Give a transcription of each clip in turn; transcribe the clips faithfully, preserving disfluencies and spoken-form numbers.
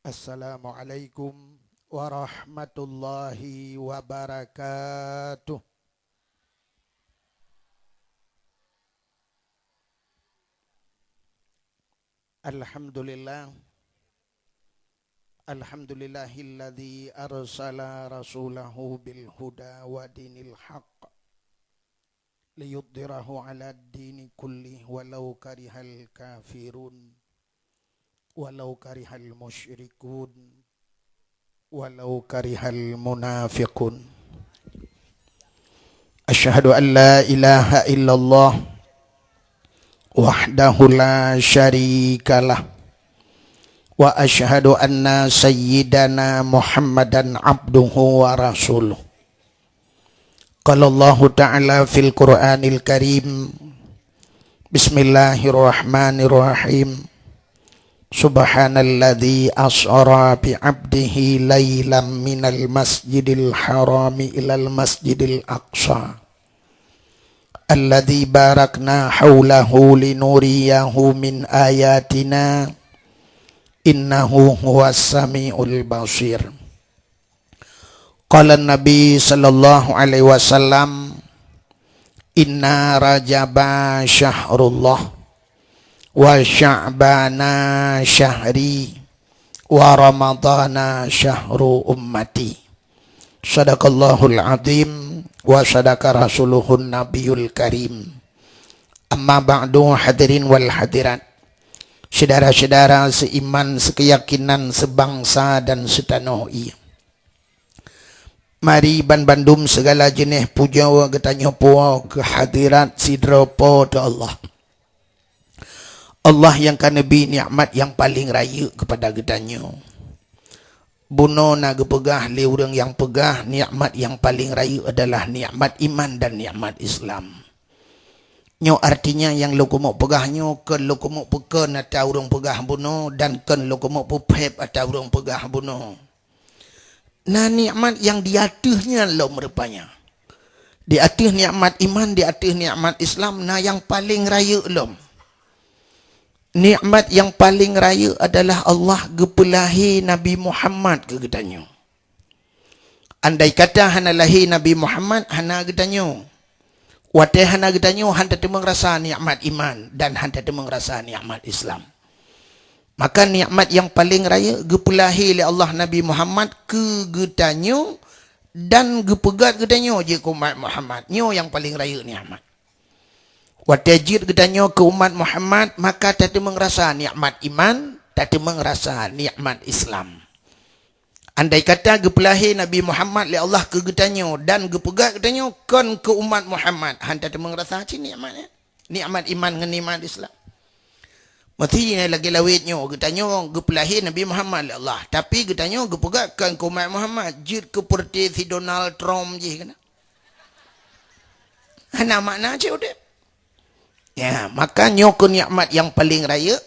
Assalamualaikum warahmatullahi wabarakatuh. Alhamdulillah. Alhamdulillahilladzi arsala rasulahu bil huda wa dinil haq liyudhhirahu 'alad dini kullih walau karihal kafirun, walau karihal musyrikun, walau karihal munafiqun. Asyhadu an la ilaha illallah wahdahu la syarikalah, wa asyhadu anna sayyidana Muhammadan abduhu wa rasuluh. Qala Allahu ta'ala fil Qur'anil Karim, Bismillahirrahmanirrahim. Subhanalladzi asra bi 'abdihi lailam minal masjidil harami ilal masjidil aqsa, alladzi barakna haulahu linuriyahu min ayatina, innahu huwas samiul basir. Qala Nabi sallallahu alaihi wasallam, "Inna Rajaba syahrullah, wa Sya'bana syahri, wa Ramadana syahru ummati." Sadaqallahul azim, wa sadaqa rasuluhun nabiyul karim. Amma ba'du, hadirin wal hadirat, syedara-syedara seiman, sekeyakinan, sebangsa dan setanoh ie. Mari banbandum segala jeuneh pujoe geutanyoe puwoe keu hadirat sidroe Po teu Allah. Allah nyang ka neubri nikmat nyang paleng rayeuk keupada geutanyoe. Bunoe na geupeugah lé ureuëng nyang peugah nikmat nyang paleng rayeuk adalah nikmat iman dan nikmat Islam. Nyoe artinya nyang lôn keumeung peugah nyoe kon lôn keumeung peukon ata ureuëng peugah bunoe dan kon lôn keumeung peupheb ata ureuëng peugah bunoe. Na nikmat nyang di ateueh nyan lom rupanya. Di ateueh nikmat iman, di ateueh nikmat Islam, na nyang paleng rayeuk lom. Nikmat nyang paleng rayeuk adalah Allah geupeulahé Nabi Muhammad keu geutanyoe. Andai kata hana lahé Nabi Muhammad, hana geutanyoe. Watée hana geutanyoe, han tateumeung rasa nikmat iman dan han tateumeung rasa nikmat Islam. Maka nikmat nyang paleng rayeuk geupeulahé lé Allah Nabi Muhammad keu geutanyoe dan geupeugét geutanyoe jeuet keu umat Muhammad. Nyoe nyang paleng rayeuk nikmat. Watée jeuet geutanyoe keu umat Muhammad, maka tateumeung rasa nikmat iman, tateumeung rasa nikmat Islam. Andai kata geupeulahé Nabi Muhammad lé Allah keu geutanyoe dan geupeugét geutanyoe kon keu umat Muhammad, han tateumeung rasa cit nikmat nyan. Nikmat iman ngon nikmat Islam. Meusti nyan lagée lawét nyoe, geutanyoe geupeulahé Nabi Muhammad lé Allah, tapi geutanyoe geupeugét kon keu umat Muhammad, jeuet keu peureuté si Donald Trump jih keunan. Hana makna cit udeb. Ya, maka nyoe keuh nikmat nyang paleng rayeuk.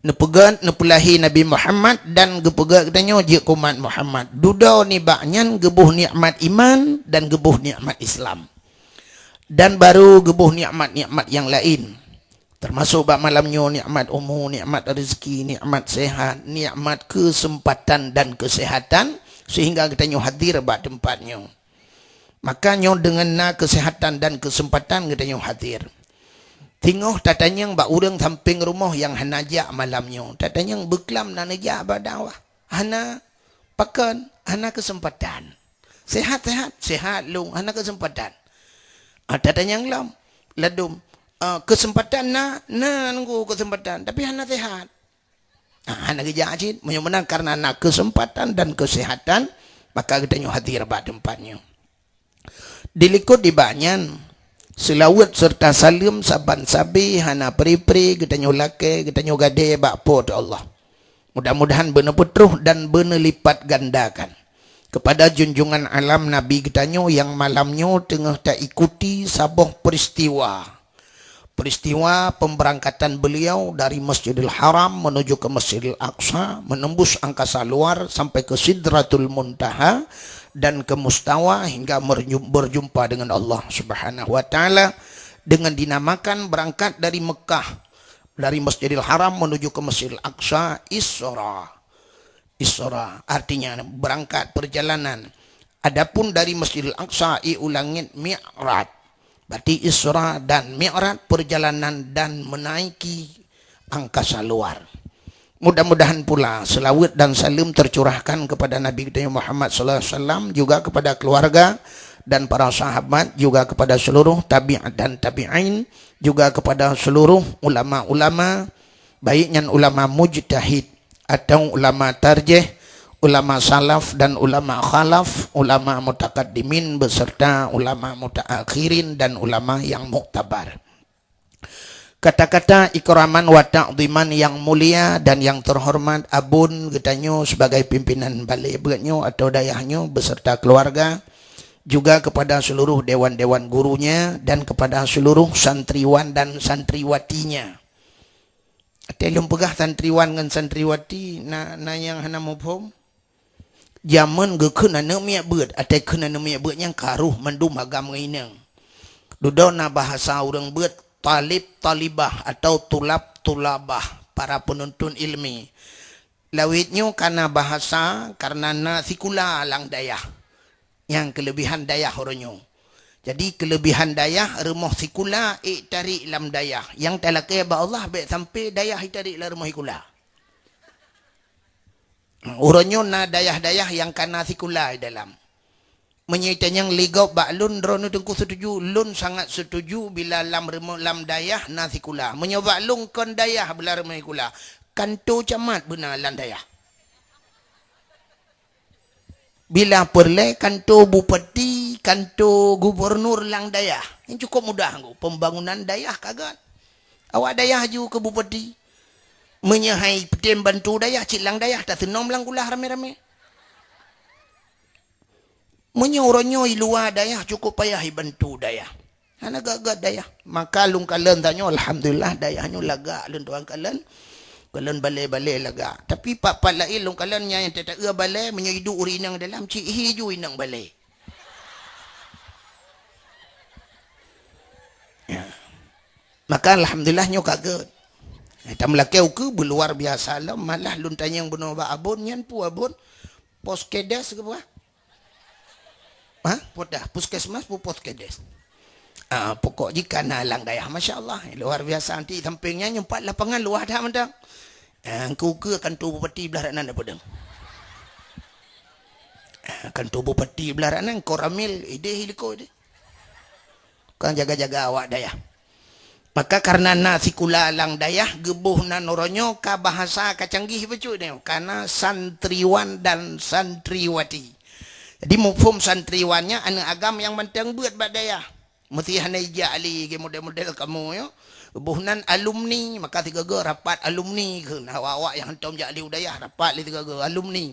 Neupeugét, neupeulahé Nabi Muhammad dan geupeugét geutanyoe jeuet keu umat Muhammad. Dudoe nibak nyan geuboh nikmat iman dan geuboh nikmat Islam. Dan baru geuboh nikmat-nikmat nyang laén. Teumasok bak malam nyoe nikmat umu, nikmat rezeki, nikmat sehat, nikmat keuseumpatan dan keusehatan, seuhingga geutanyoe hadir bak teumpat nyoe. Maka nyoe deungon na keusehatan dan keuseumpatan geutanyoe hadir. Teungoh tatanyong bak ureuëng sampéng rumoh nyang hana jak malam nyoe, tatanyong beuklam na neujak bak dakwah. Hana, pakon, hana keuseumpatan. Sehat-sehat, sehat lom, hana keuseumpatan. Ah, tatanyong lom, ladum, ah, keuseumpatan na, na nunggu keuseumpatan, tapi hana sehat. Ah, hana geujak cit, meunyoe meunan karena na keuseumpatan dan keusehatan, maka geutanyoe hadir bak teumpat nyoe. Dilikot nibak nyan, seulaweuet seureuta saleuem saban sabe hana pre-pre geutanyoe lakée, geutanyoe gadée bak Po teu Allah. Mudah-mudahan beuneupeutroh dan beuneulipat gandakan keupada junjungan alam Nabi geutanyoe nyang malam nyoe teungoh taikuti saboh peuristiwa. Peristiwa pemberangkatan beliau dari Masjidil Haram menuju ke Masjidil Aqsa, menembus angkasa luar sampai ke Sidratul Muntaha dan ke Mustawa hingga merju-, berjumpa dengan Allah Subhanahu wa Ta'ala, dengan dinamakan berangkat dari Mekah, dari Masjidil Haram menuju ke Masjidil Aqsa, Isra. Isra, artinya berangkat perjalanan. Adapun dari Masjidil Aqsa i u langit Mi'raj. Berarti Isra dan Mi'raj perjalanan dan menaiki angkasa luar. Mudah-mudahan pula selawat dan salam tercurahkan kepada Nabi kita Muhammad sallallahu alaihi wasallam, juga kepada keluarga dan para sahabat, juga kepada seluruh tabi'at dan tabi'in, juga kepada seluruh ulama-ulama, baik nyan ulama mujtahid atau ulama tarjih, ulama salaf dan ulama khalaf, ulama mutakaddimin beserta ulama mutaakhirin dan ulama yang muktabar. Kata-kata ikraman wa ta'dhiman yang mulia dan yang terhormat abon geutanyoe sebagai pimpinan balé beuet nyoe atau dayah nyoe beserta keluarga, juga kepada seluruh dewan-dewan gurunya dan kepada seluruh santriwan dan santriwatinya. Watée lôn peugah santriwan ngon santriwati, na, na nyang hana muphom? Jameun geukheun aneuëk miet beuet, watée kheun aneuëk miet beuet nyang ka rôh mandum agam ngon inong. Dudoe na bahasa ureuëng beuet talib talibah atau tulab tulabah, para penuntut ilmi. Lawét nyoe kana bahasa karena na sikula lam dayah. Nyang keulebihan dayah uroe nyoe. Jadi keulebihan dayah rumoh sikula ék tarék lam dayah. Nyang talakée bak Allah bék sampai dayah itarék lam rumoh sikula. Uroe nyoe na dayah-dayah nyang kana sikula di dalam. Meunyoe itanyong lé gob bak lôn, droeneuh Teungku setuju, lôn sangat setuju bila lam rumoh lam dayah na sikula. Meunyoe bak lôn kon dayah bila rumoh sikula, kanto camat beuna lam dayah. Bila peureulée kanto bupati, kanto gubunur lam dayah, nyan cukup mudah nggu pembangunan dayah ka gét. Awak dayah ju keu bupati. Meunyoe hai peutem bantu dayah, cit lam dayah taseunom lam kulah ramé-ramé. Meunyoe uroe nyoe i luwa dayah cukup payah ibantu dayah. Hana gét-gét dayah. Maka lôn kalon tanyoe, alhamdulillah, dayah nyoe lagak lôn tuan kalon. Kalon balé-balé lagak. Tapi pat-pat laén lôn kalon nyang teuta-eu balé, meunyoe iduek ureuëng inong dalam, cit hi ju inong balé. Ya. Maka alhamdulillah nyoe ka gét. Eh, tameulakée ukeue beuluar biasa lom, malah lôn tanyong bunoe bak abon, nyan peue abon? Poskedes keu peue? Ha? Podah, puskesmas peue poskedes? Ah, pokok jih kana lam dayah, masya Allah, luar biasa. Nanti samping nyan nyoe pat lapangan luwah that mantong. Ah, keu ukeue kanto bupati blah ranan dak peudeueng. Ah, kanto bupati blah ranan, Koramil, ideh iliko ideh. Kon jaga-jaga awak dayah. Maka karena na sikula lam dayah, geuboh nan uroe nyoe ka bahasa ka canggih bacut nyoe, kana santriwan dan santriwati. Jadi muphom santriwan nyan aneuëk agam nyang mantong beuet bak dayah. Meusti hana ijak lé geu model-model kamoe nyoe. Geuboh nan alumni, maka sigoe-goe rapat alumni kheun. Awak-awak nyang hantom jak lé u dayah rapat lé sigoe-goe alumni.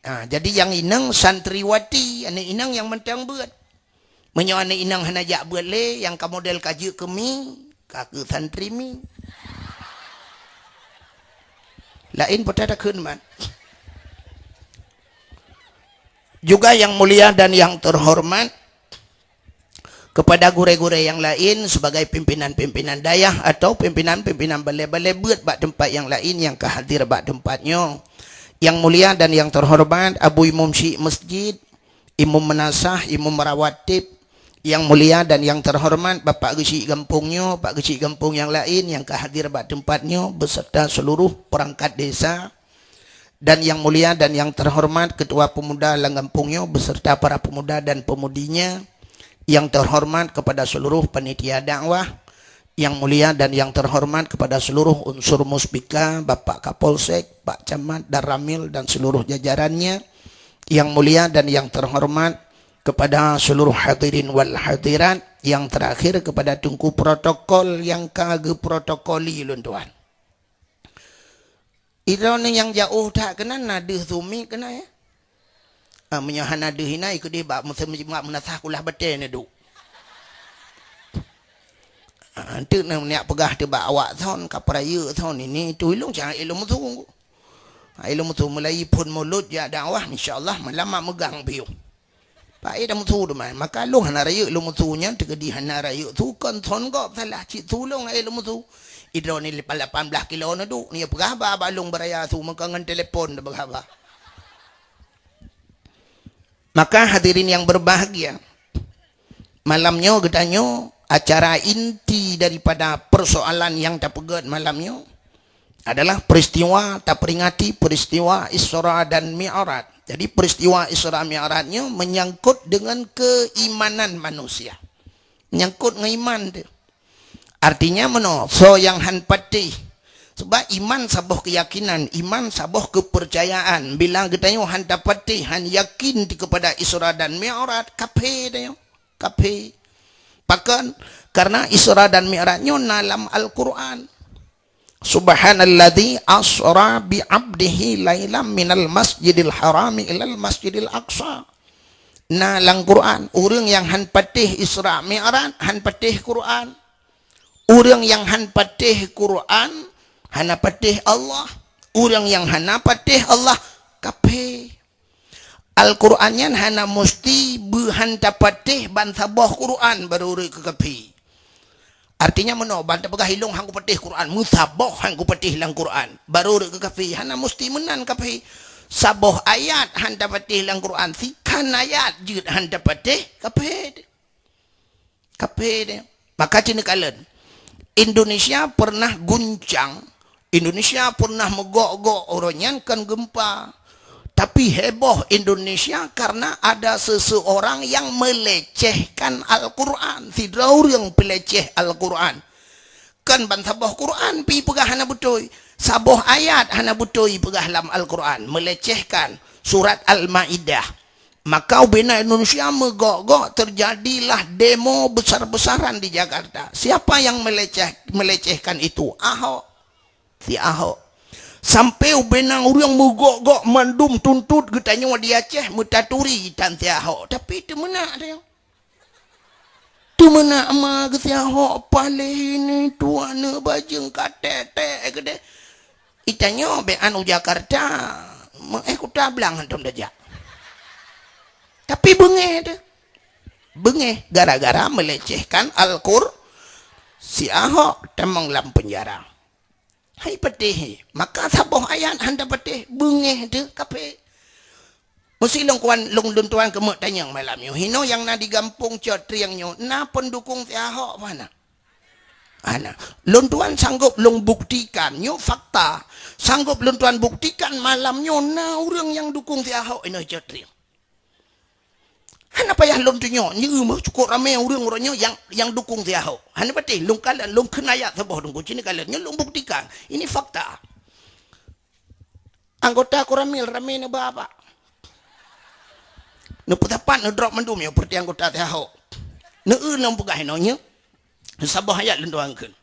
Ha, jadi nyang inong santriwati, aneuëk inong nyang mantong beuet. Meunyoe aneuëk inong hana jak beuet lé, nyang ka model ka jeuet keu mi, ka keu santri mi. Laén peue takheun man. Juga yang mulia dan yang terhormat, kepada gurée-gurée yang lain sebagai pimpinan-pimpinan dayah atau pimpinan-pimpinan balé-balé beuet bak teumpat yang lain nyang ka hadir bak teumpat nyoe. Yang mulia dan yang terhormat Abu Imum Syik Masjid, Imum Meunasah, Imum Rawatib, yang mulia dan yang terhormat Bapak Geuchik Gampông nyoe, Pak Geuchik Gampông nyang laén nyang ka hadir bak teumpat nyoe, beserta seluruh perangkat desa, dan yang mulia dan yang terhormat Ketua Pemuda lam gampông nyoe, beserta para pemuda dan pemudinya, yang terhormat kepada seluruh panitia dakwah, yang mulia dan yang terhormat kepada seluruh unsur Muspika, Bapak Kapolsek, Pak Camat, Danramil, dan seluruh jajarannya, yang mulia dan yang terhormat kepada seluruh hadirin wal hadirat, yang terakhir kepada Teungku protokol nyang ka geuprotokoli lôn tuan. Droeneuh nyang jiôh that keunan na deuh sumi keunan, ya. Ah, meunyoe hana deuh inan, ikeu deh bak meuseumeujeumat meunasah kulah batée neuduek. Ah, enteuk neuh neujak peugah teuh bak awak thon, ka peurayeuk thon, ini itu ilong jangan ilong musu. Ah, ilong musu mulai phon mulod jak dakwah, insya Allah malam mak meugang piôh. Pak, eh, dah musu teuma. Maka lôn hana rayeuk lôn musu nyan, teukeudi hana rayeuk su kon thon gob salah cit su lôn, eh, lôn musu. Idroe ni lapan belas kilo neuduek, ni peugah haba bak lôn beuraya su, meuka ngon telepon teupeugah haba. Maka hadirin yang berbahagia, malam nyoe geutanyoe acara inti daripada persoalan yang tapeugét malam nyoe adalah peristiwa, taperingati peristiwa Isra dan Mi'raj. Jadi peristiwa Isra Mi'raj nyoe menyangkut dengan keimanan manusia. Menyangkut ngon iman tu. Artinya meunoe, soe nyang han patéh. Sebab iman saboh keuyakinan, iman saboh keupeurcayaan. Bila geutanyoe han tapatéh, han yakin di kepada Isra dan Mi'raj, kafé tanyoe. Kafé. Pakon? Karena Isra dan Mi'raj nyoe na lam Al-Qur'an. Subhanalladzi asra bi abdihi lailam minal masjidil harami ilal masjidil aqsa. Na lam Quran, ureuëng nyang han patéh Isra Mi'raj, han patéh Quran. Ureuëng nyang han patéh Quran, hana patéh Allah. Ureuëng nyang hana patéh Allah, kafé. Al-Quran nyan hana musti beuhan tapatéh ban saboh Quran baru rhot keu kafé. Artinya meunoe, ban tapeugah ilong han kupatéh Quran, meusaboh han kupatéh lam Quran, baru rhot keu kafé, hana musti meunan kafé. Saboh ayat han tapatéh lam Quran, sikhan ayat jeuet han tapatéh, kafé. Kafé deh. Maka cit neukalon, Indonesia pernah guncang, Indonesia pernah meugok-gok, uroe nyan kon gempa. Tapi heboh Indonesia karena ada seseorang yang melecehkan Al-Quran. Sidroe ureuëng peuleceh Al-Quran. Kon ban saboh Quran pi peugah hana beutôi. Saboh ayat hana beutôi peugah lam Al-Quran. Melecehkan surat Al-Maidah. Maka ubena Indonesia meugok-gok, terjadilah demo besar-besaran di Jakarta. Siapa yang meleceh-, melecehkan itu? Ahok. Si Ahok. Sampai ubena ureuëng meugok-gok mandum tuntot geutanyoe di Aceh meutaturi tan si Ahok. Tapi teumeunak dia. Teumeunak ma geusi Ahok paléh ini tuan neubajeng ka tek-tek keudeh. Itanyoe bék anu Jakarta, meuéh kuta blang hantom tajak. Tapi beungéh teuh. Beungéh gara-gara melecehkan Al-Qur, si Ahok tamong lam penjara. Hai patéh, maka saboh ayat han tapatéh, beungéh teuh kafé. Meusi lôn kuan, lôn, lôn tuan keumeuk tanyong malam nyoe. Hinoe nyang na di gampông Cot Trieng nyoe, na pendukung si Ahok mana? Ana, lôn tuan sanggob lôn buktikan, nyoe fakta. Sanggob lôn tuan buktikan malam nyoe na ureuëng nyang dukung si Ahok inoe Cot Trieng. Hana payah lôn tunyok, nyoe meuh cukôp ramé ureuëng uroe nyoe nyang, nyang dukung si Ahok. Hana patéh, lôn kalon, lôn kheun ayat saboh dungku, cit neukalon, nyoe lôn buktikan. Ini fakta. Anggota Koramil ramé neuba bak. Neupeusapat neudrop mandum nyoe peureuté anggota si Ahok. Neu-eu lôn peugah inoe nyoe. Saboh ayat lôn tuan kheun.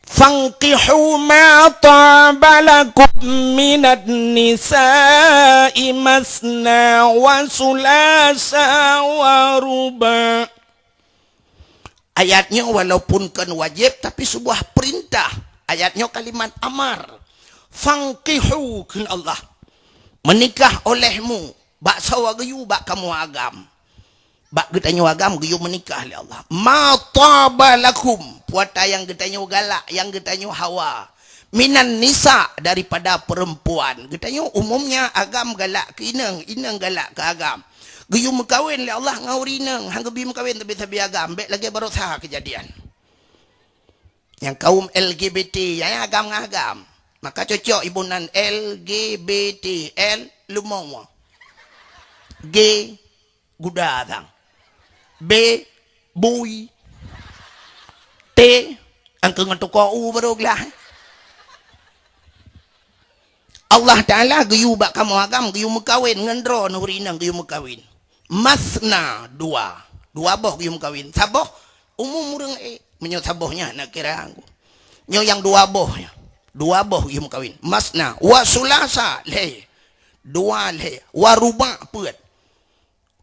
"Fankihu ma taba lakum minan nisa'i masna wa sulasa wa ruba." Ayat nyoe walaupun kon wajéb, tapi sebuah perintah. Ayat nyoe kalimat amar. "Fankihu," kheun Allah. Meunikah olehmu bak sawa geuyue bak kamoe agam. Bak geutanyoe agam geuyue meunikah lé Allah. "Ma taba lakum," puata nyang geutanyoe galak, nyang geutanyoe hawa. "Minan nisa," daripada perempuan. Geutanyoe umumnya agam galak keu inong, inong galak keu agam. Geuyue meukawen lé Allah ngon ureuëng inong, han geubi meukawen sabe-sabe agam, bék lagée baroesa keujadian. Nyang kaum L G B T, nyang agam ngon agam. Maka cocok iboh nan L G B T, L leumo. G guda sang. B bui. T angkeu ngon tuko u baru glah. Allah Taala geuyue bak kamoe agam geuyue meukawen ngon droe nuri inong geuyue meukawen. Masna dua. Dua boh geuyue meukawen. Saboh umum ureuëng ék. Meunyoe saboh nyan nak kira aku. Nyoe nyang dua boh nyan. Dua boh geuyue meukawen. Masna wa sulasa lhée. Dua lhée. Wa ruba peuet.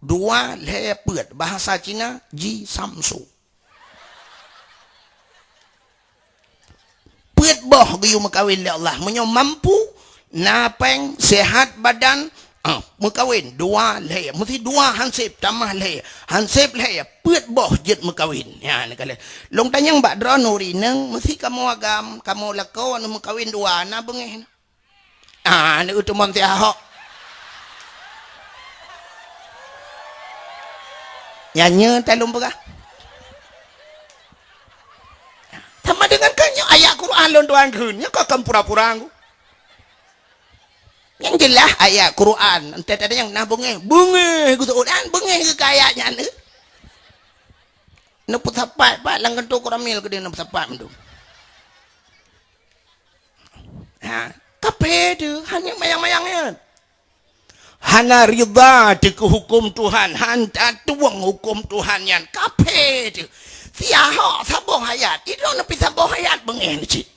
Dua lhée peuet, bahasa Cina, ji samsu. Peuet boh geuyue meukawen lé Allah. Meunyoe mampu, na péng, sehat badan, ah, meukawen dua lhée. Meusi dua hanseb, tamah lhée. Hanseb lhée, peuet boh jeuet meukawen. Ya, neukalon. Lôn tanyong bak droeneuh uri inong, meusi kamoe agam, kamoe lakoe meukawen dua, na beungéh na? Ah, aneuk teumon si Ahok. Nyan nyoe ta lôn peugah. Sama dengan keu nyoe ayat Quran lôn tuan kheun, nyoe ka kon pura-pura ngku. Nyang jeulaih ayat Quran, entah ada nyang na beungéh, beungéh geuseuôt, an beungéh keu ayat nyan. Neupeusapat pat lam kantô Koramil keudéh neupeusapat mandum. Ha, kafé teuh, hana mayang-mayang nyan. Hana ridha teuh keu huköm Tuhan, han tatueng huköm Tuhan nyan, kafé teuh. Siahok saboh ayat, idong neupeusaboh ayat beungéh cit.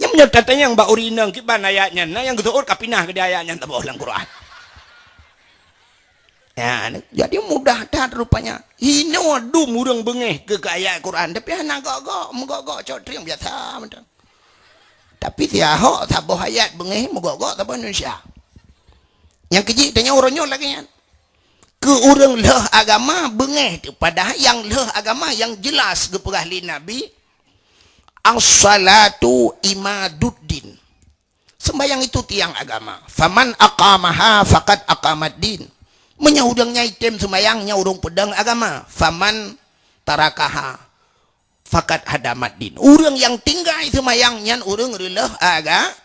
Nyang meunyoe tatanyong bak ureueng inong kiban ayat nyan, na nyang geuseuôt ka pinah keudéh ayat nyan saboh lam Quran. Ya, jadi mudah that rupanya. Hinoe dum ureueng beungéh keu, keu ayat Quran, tapi hana gok-gok, meugok-gok cok trieng biasa mantong. Tapi siahok saboh ayat beungéh meugok-gok saboh Indonesia. Nyang keujih tanyoe uroe nyoe lagée nyan. Keu ureueng lheueh agama beungéh teuh, padahai nyang lheueh agama nyang jeulaih geupeugah lé Nabi, "As-salatu imaduddin." Sembahyang itu tiang agama. "Faman aqamaha faqad aqamaddin." Meunyoe ureueng nyang item sembahyang, nyan ureueng peudong agama. "Faman tarakaha faqad hadamaddin." Ureueng nyang tinggai sembahyang, nyan ureueng reuleueh aga-,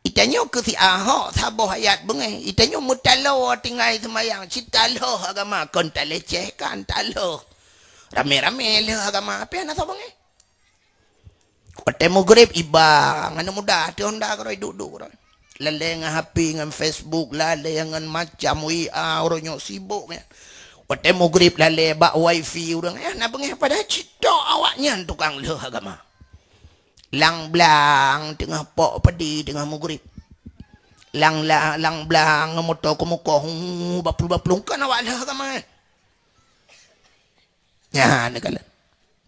Itanyoe keu siahok saboh ayat beungéh. Itanyoe meutaloe tinggai sembahyang, cit taloh agama, kon talecehkan, taloh. Ramé-ramé lheueh agama, tapi hana soe beungéh. Watée meugreb iba, ngon muda, ateueh honda keudroe, duek-duek keudroe. Lalée ngon H P, ngon Facebook, lalée ngon macam W A, uroe nyoe sibok nyan. Watée meugreb lalée bak wifi ureueng, eh, na beungéh padahai cit tok awaknyan tukang lheueh agama. Lang blang teungoh pok padi teungoh meugreb. Lang la-, lang blang ngon moto keumukoh, hu, baplueng-baplueng, kon awak lheueh agama, eh. Nyan, neukalon.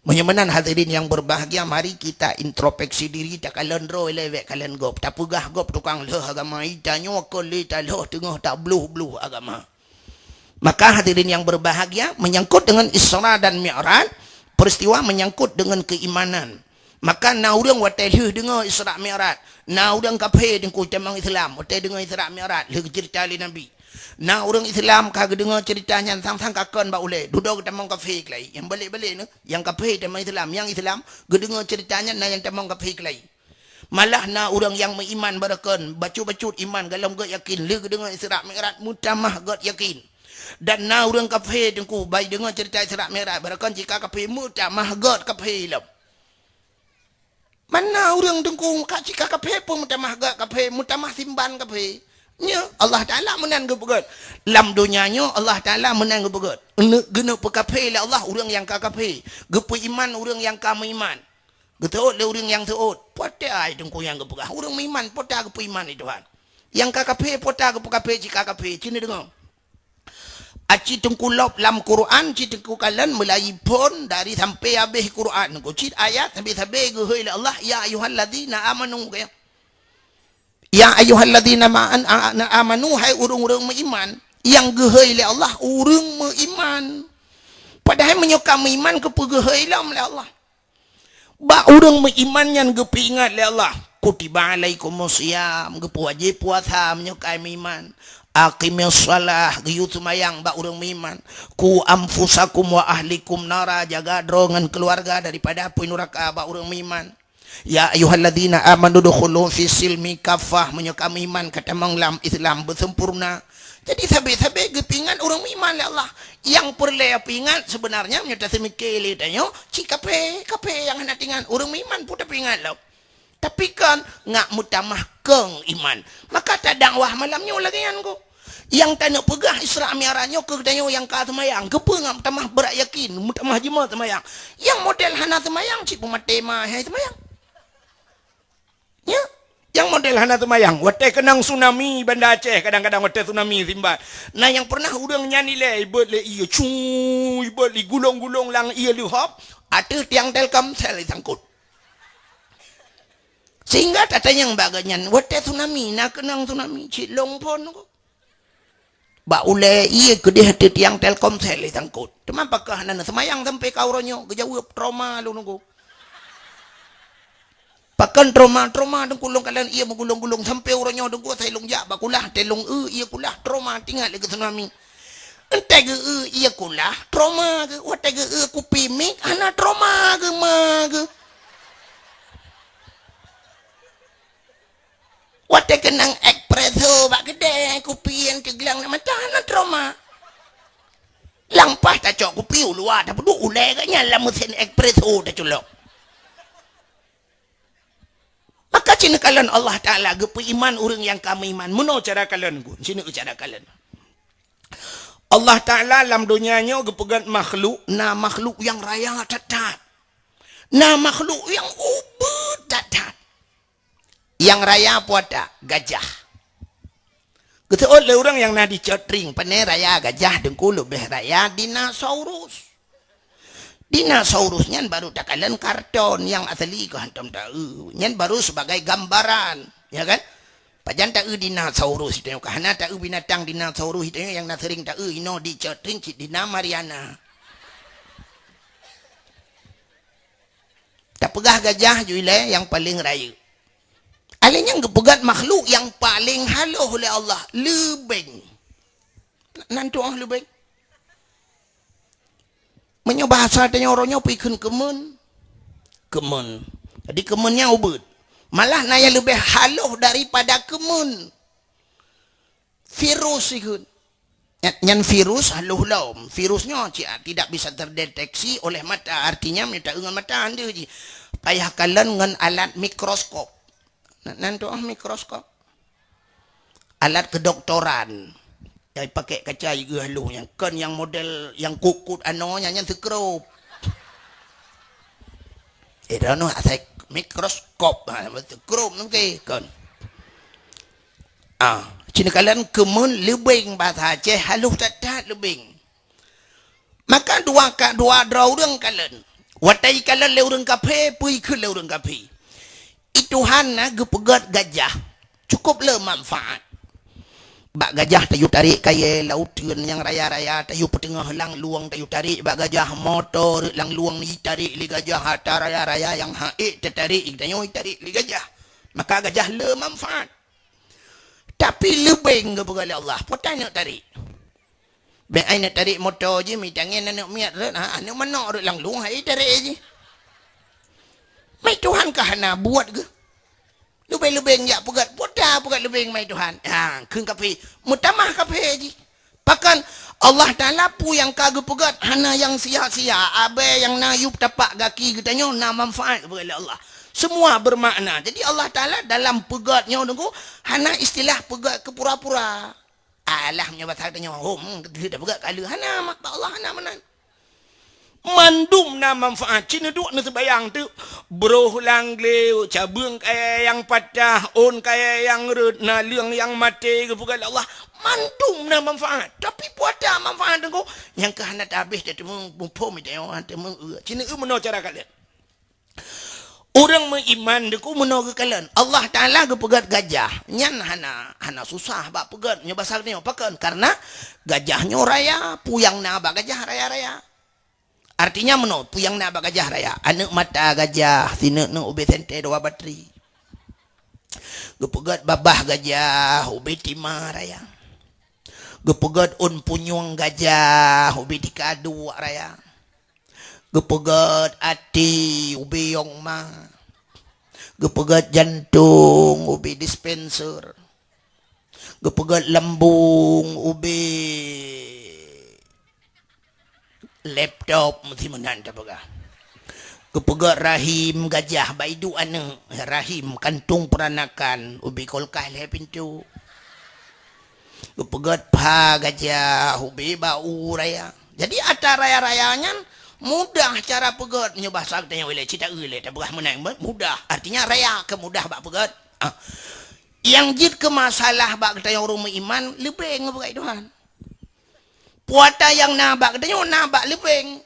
Meunyoe meunan hadirin yang berbahagia, mari kita introspeksi diri, takalon droe lé bék kalon gob. Tapeugah gob tukang lheueh agama, itanyoe kon lé talheueh teungoh tabloh-bloh agama. Maka hadirin yang berbahagia, menyangkut dengan Isra dan Mi'raj, peristiwa menyangkut dengan keimanan. Maka na ureuëng watée lheueh deungoe Isra Mi'raj, na ureuëng kafé teungku tamong Islam watée deungoe Isra Mi'raj lheueh geuceurita lé Nabi. Na ureuëng Islam ka geudeungoe ceurita nyan sang-sang ka kon bak ulée, dudoe geutamong kafé keulai. Nyang balek-balek nyoe, nyang kafé tamong Islam, nyang Islam geudeungoe ceurita nyan na nyang tamong kafé keulai. Malah na ureuëng nyang meuiman barokon, bacut-bacut iman gohlom gét yakin, lheueh geudeungoe Isra Mi'raj meutamah gét yakin. Dan na ureuëng kafé teungku, bai deungoe ceurita Isra Mi'raj, barokon cit ka kafé meutamah gét kafé lom. Mana ureuëng teungku ka cit ka kafé pun meutamah gét kafé, meutamah simban kafé. Nyoe Allah Taala meunan geupeugét. Lam donya nyoe Allah Taala meunan geupeugét. Geuneuk peukafé lé Allah ureuëng nyang ka kafé, geupeuiman ureuëng nyang ka meuiman. Geuteuôt lé ureuëng nyang teuôt. Peue teuma ai teungku nyang geupeugah, ureuëng meuiman peue teuma geupeuiman lé Tuhan. Nyang ka kafé peue teuma geupeukafé cit ka kafé, cit neudeungoe. Aci teungku lop lam Quran, cit teungku kalon meulayi phon dari sampai habéh Quran. Cit ayat sabe-sabe geuhôi lé Allah, "Ya ayyuhalladzina amanu," kaya. "Ya ayyuhalladzina ma-, an-, a-, na amanu," hai ureuëng-ureuëng meuiman. Nyang geuhôi lé Allah ureuëng meuiman. Padahai meunyoe ka meuiman keupeue geuhôi lom lé Allah. Bak ureuëng meuiman nyan geupeuingat lé Allah, "Kutiba alaikumus shiyam," geupeuwajéb puasa meunyoe ka meuiman. "Aqimis shalah," geuyue seumayang bak ureuëng meuiman. "Qu anfusakum wa ahlikum nara," jaga droe ngon keuluwarga daripada apui nuraka bak ureuëng meuiman. "Ya ayyuhalladzina amanu dukhulu fis silmi kaffah," meunyoe ka meuiman ka tamong lam Islam beuseumpurna. Jadi sabe-sabe geupeuingat ureuëng meuiman lé Allah. Nyang peureulée peuingat seubeunarnya meunyoe taseumike lé tanyoe, cit kafé, kafé nyang hana teuingat, ureuëng meuiman peue tapeuingat lom. Tapi kon ngat meutamah kong iman. Maka tadakwah malam nyoe lagée nyan kok. Nyang taneuk peugah Isra Mi'raj nyoe keu tanyoe nyang ka seumayang, keupeue ngat meutamah brat yakin, meutamah jimat seumayang. Nyang model hana seumayang cit peumaté ma hai seumayang. Ya, nyang model hana teumayang. Watée keunong tsunami Banda Aceh, kadang-kadang watée tsunami simba. Na nyang pernah ureuëng nyan ilée, ibeuet lé ié, cu, ibeuet lé gulong-gulong lam ié leuhop, ateueh tiang Telkomsel isangkot. Sehingga tatanyong bak geuhnyan, watée tsunami, na keunong tsunami, cit lôn phon ko. Bak ulée ié keudeh ateueh tiang Telkomsel isangkot. Teuma pakon hana seumayang sampai ka uroe nyoe, geujaweueb trauma lôn nunggu. Pakon trauma, trauma teungku lôn kalon ié meugulong-gulong sampai uroe nyoe teungku asai lôn jak bak kulah, teuh lôn eu ié kulah, trauma teuingat lé keu tsunami. Entée geu-eu ie kulah, trauma geuh. Watée geu-eu kupi mic, hana trauma geuh ma geuh. Watée keunong espresso bak keudè, kupi nyang teuglang lam mata, hana trauma. Lam paih tacok kupi u luwa, tapeuduek ulée geuh nyan lam meusén espresso taculok. Maka ci neukalon Allah Taala geupeuiman ureuëng nyang ka meuiman. Meunoe cara kalon ku, ci neukalon cara kalon. Allah Taala lam donya nyoe geupeugét makhluk, na makhluk nyang raya that-that. Na makhluk nyang ubit that-that. Nyang raya peue ata? Gajah. Geuseuôt lé ureuëng nyang na di Cot Tring, pane raya gajah, Teungku, leubeh raya dinosaurus. Dinosaurus nyan baru takalon karton, nyang asli keu hantom taeu. Nyan baru sebagai gambaran, ya kan? Pajan taeu dinosaurus itu nyoe, ka hana taeu binatang dinosaurus itu nyoe nyang na sering taeu inoe di Cot Tring cit dina Mariana. Tapeugah gajah ju ilée nyang paleng rayeuk. Alé nyang geupeugét makhluk nyang paleng haloh lé Allah, leubeng. Nan tuoh leubeng. Meunyoe bahasa tanyoe uroe nyoe peue kheun keumeun? Keumeun. Jadi keumeun nyan ubit. Malah na nyang leubeh haloh daripada keumeun. Virus ikheun. Nyan, nyan virus haloh lom. Virus nyoe cit tidak bisa terdeteksi oleh mata. Artinya meunyoe taeu ngon mata hana jih. Payah kalon ngon alat mikroskop. Nan, nan tuoh mikroskop. Alat kedoktoran. Nyang pakai kaca jigeuh haloh nyan. Kon nyang model nyang kukut anoe nyan, nyan seukrop. Eh, droeneuh asai mikroskop. Ha, seukrop mungkin kon. Ah, ci neukalon keumeun leubeng bahasa Aceh haloh that-that leubeng. Maka dua ka, dua droe ureuëng kalon. Watée ikalon lé ureuëng kafé, peue ikheun lé ureuëng kafé? I Tuhan na geupeugét gajah, cukup le manfaat. Bak gajah tayue tarek kayée lauteuen nyang raya-raya, tayue peuteungoh langlueng, tayue tarek bak gajah, moto rot langlueng itarek lé gajah, atra raya-raya nyang han ék tatarek, tanyoe itarek lé gajah. Maka gajah le manfaat. Tapi leubeng geupeugah lé Allah, peue ta neuk tarek? Bék ai neuk tarek moto jih, mitangen aneuk miet rot, ha, aneuk manok rot langlueng, hai tarek jih. Mai Tuhan ka hana buet geuh. Leubeng-leubeng jak peugét, peue ta peugét leubeng mai Tuhan. Ha, kheun kafé, meutamah kafé jih. Pakon Allah Taala peue nyang ka geupeugét hana nyang sia-sia, abée nyang na yup tapak gaki geutanyoe na manfaat geupeugét lé Allah. Semua bermakna. Jadi Allah Taala dalam peugét nyoe Teungku, hana istilah peugét keu pura-pura. Alah meunyoe basa geutanyoe, hom, geutanyoe tapeugét ka lheueh, hana, mak, bak Allah hana meunan. Mandum na manfaat. Ci neuduek neuseubayang teuk, broh lam glé, cabeueng kayée nyang patah, ôn kayée nyang rot, naleueng nyang maté, geupeugah lé Allah. Mandum na manfaat. Tapi peue ata manfaat Teungku? Nyang ka hana tabéh tateumeung muphom, tanyoe hana teumeung eu. Ci neueu meunoe cara kalon. Ureuëng meuiman Teungku meunoe geukalon. Allah Taala geupeugét gajah. Nyan hana, hana susah bak peugét. Nyoe basa geutanyoe pakon? Karena gajah nyoe raya, peue nyang na bak gajah raya-raya. Artinya meunoe, peue nyang na bak gajah raya? Aneuk mata gajah, sineuk-neuk ubé sentée dua batri. Geupeugét babah gajah, ubé tima raya. Geupeugét ôn punyueng gajah, ubé tika duek raya. Geupeugét até, ubé yong ma. Geupeugét jantong, ubé dispenser. Geupeugét lambong, ubé laptop, meusti meunan tapeugah. Geupeugét rahim gajah, bak iduek aneuk, rahim, kantong peranakan, ubé kulkas lhée pintoe. Geupeugét pha gajah, ubé bak u raya. Jadi atra raya-raya nyan mudah cara peugét, nyoe basa geutanyoe ilée, ci taeu ilée, tapeugah meunan, mudah. Artinya raya keu mudah bak peugét. Ah. Nyang jeuet keu masalah bak geutanyoe ureuëng meuiman, leubeng geupeugét Tuhan. Peue ata nyang na bak geutanyoe na bak leubeng.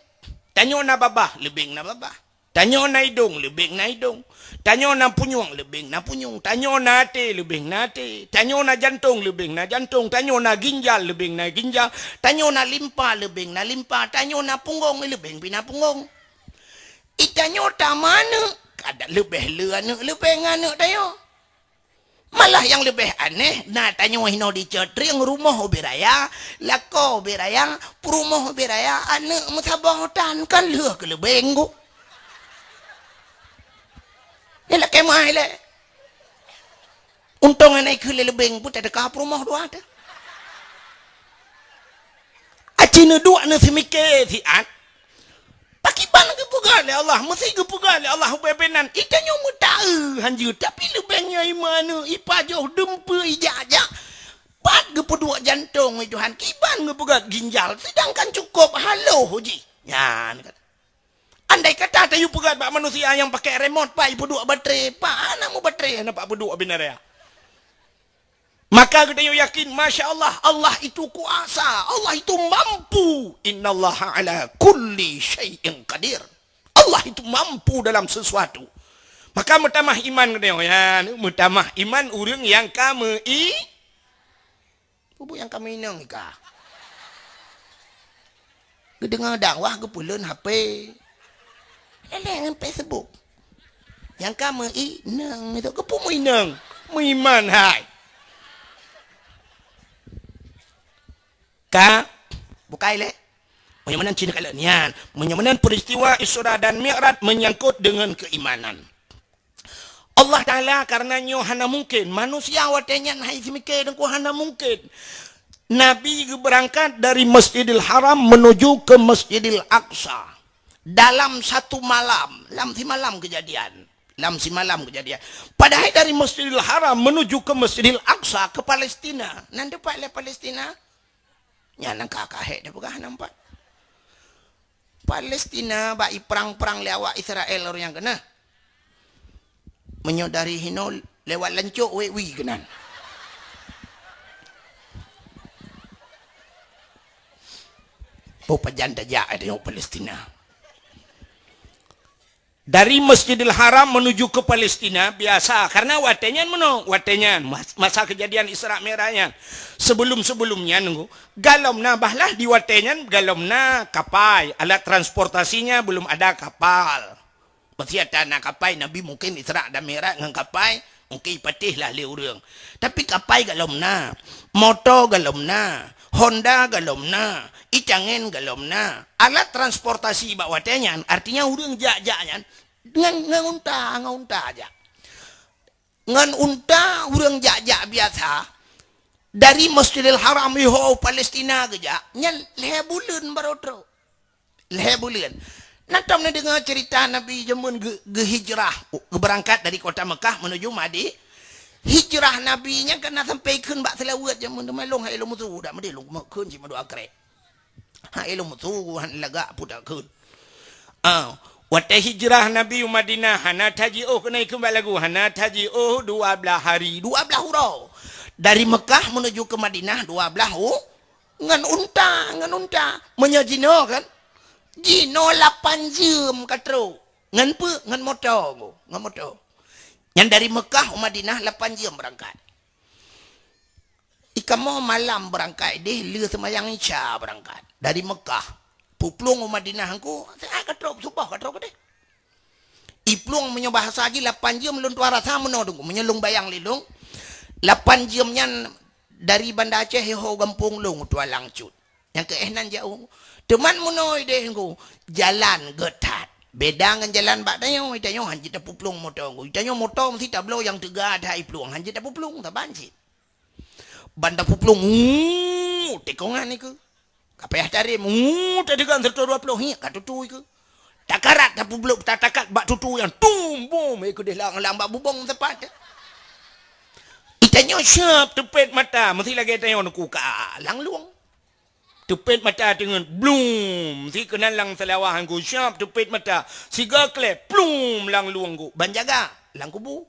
Tanyoe na babah, leubeng na babah. Tanyoe na idong, leubeng na idong. Tanyoe na punyueng, leubeng na punyueng. Tanyoe na até, leubeng na até. Tanyoe na jantong, leubeng na jantong. Tanyoe na ginjal, leubeng na ginjal. Tanyoe na limpa, leubeng na limpa. Tanyoe na punggong, leubeng pih na punggong. I tanyoe tameuaneuk, kada leubeh le aneuk leubeng aneuk tanyoe. Malah nyang leubeh aneh, na tanyoe hinoe di Cot Trieng, rumoh ubé raya, lakoe ubé raya, peurumoh ubé raya, aneuk meusaboh tan, kan lheueh keuleubeng ku. Nyan lakée meu'ah ilée. Untông hana ikheun lé leubeng pun teuka peurumoh dua teuh. Aci neuduek neuseumiké siat. Pakriban geupeugah lé Allah, meusé geupeugah lé Allah ubé-ubé nan. Itanyoe meutaeu hanjeuet, tapi leubeng nyan imeuneu, ipajoh, dumpeue, ijak-jak. Pat geupeuduek jantông, wahai Tuhan, kiban geupeugah ginjal, seudangkan cukôp haloh jih. Nyan kan. Andai kata tayue peugah bak manusia nyang pakai remote, pat ipeuduek baterai, pat hana meubaterai, hana pat peuduek ubé raya. Maka geutanyoe yakin, masya Allah, Allah itu kuasa, Allah itu mampu. Innallaha ala kulli syai'in qadir. Allah itu mampu dalam sesuatu. Maka meutamah iman geutanyoe, ya, meutamah iman ureuëng nyang ka meu-i-, Peue buet nyang ka meuinong ika? Geudeungoe dakwah geupeuleuen H P. Lé-lé ngon Facebook. Nyang ka meuinong itu, keupeue meuinong? Meuiman hai. Ka bukai lé. Meunyoe meunan cit kalon nyan. Meunyoe meunan peristiwa Isra dan Mi'raj menyangkut dengan keimanan. Allah Ta'ala, karena nyoe hana mungkin. Manusia watée nyan hai seumiké deungon hana mungkin. Nabi geubeurangkat dari Masjidil Haram menuju ke Masjidil Aqsa dalam satu malam, lam simalam kejadian. Lam simalam kejadian. Padahai dari Masjidil Haram menuju ke Masjidil Aqsa ke Palestina. Nan teumpat lé Palestina? Nyan nyang ka kahé teupeugah nampak. Palestina bak iprang-prang lé awak Israel ureuëng nyang keunah. Meunyoe dari hinoe lewat lancok wék wie keunan. Peue pajan tajak tanyoe Palestina. Dari Masjidil Haram menuju ke Palestina biasa, karena watée nyan meunoe, watée nyan mas-, masa kejadian Isra Mi'raj nyan. Sebelum-sebelum nyan, nunggu, galom na, bahlah di watée nyan galom na kapai, alat transportasinya belum ada kapal. Meusé ata na kapai, Nabi mungkin Isra dan Mi'raj ngon kapai, mungkin ipatéh lah lé ureuëng. Tapi kapai galom na, moto galom na, Honda galom na, icangen galom na. Alat transportasi bak watée nyan, artinya ureuëng jak-jak nyan ngon, ngon unta, ngon unta jak. Ngon unta ureuëng jak-jak biasa, dari Masjidil Haram iho Palestina geujak, nyan lhée buleuen barô trok. Lhée buleuen. Na tom neudeungoe ceurita Nabi jameun geu-, geuhijrah, geubeurangkat dari kota Mekah menuju Madi-, hijrah Nabi nyan ka na sampai kheun bak seulaweuet jameun teuma lôn hai lôn meusu dak meudeh lôn kheun cit meudua krek. Hai lôn meusu han lagak pudak kheun. Ah, watée hijrah Nabi u Madinah hana tajiôh keunoe keumbali lagu, hana tajiôh dua blaih hari, dua blaih uroe. Dari Mekah menuju ke Madinah dua blaih u-, ngon unta, ngon unta. Meunyoe jinoe kan, jinoe lapan jeuem ka trok. Ngon peue? Ngon moto, ngon moto. Nyan dari Mekah u Madinah lapan jeuem beurangkat. Ikamoe malam beurangkat deh, lheueh seumayang Isya beurangkat. Dari Mekah, puplueng u Madinah engku, siat ka trok, suboh ka trok deh. Iplueng meunyoe bahasa jih lapan jeuem lôn tuan rasa meunoe teungku. Meunyoe lôn bayang lé lôn, lapan jeuem nyan dari Banda Aceh iho gampông lôn tuan langsut. Nyang keu éh nan jaoh. Teuman meunoe deh engku, jalan gét that. Beda ngon jalan bak tanyoe, tanyoe han jeuet tapuplueng moto engku. Tanyoe moto meusti tabloe nyang teuga that iplueng, han jeuet tapuplueng, saban cit. Ban tapuplueng, uu, tikongan ikeu. Ka payah tarem, uu, tadeungon seratus dua puluh, hiek ka tutui keu. Takarat tapubloe, tatakat bak tutui nyang tum, bum, ikeu deh lang-lang bak bubong tepat. Itanyoe siap teupet mata, meusti lagée tanyoe neukuka langlueng. Teupet mata teungeut, blum, si keunan lam seulawah engku siap teupet mata, siga kleh, plum, langlueng ku, ban jaga, lam kubu.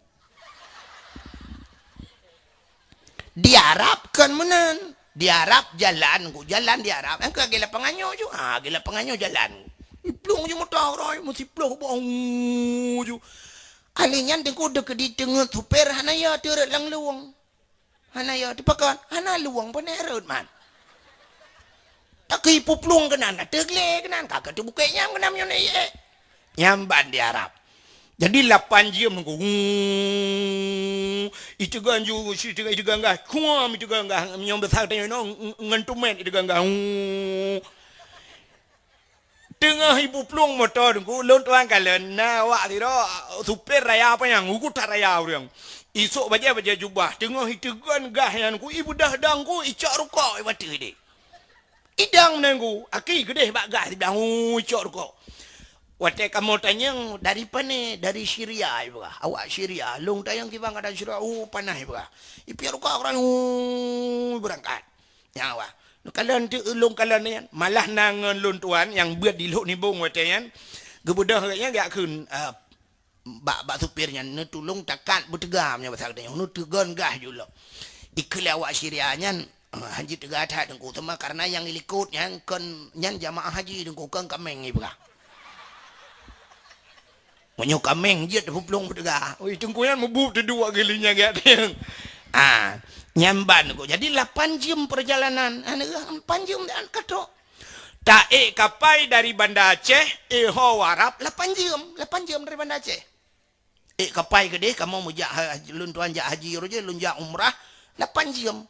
Di Arab kon meunan. Di Arab jalan ku, jalan di Arab. Nyang ka lagée lapangan nyoe ju. Ha, lagée lapangan nyoe jalan. Iplueng ju moto roi, meusiploh boh ju. Ahli nyan teungku deukeudi teungeut supir hana ya teureuet langlueng. Hana ya teupakon, hana lueng pane reuet man. Takeu ipuplueng keunan, ateueh glé keunan, ka ka teubukek nyam keunan meunyoe na ié. Nyam ban di Arab. Jadi lapan jeuem ngon ku. Iteugon ju, iteugon, iteugon gah. Kuam iteugon gah. Meunyoe basa tanyoe ngon tumét iteugon gah. Teungoh ipuplueng moto Teungku, lôn tuan kalon na awak sidroe supir raya panyang, ugu that raya ureuëng. Isok bajée-bajée jubah, teungoh iteugon gah nyan Teungku, ibeudoh dong Teungku, icok rukok ibateue deh. Idong meunan Teungku, aki keudeh bak gah siblang, icok rukok. Watée kamoe tanyong, "Dari pane?" "Dari Syria," ipeugah. "Awak Syria?" "Lôn tanyong kiban gata Syria." "Oh, panas," ipeugah. Ipiep rukok, ureuëng, beurangkat. Nyan wah. Neukalon teuk ulôn kalon nyan, malah na ngon lôn tuan nyang beuet di Lhok Nibong watée nyan, geubeudoh geuh nyan geujak kheun, eh, bak, bak supir nyan, "Neutulông takat beuteuga," meunyoe basa geutanyoe, "neuteugon gah ju lom." Ikheun lé awak Syria nyan, eh, han jeuet teuga that Teungku, teuma kareuna nyang ilikot nyan kon, nyan jamaah haji Teungku, kon kaméng ipeugah. Meunyoe kaméng jeuet teuplueng peuteuga. Ui, Teungku nyan mubuet teuduek geuh lé nyan geuh. Ah, nyan ban Teungku. Jadi lapan jeuem peurjalanan. Aneuk lapan jeuem dan katrok. Ta ék kapai dari Banda Aceh, ék ho Arab lapan jeuem, lapan jeuem dari Banda Aceh. Ék kapai keudeh kamoe meujak ha-, lôn tuan jak haji roh jih, lôn jak umrah lapan jeuem.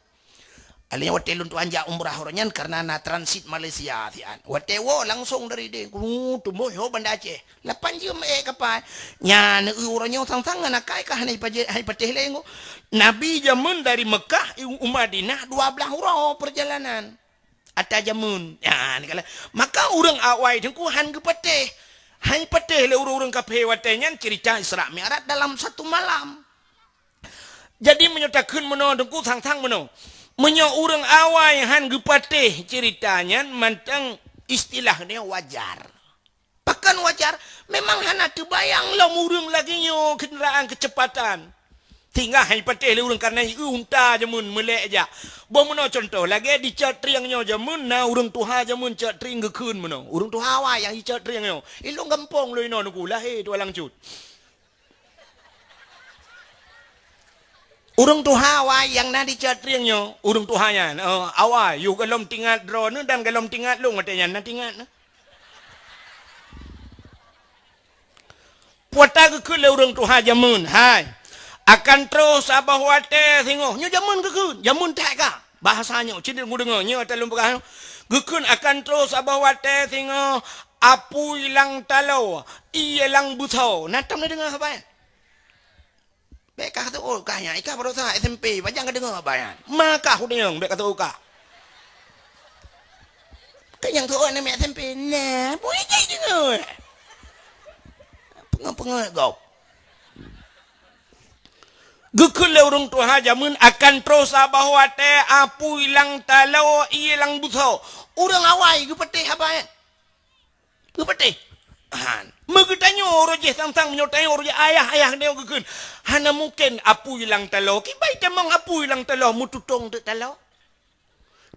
Alèh nyan watèe lôn tuan jak umrah uroe nyan kareuna na transit Malaysia siat. Watèe woe langsong dari deh, ku tumbôh ho Banda Aceh. Lapan jeuem ék kapai. Nyan, eu, uroe nyoe sang-sang ngon akai ka hana ipaje-, hana ipatéh lé ngo. Nabi jameun dari Mekah u, u Madinah dua blaih uroe peurjalanan. Ata jameun. Nyan, kala. Maka ureueng awai Teungku han geupatéh. Han ipatéh lé ureueng-ureueng kafé watèe nyan cerita Isra Mi'raj dalam satu malam. Jadi, meunyoe takheun meunoe Teungku, sang-sang meunoe. Meunyoe ureueng awai han geupatéh cerita nyan, mantong istilah nyoe wajar. Pakon wajar? Memang hana teubayang lom ureueng lagèe nyoe keundaraan keucepatan. Sehingga han ipatéh lé ureueng kareuna i eu unta jameun meulèk jak. Boh meunoe cuntoh, lagèe di Cot Trieng nyoe jameun na ureueng tuha jameun Cot Trieng geukheun meunoe. Ureueng tuha awai nyang di Cot Trieng nyoe. I lôn gampông lôn inoe Teungku, lahé Tualang Cut. Ureueng tuha awai nyang na di Cot Trieng nyoe, ureueng tuha nyan, eh, awai, yôh gohlom tingat droeneuh dan gohlom tingat lôn watèe nyan na tingat na. Peue ata geukheun lé ureueng tuha jameun, hai, akan troh saboh watèe singoh, nyoe jameun geukheun, jameun that ka. Bahasa nyoe, cit geudeungoe, nyoe ata lôn peugah nyoe. Geukheun akan troh saboh watèe singoh, apui lam taloe, ié lam beusoe. Na tom neudeungoe haba nyan? Bèk kah teuôt kah nyan, i kah baroesa S M P, pajan kadeungoe haba nyan. Ma kah udeueng, bèk kah teuôt kah. Keu nyang teuôt aneuk miet S M P, nah, bui jih deungoe. Peungeut-peungeut gob. Geukheun lé ureueng tuha jameun akan troh saboh watèe apui lam taloe ié lam beusoe. Ureueng awai geupatéh haba nyan. Geupatéh. Han. Meugeutanyoe uroe jih sang-sang meunyoe tanyoe uroe jih ayah-ayah nyoe geukheun. Hana mungken apui lam taloe. Kiban itamong apui lam taloe meututong teuk taloe.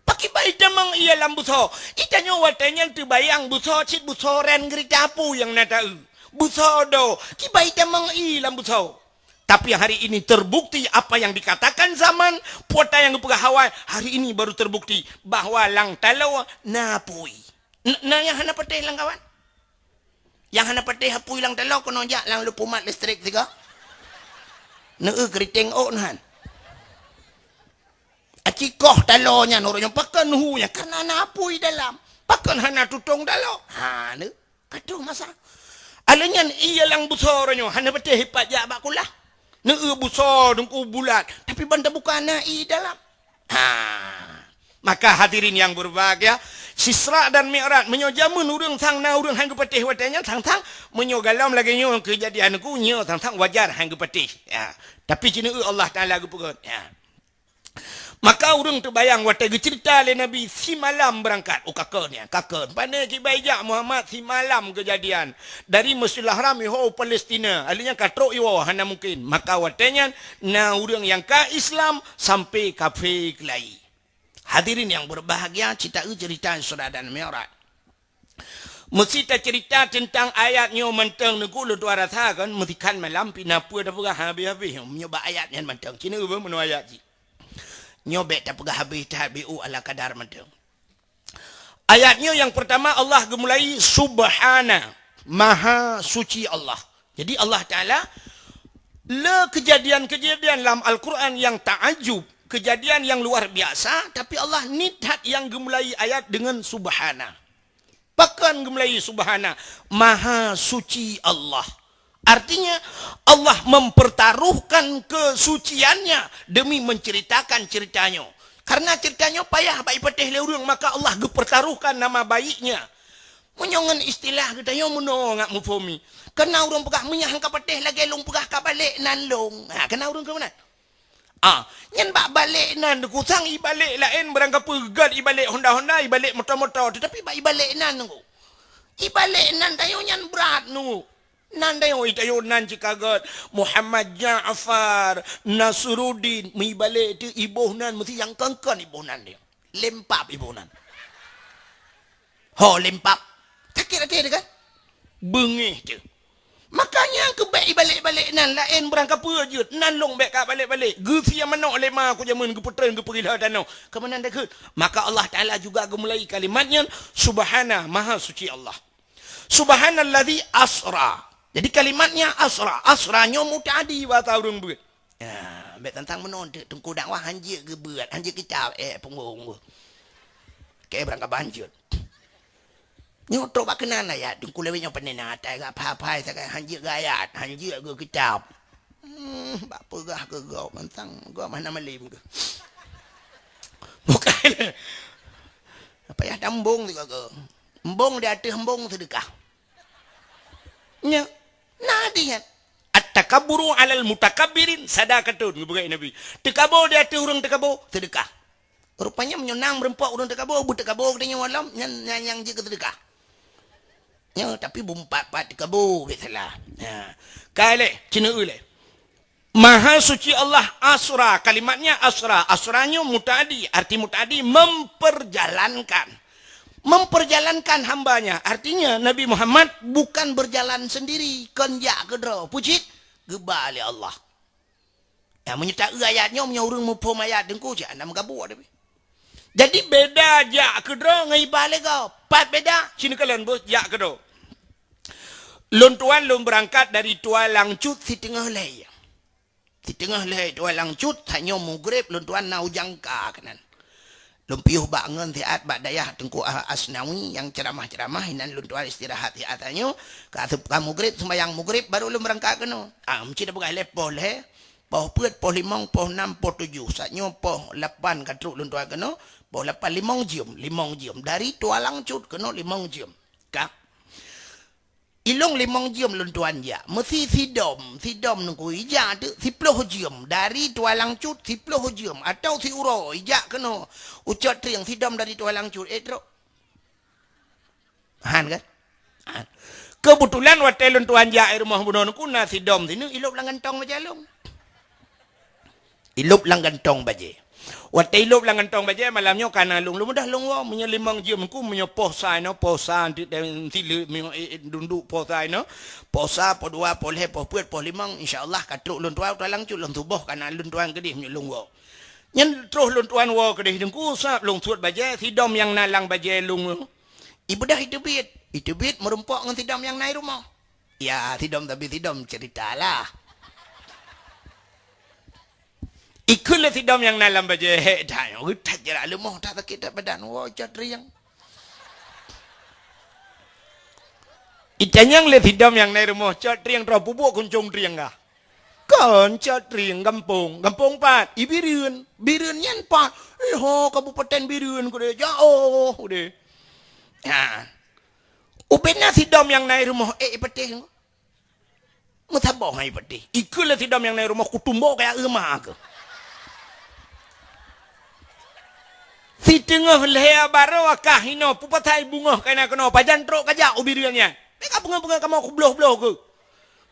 Pakriban itamong ié lam beusoe. Itanyoe watèe nyan teubayang beusoe cit beusoe ran geurita apui nyang na ta-eu. Beusoe do. Kiban itamong ié lam beusoe. Tapi hari ini terbukti apa yang dikatakan zaman, peue ata nyang geupeugah awai, hari ini baru terbukti bahwa lam taloe na apui. N-, na nyang hana patéh lam kawan? Nyang hana patéh apui lam taloe keunoe jak lam leupumat listrik sigoe. Neu-eu keuriteng ôk nyan. Aci koh taloe nyan uroe nyoe pakon hu nyan kareuna na apui dalam. Pakon hana tutong taloe? Ha, neu. Ka troh masa. Alèh nyan ié lam beusoe uroe nyoe hana patéh ipat jak bak kulah. Neu-eu beusoe Teungku bulat, tapi ban tabuka na ié dalam. Ha. Maka hadirin yang berbahagia, Isra dan Mi'raj, meunyoe jameun ureueng sang na ureueng han geupatéh watèe nyan sang-sang, meunyoe gohlom lagèe nyoe keujadian Teungku, nyoe sang-sang wajar han geupatéh. Ya. Tapi ci neu-eu Allah Taala geupeugöt. Ya. Maka ureueng teubayang watèe geuceurita lé Nabi simalam beurangkat. Oh, ka kheun nyan, ka kheun. Pane kiban ijak Muhammad simalam keujadian. Dari Masjidil Haram iho u Palestina. Alèh nyan ka trok iwoe, hana mungken. Maka watèe nyan na ureueng nyang ka Islam sampai kafé keulayi. Hadirin yang berbahagia, ci ta-eu ceurita Isra dan Mi'raj. Meusti taceurita teuntang ayat nyoe mantong Teungku, lôn tuan rasa kan, meusikan malam pih na peue tapeugah habéh-habéh nyoe bak ayat nyan mantong. Ci neu-eu beuh meunoe ayat jih. Nyoe bèk tapeugah habéh that, beu ala kadar mantong. Ayat nyoe nyang peurtama Allah geumulai, Subhana, Maha Suci Allah. Jadi Allah Ta'ala le kejadian-kejadian lam Al-Quran yang ta'ajub, kejadian yang luar biasa, tapi Allah niet that yang geumulai ayat dengan subhana. Pakon geumulai subhana, maha suci Allah. Artinya, Allah mempertaruhkan kesuciannya demi menceritakan ceritanya. Karena ceritanya payah bak ipatéh lé ureuëng, maka Allah geupertaruhkan nama baiknya. Meunyoe ngon istilah geutanyoe meunoe ngat muphom i. Kana ureuëng peugah meunyoe han ka patéh lagée lôn peugah ka balek nan lôn. Ha, kana ureuëng keu meunan. Ah, nyan bak balek nan kusang ibalek laén barangkapeue gét ibalek honda-honda, ibalek moto-moto, tetapi bak ibalek nan nunggu. Ibalek nan tayo nyan brat nunggu. Nan tayo, tayo nan cikagat Muhammad Ja'far Nasruddin, meuibalek tu iboh nan mesti nyang kangkan iboh nan dia. Lempap iboh nan. Ho lempap. Sakét até teuh kan? Beungéh teuh. Makanya keubek ibalek-balek nan laén barangkapeue jeuet, nan lôn bék ka balek-balek. Geusie manok lé ma ku jameun geupeutreun geupeugila tanoh. Keumanan takheun. Maka Allah Ta'ala juga geumulai kalimat nyan, Subhana, Maha Suci Allah. Subhanalladzi asra. Jadi kalimatnya asra. Asra nyoe muta'adi bahasa ureuëng beuet. Ya, bék tantang meunoe teuk teungku dakwah hanjeuet geubeuet, hanjeuet kitab, eh, punggong. Oke, barangkaban jeuet. Nyoe trok bak keunan ayat, teungku lewat nyoe peunena atai gak phai-phai sagai hanjeuet geuayat, hanjeuet geukitab. Hmm, bak peugah keu gob mantang, gob hana malem keu. Bukan. Apa ya tambong tu keu. Embong di ateueh embong sedekah. Nya, na di nyan. At-takabburu 'alal mutakabbirin sadaqatun, geupeugah Nabi. Teukabo di ateueh ureuëng teukabo, sedekah. Rupanya meunyoe na meureumpok ureuëng teukabo, beuteukaboe geutanyoe lom, nyan, nyan nyang jeuet keu seudeukah. Nyoe, tapi beumpat-pat teukabo, biasalah. Ha. Ka lé, cina lé. Maha Suci Allah asra, kalimatnya asra. Asra nyoe muta'adi, arti muta'adi memperjalankan. Memperjalankan hambanya, artinya Nabi Muhammad bukan berjalan sendiri, kon jak keudroe. Pucit, geuba lé Allah. Ya, meunyoe taeu ayat nyoe, meunyoe ureuëng muphom ayat teungku, cit hana meugabuek tapi. Jadi, beda jak keudroe ngon iba lé gob. Pat beda, sinoe kalon beuh jak keudroe. Lôn tuan lôn beurangkat dari Tualang Cut siteungoh lhée. Siteungoh lhée Tualang Cut, tanyoe mugreb lôn tuan na u Jangka keunan. Lôn piôh bak ngon siat bak dayah Teungku Asnawi nyang ceuramah-ceuramah, inan lôn tuan istirahat siat tanyoe, ka asup ka mugreb, seumayang mugreb, baru lôn beurangkat keunoe. Ah, meucit peugah lé poh lhée, poh peuet, poh limong, poh nam, poh tujoh. Saat nyoe poh lapan ka trok lôn tuan keunoe, poh lapan limong jeuem, limong jeuem. Dari Tualang Cut keunoe limong jeuem. Ka. Ilong limong jeuem lôn tuan jak. Meusi sidom, sidom nungku ijak teuk siploh jeuem. Dari Tualang Cut siploh jeuem. Atau siuroe ijak keunoe. Ucot trieng sidom dari Tualang Cut. Eh, trok. Han kan? Han. Keubeutulan watée lôn tuan jak i rumoh bunoe nungku na sidom sineuk ilop lam gantong bajée lôn. Ilop lam gantong bajée. Watée ilop lam gantong bajée malam nyoe kana lôn, lôn mudah lôn woe. Meunyoe limong jeuem ku, meunyoe poh sa inoe, poh sa anteuk dan sileuk, meunyoe, eh, eh, dunduk poh sa inoe, poh sa, poh dua, poh lhée, poh peuet, poh limong, insya Allah ka trok lôn tuan, Tualang Cut lôn tuboh kana lôn tuan keudeh meunyoe lôn woe. Nyan troh lôn tuan woe keudeh teungku, sab lôn suet bajée, sidom nyang na lam bajée lôn. Ibeudôh iteubiet, iteubiet meurumpok ngon sidom nyang na i rumoh. Ya, sidom tapi sidom cerita lah. Ikheun lé sidom nyang na lam bajée, "Hék that nyoe, that jarak leumoh, that sakét that badan, woe cot rieng." Itanyong lé sidom nyang na i rumoh, "Cot rieng troh, peubuet kuncong rieng kah?" "Kon cot rieng gampông." "Gampông pat?" "I Bireuen." "Bireuen nyan pat?" "Eh, ho, kabupaten Bireuen kudeh, jaoh kudeh." Ha. Ubena sidom nyang na i rumoh, eh, i patéh. Meusaboh hai patéh. Ikheun lé sidom nyang na i rumoh kutumbo kaya euma keu. Siteungoh lhée baroe kah hinoe pupasai beungoh kaina keunoe pajan trok kajak u Bireuen nyan. Meuka beungoh-beungoh kamoe kubloh-bloh keu.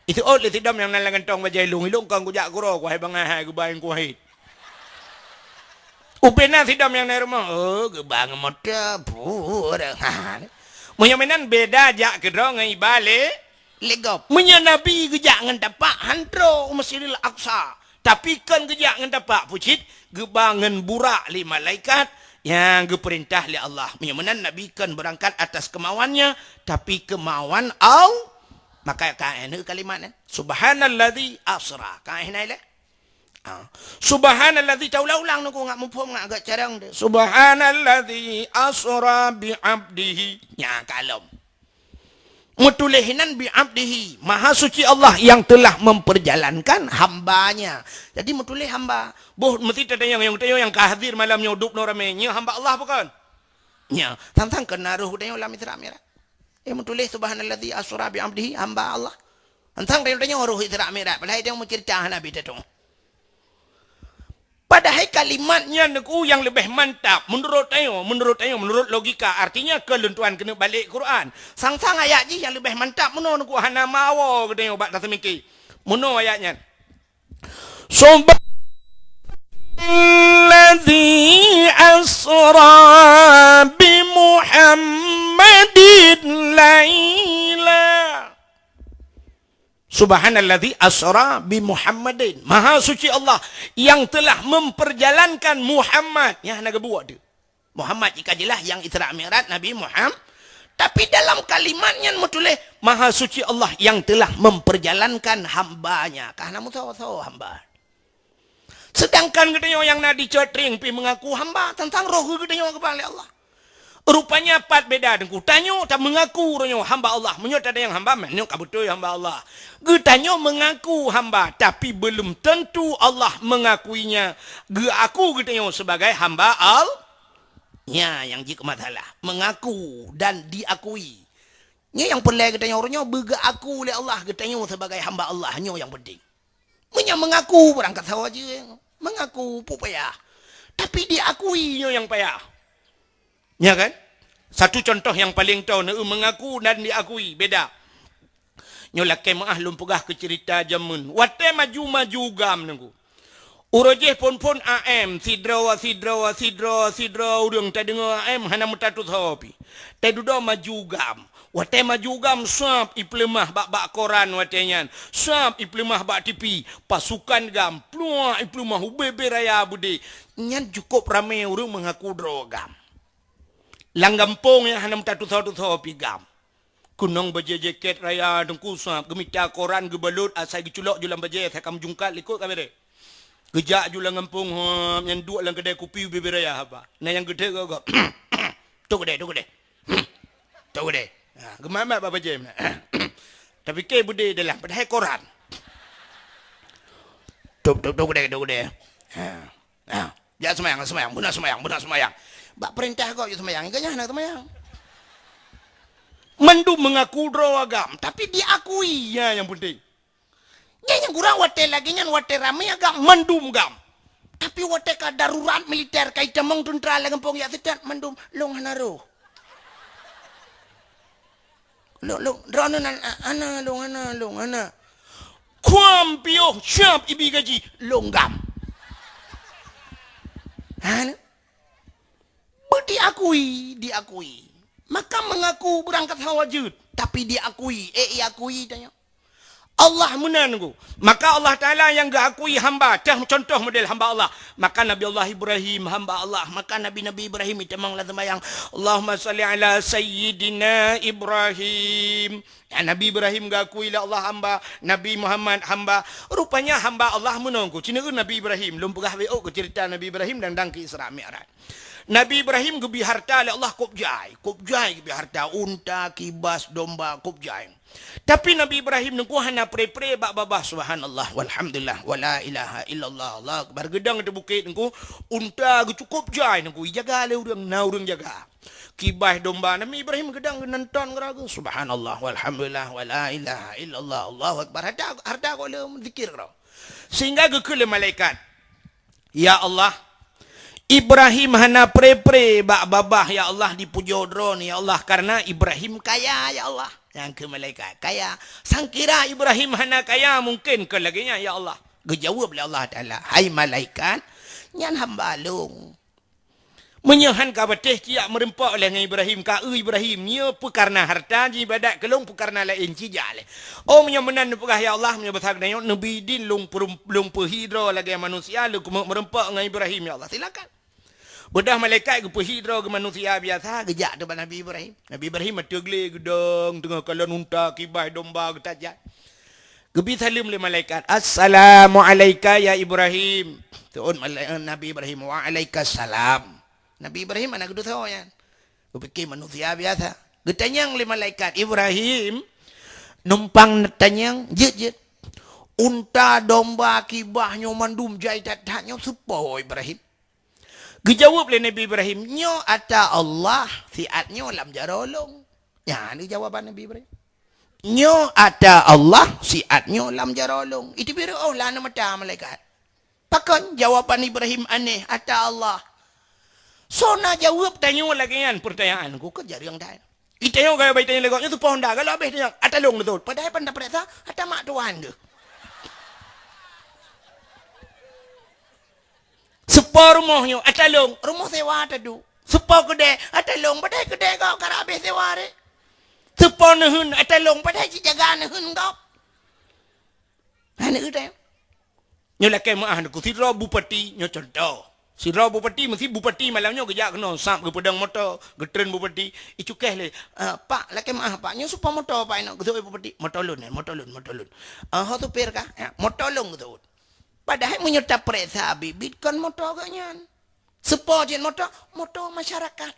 Itu ot lé sidom nyang na lam gantong bajée lôn, ilong kong kujak kuro kuhai bangai hai geubai kuhai. Ubena sidom nyang na i rumoh, oh, geuba ngon moto, pur. Ha. Meunyoe meunan beda jak keudroe ngon iba lé, lé gob. Meunyoe Nabi geujak ngon tapak, han trok u Masjidil Aqsa. Tapi kon geujak ngon tapak, pucit, geuba ngon burak lé malaikat nyang geupeurintah lé Allah. Meunyoe meunan Nabi kon beurangkat atas kemauannya, tapi kemauan Al-, Maka ka éh kalimat nyan. Subhanalladzi asra. Ka éh nai lé. Ah. Subhanalladzi, taulang-ulang nungku ngat muphom ngat agak carang deh. Subhanalladzi asra bi abdihi. Nya kalom. Meutuléh nan bi abdihi, Maha Suci Allah yang telah memperjalankan hambanya. Jadi meutuléh hamba. Boh meusti tatanyong, nyang tatanyong nyang ka hadir malam nyoe dub noe ramé, nyoe hamba Allah bukan? Nya, tantang keunaroh geutanyoe lam Isra Mi'raj. Eh, meutuléh subhanalladzi asra bi abdihi, hamba Allah. Tantang tanyoe roh Isra Mi'raj, padahai tanyoe meucerita hana bit tu. Padahai kalimat nyan nungku nyang leubeh mantap menurut tanyoe, menurut tanyoe, menurut logika, artinya keu lôn tuan keuneuk balek Quran. Sang-sang ayat jih nyang leubeh mantap meunoe nungku hana mawoe geutanyoe bak taseumiké. Meunoe ayat nyan. Subhanalladzi asra bi Muhammadin laila. Subhanalladzi asra bi Muhammadin. Maha suci Allah yang telah memperjalankan Muhammad. Nyang hana geubuet tu. Muhammad jika jelas yang Isra Mi'raj Nabi Muhammad. Tapi dalam kalimat nyan meutuléh, Maha suci Allah yang telah memperjalankan hamba-Nya. Ka hana meusoe-soe hamba. Sedangkan geutanyoe nyang na di Cot Tring pih mengaku hamba, tantang roh geutanyoe geuba lé Allah. Rupanya pat beda teungku. Tanyoe ta mengaku roh nyoe hamba Allah. Meunyoe tatanyong hamba, meunyoe ka beutôi hamba Allah. Geutanyoe mengaku hamba, tapi belum tentu Allah mengakuinya. Geuaku geutanyoe sebagai hamba Allah. Nya nyang jeuet keu masalah. Mengaku dan diakui. Nyoe nyang peureulée geutanyoe roh nyoe beugeuaku lé Allah geutanyoe sebagai hamba Allah. Nyoe nyang penting. Meunyoe mengaku, barang ka sawa jeueng. Mengaku, peue payah. Tapi diakui nyoe nyang payah. Ya kan? Satu contoh yang paling tau, neu mengaku dan diakui, beda. Nyoe lakée meuáh lôn peugah keu cerita jameun. Watée maju-maju GAM nungku. Uroe jéh phon-phon A M, sidroe, sidroe, sidroe, sidroe ureuëng tadeungoe A M hana meutatusoe pih. Teududoe maju GAM. Watée maju GAM, sab ipeuleumah bak-bak koran watée nyan. Sab ipeuleumah bak T V. Pasukan GAM, pluak ipeuleumah ubé-bé raya beudé. Nyan cukôp ramé ureuëng meungaku droe GAM. Lam gampông nyang hana meutatusoe-tusoe pih GAM. Keunong bajée jakét raya teungku sab, geumita koran geubalot asai geuculok ju lam bajée asai ka meujungkat likot ka bereh. Geujak ju lam gampông, hom, nyan duek lam keudée kupi ubé-bé raya haba. Na nyang geuthée gob-gob. Tok keudée, tok keudée. Tok keudée. Ha, geumat-mat bak bajée meunan. Tapike beudé dalam, padahai koran. Tok, tok, tok keudée, tok keudée. Ha. Ha. Jak seumayang, seumayang, beuna seumayang, beuna seumayang. Bak peurintah gob jak seumayang, ingat nyan hana seumayang. Mandum mengaku droe GAM, tapi diakui, ya, nyang penting. Nyan nyang kurang watée lagée nyan, watée ramé GAM, mandum GAM. Tapi watée ka darurat militer, ka itamong teuntra lam gampông jak seutôt, mandum lôn hana roh. Lôn, lôn, droeneuh nan, a-, hana lôn, hana lôn, hana. Kuam piôh siab ibi gaji, lôn GAM. Hana. Beu diakui, diakui. Maka mengaku beurangkat hawa jeuet, tapi diakui. Eh, iakui tanyoe. Allah meunan nungku. Maka Allah Taala nyang geuakui hamba, teuh contoh model hamba Allah. Maka Nabi Allah Ibrahim hamba Allah. Maka Nabi-Nabi Ibrahim itamong lam seumayang, "Allahumma shalli ala sayyidina Ibrahim." Ya, Nabi Ibrahim geuakui lé Allah hamba, Nabi Muhammad hamba. Rupanya hamba Allah meunan nungku. Cina Nabi Ibrahim, lôn peugah beu keu cerita Nabi Ibrahim dan dang keu Isra Mi'raj. Nabi Ibrahim geubi harta lé Allah kôb jai. Kôb jai geubi harta, unta, kibas, domba, kôb jai. Tapi Nabi Ibrahim nungku hana pre-pre bak babah, subhanallah, walhamdulillah, wala ilaha illallah, Allahu akbar. Geudong di bukét nungku, unta geucukôp jai nungku, ijaga lé ureuëng, na ureuëng jaga. Kibas domba, Nabi Ibrahim geudong geunonton geuragu, subhanallah, walhamdulillah, wala ilaha illallah, Allahu akbar. Harta, harta gohlom zikir keudroe. Sehingga geukheun lé malaikat, "Ya Allah, Ibrahim hana pre-pre bak babah, ya Allah, dipujoe Droeneuh, ya Allah, karena Ibrahim kaya, ya Allah." Nyang keu malaikat, "Kaya. Sangkira Ibrahim hana kaya, mungkin kon lagée nyan, ya Allah." Geujaweueb lé Allah Taala, "Hai malaikat, nyan hamba lôn. Meunyoe han ka patéh, ciyak meurumpok lé ngon Ibrahim, ka eu Ibrahim, nyoe peu karena harta jiibadat keu lôn, peu karena laén cijak lé. Oh, meunyoe meunan neupeugah, ya Allah, meunyoe basa geutanyoe, neubi idin lôn peurum-, lôn peuhi droe lagée manusia, lôn keumeuk meurumpok ngon Ibrahim, ya Allah, silakan." Padahai malaikat geupeuhit droe geumanusia biasa, geujak teuk bak Nabi Ibrahim. Nabi Ibrahim ateueh glé geudong, teungoh kalon unta, kiban, domba, geutajak. Geubi saleuem lé malaikat, "Assalamu alaika ya Ibrahim." Seuôt malai-, Nabi Ibrahim, "Wa alaika salam." Nabi Ibrahim hana geuteupeue nyan. Geupike manusia biasa. Geutanyong lé malaikat, "Ibrahim, numpang neutanyong, jeuet, jeuet. Unta, domba, kiban nyoe mandum jai that-that nyoe soe po, Ibrahim?" Geujaweueb lé Nabi Ibrahim, "Nyoe ata Allah, siat nyoe lam jaroe lôn." Nyan jawaban Nabi Ibrahim. "Nyoe ata Allah, siat nyoe lam jaroe lôn." Iteubiet reuôh lam mata malaikat. Pakon jawaban Ibrahim aneh, "Ata Allah"? Soe na jaweueb tanyoe lagée nyan peurtanyaan? Ku keu jareueng that. Itanyong gaya bai tanyong lé gobnyan, "Soe po Honda?" Galak habéh tanyong, "Ata lôn," geuteuôt. Padahai pan tapeuriksa, ata mak tuan geuh. "Soe po rumoh nyoe?" "Ata lôn." "Rumoh sewa taduek." "Soe po keudè?" "Ata lôn." Padahai keudè gob karab habéh sewa ré. "Soe po neuheun?" "Ata lôn." Padahai jijaga neuheun gob. Hana udeb. Nyoe lakée meuáh neuku sidroe bupati, nyoe cuntoh. Sidroe bupati, meusi bupati malam nyoe geujak keunoe, sab geupeudong moto, geutreun bupati, icukéh lé, "Eh, Pak, lakée meuáh, Pak, nyoe soe po moto, Pak, inong?" Geuseuôt bupati, "Moto lôn, eh, moto lôn, moto lôn." "Eh, ho supir kah?" "Eh, moto lôn," geuseuôt. Padahai meunyoe tapeuriksa biet-biet kon moto geuh nyan. Soe po jeuet moto? Moto masyarakat.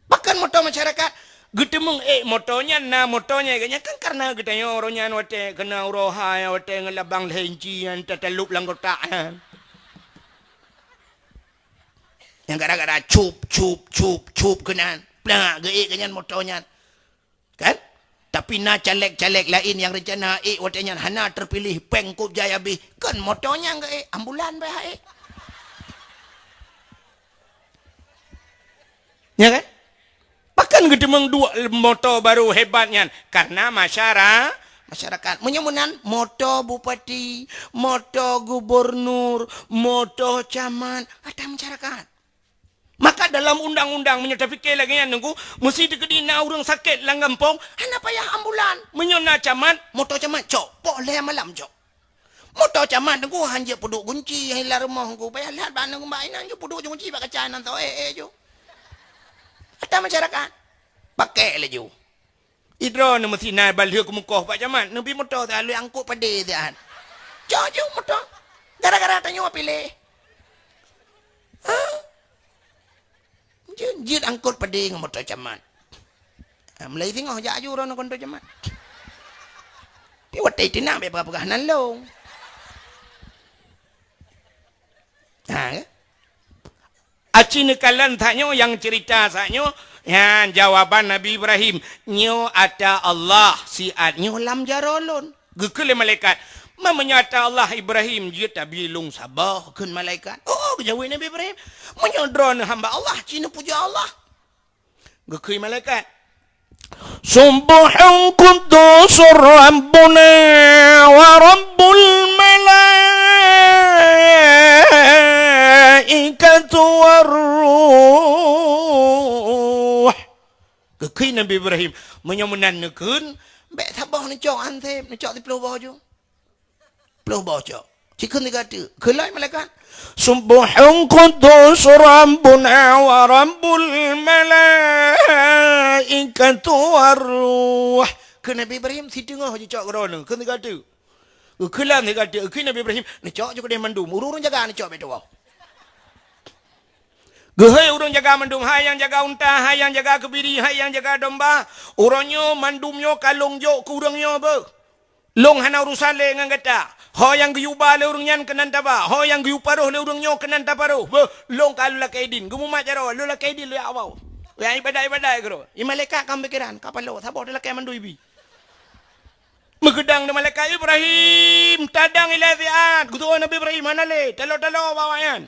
Pakon moto masyarakat? Geuteumeung ék moto nyan, na moto nyan, geuhnyan kan kareuna geutanyoe uroe nyan watée keunoe uroe hai, watée ngon labang lhée inci nyan tatalop lam kotak nyan. Nyang gara-gara cup, cup, cup, cup keunan, plak geuék geuhnyan moto nyan. Kan? Tapi na caleg-caleg laén nyang reuncana ék watée nyan hana teupiléh, péng kôb jai habéh, kon moto nyan geuék, ambulan beh ék. Ya kan? Pakon geuteumeung duek moto barô hebat nyan? Kareuna masyara-, masyarakat. Meunyoe meunan, moto bupati, moto gubernur, moto camat, ata masyarakat. Maka dalam undang-undang, meunyoe tapike lagée nyan, Teungku, meusi teukeudi na ureuëng sakét lam gampông, hana payah ambulan. Meunyoe na camat, moto camat cok, poh lhée malam cok. Moto camat, Teungku, han jeuet peuduek gunci, han lam rumoh, Teungku, payah lhat bak aneuk bak inan jeuet peuduek gunci bak kaca nan tho, eh, eh, ju. Ata masyarakat, pakai laju. Idroe neuh meusi na balheueh keumukoh bak camat, neubi moto siat lheueh angkot padé siat. Cok ju moto. Gara-gara tanyoe piléh. Ha? Jeuet, jeuet angkot padé ngon moto camat. Ha, mulai singoh jak ju droeneuh ngon moto camat. Pi watée tina bék peugah-peugah nan lôn. Ha, ya? Aci neukalon that nyoe nyang ceurita saat nyoe, nyan jawaban Nabi Ibrahim, "Nyoe ata Allah, siat nyoe lam jaroe lôn." Geukheun lé malaikat, "Ma meunyoe ata Allah Ibrahim, jeuet tabi lôn saboh," kheun malaikat. "Oh," geujaweueb Nabi Ibrahim, "meunyoe droeneuh hamba Allah, ci neupujoe Allah." Geukheun malaikat, "Subbuhun quddusur Rabbuna wa Rabbul malaikati war ruh." Geukheun Nabi Ibrahim, "Meunyoe meunan neukheun, bék saboh neucok anseb, neucok siplôh boh ju." Plôh boh cok. Ci kheun siga teuk. Kheun lom malaikat, "Subbuhun quddus Rabbuna wa Rabbul malaikatu war ruh." Kheun Nabi Ibrahim, "Siteungoh jicok keudroe nyoe." Kheun siga teuk. Kheun lom siga teuk. Kheun Nabi Ibrahim, "Neucok ju keudeh mandum. Ureuëng-ureuëng jaga neucok bék tuwoe." Geuhôi ureuëng jaga mandum, hai nyang jaga unta, hai nyang jaga keubiri, hai nyang jaga domba. Uroe nyoe mandum nyoe ka lôn jok keu ureuëng nyoe beuh. Lôn hana urusan lé ngon gata. Ho nyang geuyue ba lé ureuëng nyan keunan taba, ho nyang geuyue paroh lé ureuëng nyoe keunan taparoh. Beuh, lôn ka lôn lakée idin. Geumumat jaroe, lôn lakée idin lôn jak woe. Nyang iébadat-iébadat keudroe. Di malaikat ka meupikéran, ka paloe, saboh talakée mandum ibi. Meugeudang di malaikat, "Ibrahim, tadang ilée siat." Geuteupeue Nabi Ibrahim, "Hana lé, talo-talo bak awaknyan."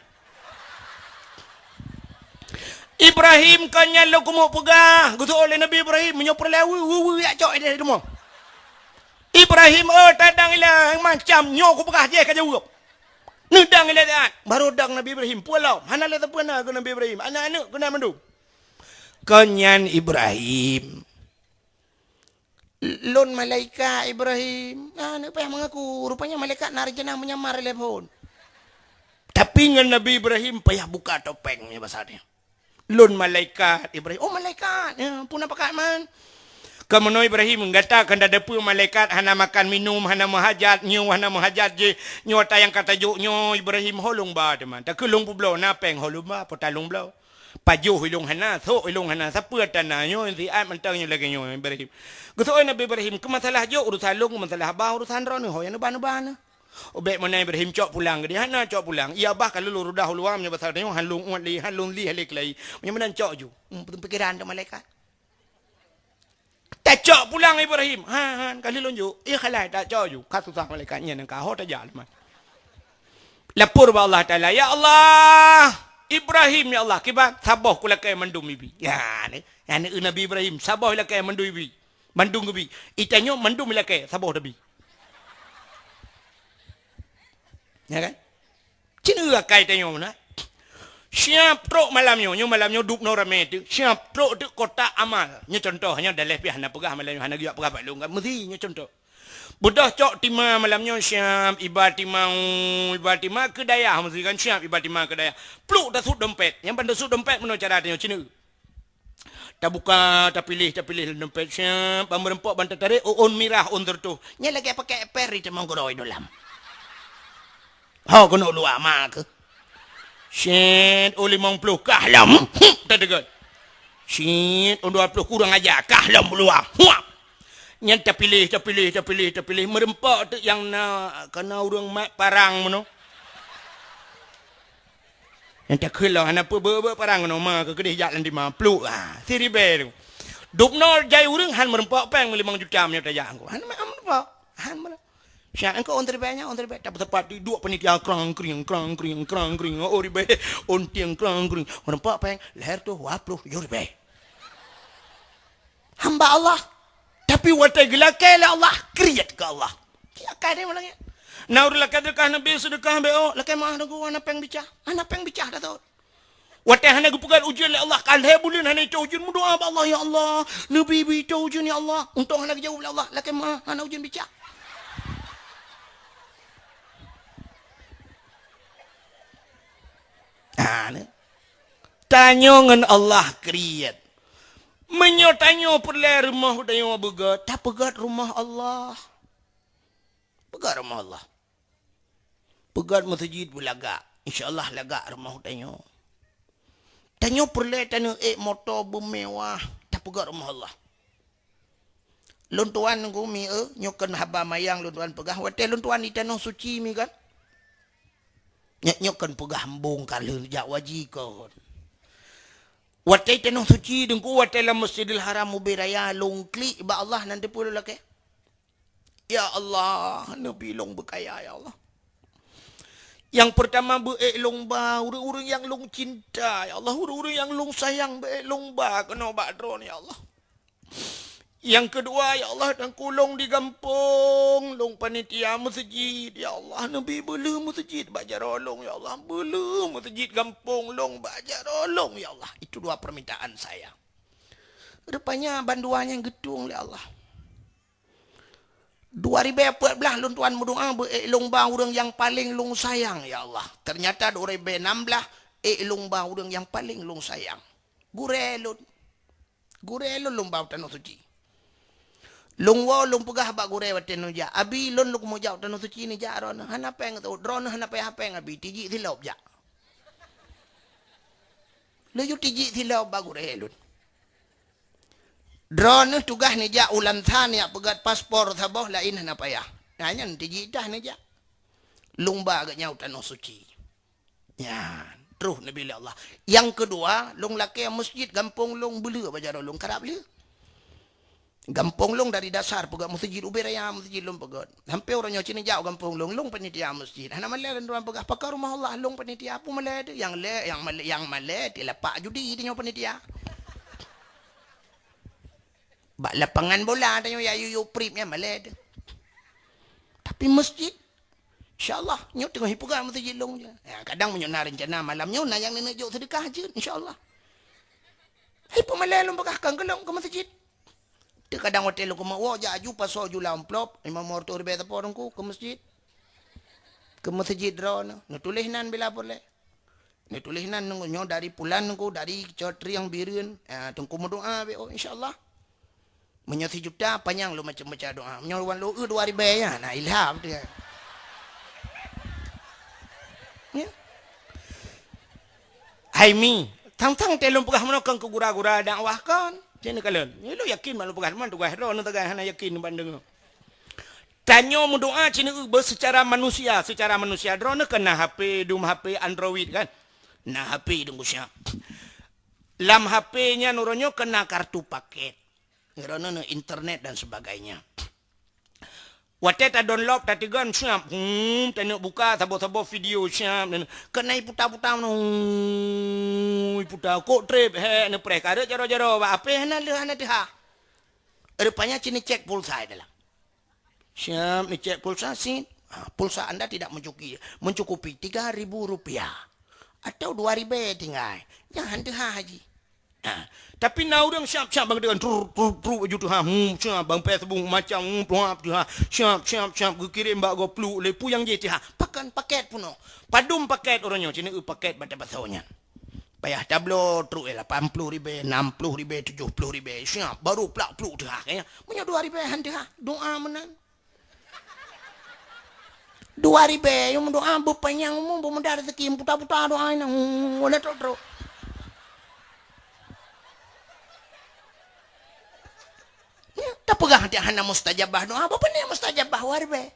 "Ibrahim, kon nyan lôn keumeung peugah," geuteupeue lé Nabi Ibrahim, "meunyoe peureulée weu, weu, weu, jak cok ideh rumoh." "Ibrahim, oh, tadang ilée macam nyoe kupeugah jih ka jaweueb." Neudang ilée siat, barô dang Nabi Ibrahim, pulang. Hana lé sapeue na keu Nabi Ibrahim, aneuëk-aneuëk keunan mandum. "Kon nyan Ibrahim, lôn malaikat Ibrahim." Nah, hana payah mengaku. Rupanya malaikat na rencana menyamar lé phon. Tapi Tapi ngon Nabi Ibrahim payah buka topeng nyoe basa nyoe. Lôn malaikat Ibrahim. Oh, malaikat. Ya, peue na pakat man. Kamoe Ibrahim, gata kan tadeungoe malaikat hana makan minum, hana meuhajat, nyoe hana meuhajat jih. Nyoe ata nyang ka tajok nyoe Ibrahim ho lôn ba teuma. Takheun lôn peubloe na péng ho lôn ba, peue ta lôn bloe. Pajoh ilôn hana, sok ilôn hana, sapeue ata na nyoe siat mantong nyoe lagèe nyoe Ibrahim. Geusok Nabi Ibrahim, keu masalah jok urusan lôn, keu masalah ba urusan droeneuh, ho nyang neuba-neuba na. Ubek meunan Ibrahim cok pulang, geuh hana cok pulang. Iya bah ka lôn rudah u luwa meunyoe basa tanyoe, han lôn uet lé, han lôn lieh lé keulai. Meunyoe meunan cok ju. Hmm, pikiran tu malaikat. Tacok pulang Ibrahim. Ha, ha, ka lheueh lôn jok. Iya khalai tacok ju. Ka susah malaikat nyan ka ho tajak leumah. Lapor bak Allah Taala, "Ya Allah, Ibrahim ya Allah, kiban saboh kulakèe mandum ibi." Ya, ni. Ya, ni Nabi Ibrahim, saboh ilakèe mandum ibi. Mandum geubi. Itanyoe mandum ilakèe, saboh tabi. Ya kan? Cina akai tanyoe na. Siap trok malam nyoe, nyoe malam nyoe dub noe ramè teuk. Siap trok teuk kotak amal. Nyoe contoh, nyoe daleh pih hana peugah malam nyoe, hana geujak peugah bak lôn kan. Meusi nyoe contoh. Beudôh cok tima malam nyoe siap iba tima, iba tima keu dayah meusi kan siap iba tima keu dayah. Pluk tasut dompet. Nyang ban tasut dompet meunoe cara tanyoe cina. Tabuka, tapiléh, tapiléh lam dompet siap, ban meureumpok ban tatarek, oh, ôn mirah, ôn seureutôh. Nyan lagèe pakèk per di teumong keudroe dalam. Ho keunoe luwa ma keuh. Siet, oh, limong ploh kah lom. Huh, tadeungon. Siet, oh, dua ploh kurang aja kah lom luwa. Huap. Nyan tapiléh, tapiléh, tapiléh, tapiléh. Meureumpok teuk nyang na, kana ureueng mat parang meunoe. Nyang takheun lom hana peue beu-beu parang ngon ma keu keudeh jak lam tima pluk. Ha, siribèe tu. Dubnoe jai ureueng han meureumpok péng limong juta meunyoe tajak angku. Han meureumpok. Han meureumpok. Siat angku on ribèe nyan, on ribèe. Tapi tepat di duek panitia krang kring, krang kring, krang kring. Oh ribèe, on tieng krang kring. Meureumpok péng, lhèe reutôh dua ploh tujoh ribèe. Hamba Allah. Tapi watèe geulakèe lé Allah, kriet keu Allah. Lakèe deh malam nyan. Na ureueng lakèe seudeukah Nabi seudeukah beuh, lakèe meuah Teungku, hana péng bicah. Hana péng bicah dah thot. Watèe hana geupeugöt ujeuen lé Allah, ka lhèe buleuen hana itoe ujeuen, meudoa bak Allah, "Ya Allah, neubi beu itoe ujeuen ya Allah." Untông hana geujaweueb lé Allah, lakèe meuah hana ujeuen bicah. Ha, ni. Tanyoe ngon Allah kriet. Meunyoe tanyoe peureulèe rumoh tanyoe beugöt, tapeugöt rumoh Allah. Peugöt rumoh Allah. Peugöt meuseujid beulagak. Insya Allah lagak rumoh tanyoe. Tanyoe peureulèe taneuk ék moto beumewah, tapeugöt rumoh Allah. Lôn tuan Teungku mi eu, nyoe kon haba manyang lôn tuan peugah, watèe lôn tuan di Tanoh Suci mi kan. Nyak nyoe kon peugah embong ka lheueh jak waji kon. Watèe Tanoh Suci Teungku, watèe lam Masjidil Haram ubé raya lôn klik bak Allah nan teupeu lôn lakèe. Ya Allah, neubi lôn beukaya ya Allah. Nyang peurtama beu ék lôn ba ureueng-ureueng nyang lôn cinta ya Allah, ureueng-ureueng nyang lôn sayang beu ék lôn ba keunoe bak Droeneuh ya Allah. Nyang keudua, ya Allah, Teungku lôn di gampông, lôn panitia meuseujid, ya Allah, neubi beuleueh meuseujid bak jaroe lôn, ya Allah, beuleueh meuseujid gampông lôn bak jaroe lôn, ya Allah. Itu dua permintaan saya. Rupanya bandua nyan geutueng lé Allah. Dua ribèe peuet blah lôn tuan meudoa beu ék lôn ba ureueng nyang paleng lôn sayang, ya Allah. Ternyata dua ribèe nam blah ék lôn ba ureueng nyang paleng lôn sayang. Gurèe lôn. Gurèe lôn lôn ba u Tanoh Suci. Lôn woe lôn peugah bak gurèe watèe neujak, "Abi, lôn lôn keumeujak u Tanoh Suci neujak droeneuh. Hana péng teuôt, droeneuh hana payah péng, Abi. Tijik silop jak." Laju tijik silop bak gurèe lôn. "Droeneuh tugaih neujak u Lansa neujak peugöt paspor saboh, laén hana payah." Nah, nyan tijik dah neujak. Lôn ba geuh nyan u Tanoh Suci. Nyan, troh neubi lé Allah. Nyang keudua, lôn lakèe meuseujid gampông lôn beuleueh bak jaroe lôn karab lheueh. Gampông lôn dari dasar peugöt meuseujid, ubé raya meuseujid lôn peugöt. Sampoe uroe nyoe ci neujak u gampông lôn, lôn panitia meuseujid. Hana malèe lôn tuan peugah, "Pakon rumoh Allah?" Lôn panitia, peue malèe teuh? Nyang lé, nyang malèe, nyang malèe teuh lapak judi tanyoe panitia. Bak lapangan bola tanyoe ya yue-yue prip nyan malèe teuh. Tapi meuseujid, insya Allah, nyoe teungoh ipeugah meuseujid lôn je. Ya, kadang meunyoe na reuncana malam nyoe, na nyang neuneuk jok seudeukah jeuet, insya Allah. Hai peumalèe lôn peugah kan keu lôn keu meuseujid. Teukadang watèe lôn keumeung woe jak aju pasoe ju lam amplop, limong reutôh ribèe sapo Teungku keu meuseujid. Keu meuseujid droeneuh, neutuléh nan bila peureulée. Neutuléh nan nyoe dari pulan Teungku, dari Cotriang Bireuen, ah, Teungku meudoá beu, oh, insya Allah. Meunyoe sijuta, panyang lôn macam baca doa. Meunyoe wan lôn eu dua ribée, ya, na ilham tu, ya. Ya. Hai mi, tang-tang teuh lôn peugah meunoe kon keu gura-gura dakwah kon. Cit neukalon. Nyoe lôn yakin mak lôn peugah, teuma tugaih droeneuh tagai hana yakin bandum. Tanyoe meudoá cit neueu beu seucara manusia, seucara manusia. Droeneuh kan na H P, dum H P Android kan? Na H P dum siap. Lam H P nyan uroe nyoe kan na kartu paket. Droeneuh na internet dan sebagainya. Watée ta-download, tateugon siap, hmm, taneuk buka saboh-saboh video siap, dan keuneuk puta-puta, hmm, puta kok treb, he, neupreh kareuet jaroe-jaroe bak H P hana leuh hana teuhah. Rupanya cit neucek pulsa dalam. Siap, neucek pulsa, sit. Ha, pulsa anda tidak mencukupi, mencukupi tiga ribu rupiah. Atau dua ribée tinggai. Nyan han teuhah, Haji. Ha, tapi na ureuëng siap-siap bang dengan truk, truk, truk, baju teuhah. Hmm, siap, bang Facebook macam, hmm, tuha teuhah. Siap, siap, siap, geukirém bak gopluk, lé peue nyang jih teuhah. Pakon paket peunoh. Padum paket uroe nyoe, cit neueu paket bak tabaso nyan. Payah tabloe trok, eh, lapan ploh ribée, nam ploh ribée, tujoh ploh ribée. Siap, baru plak-pluk teuhah, kayaknya. Meunyoe dua ribée han teuhah, doa meunan. Dua ribée, yum doa beupanyang umu, beumudah rezeki, puta-puta doa ina, hmm, wana trok-trok. Ya, tapeugah hati hana mustajabah doa, apa ni mustajabah dua ribée?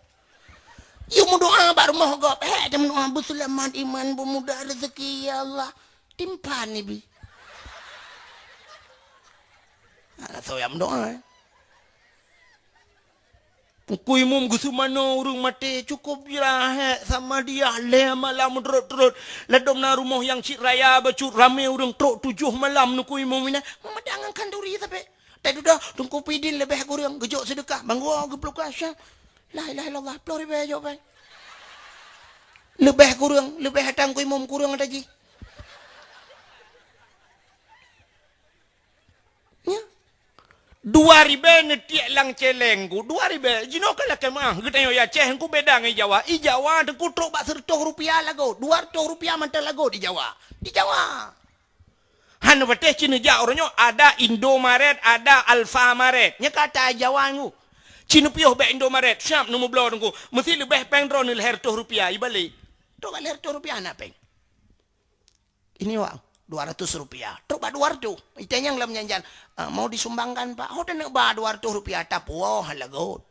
Yum doa bak rumoh gob, eh, dan doa beuseulamat iman, beumudah rezeki, ya Allah. Timpan ibi. Ana soe nyang doa, eh. Teungku Imum geuseumanoe ureuëng maté, cukôp jirahat sama dia lhée malam meudrot-drot. Ladôm na rumoh nyang cit raya bacut ramé ureuëng trok tujoh malam Teungku Imum inan. Meumada ngon khanduri sabe. Teududoe Teungku Pidin leubeh kureueng geujok seudeukah, banggoe geupluka syah. La ilaha illallah, ploh ribée jok bai. Leubeh kureueng, leubeh ata Teungku Imum kureueng ata jih. Nya. Dua ribée neutiek lam céléng ku, dua ribée. Jinoe ka lakée meuah, geutanyoe i Aceh ku beda ngon i Jawa. I Jawa Teungku trok bak seureutôh rupiah lagot, dua reutôh rupiah mantong lagot di Jawa. Di Jawa. Hana patéh cit neujak uroe nyoe, ada Indomaret, ada Alfamaret. Nyan ka ata i Jawa nyoe. Cit neupiôh bak Indomaret, siap neumeubloe Teungku. Meusti leubeh péng droeneuh lhée reutôh rupiah, ibalek. Trok bak lhée reutôh rupiah na péng. Ini wak, dua ratus rupiah. Trok bak dua reutôh. Itanyong lam janjan, "Ah, mau disumbangkan, Pak?" "Oh, taneuk ba dua reutôh rupiah, tapuwoe lagot."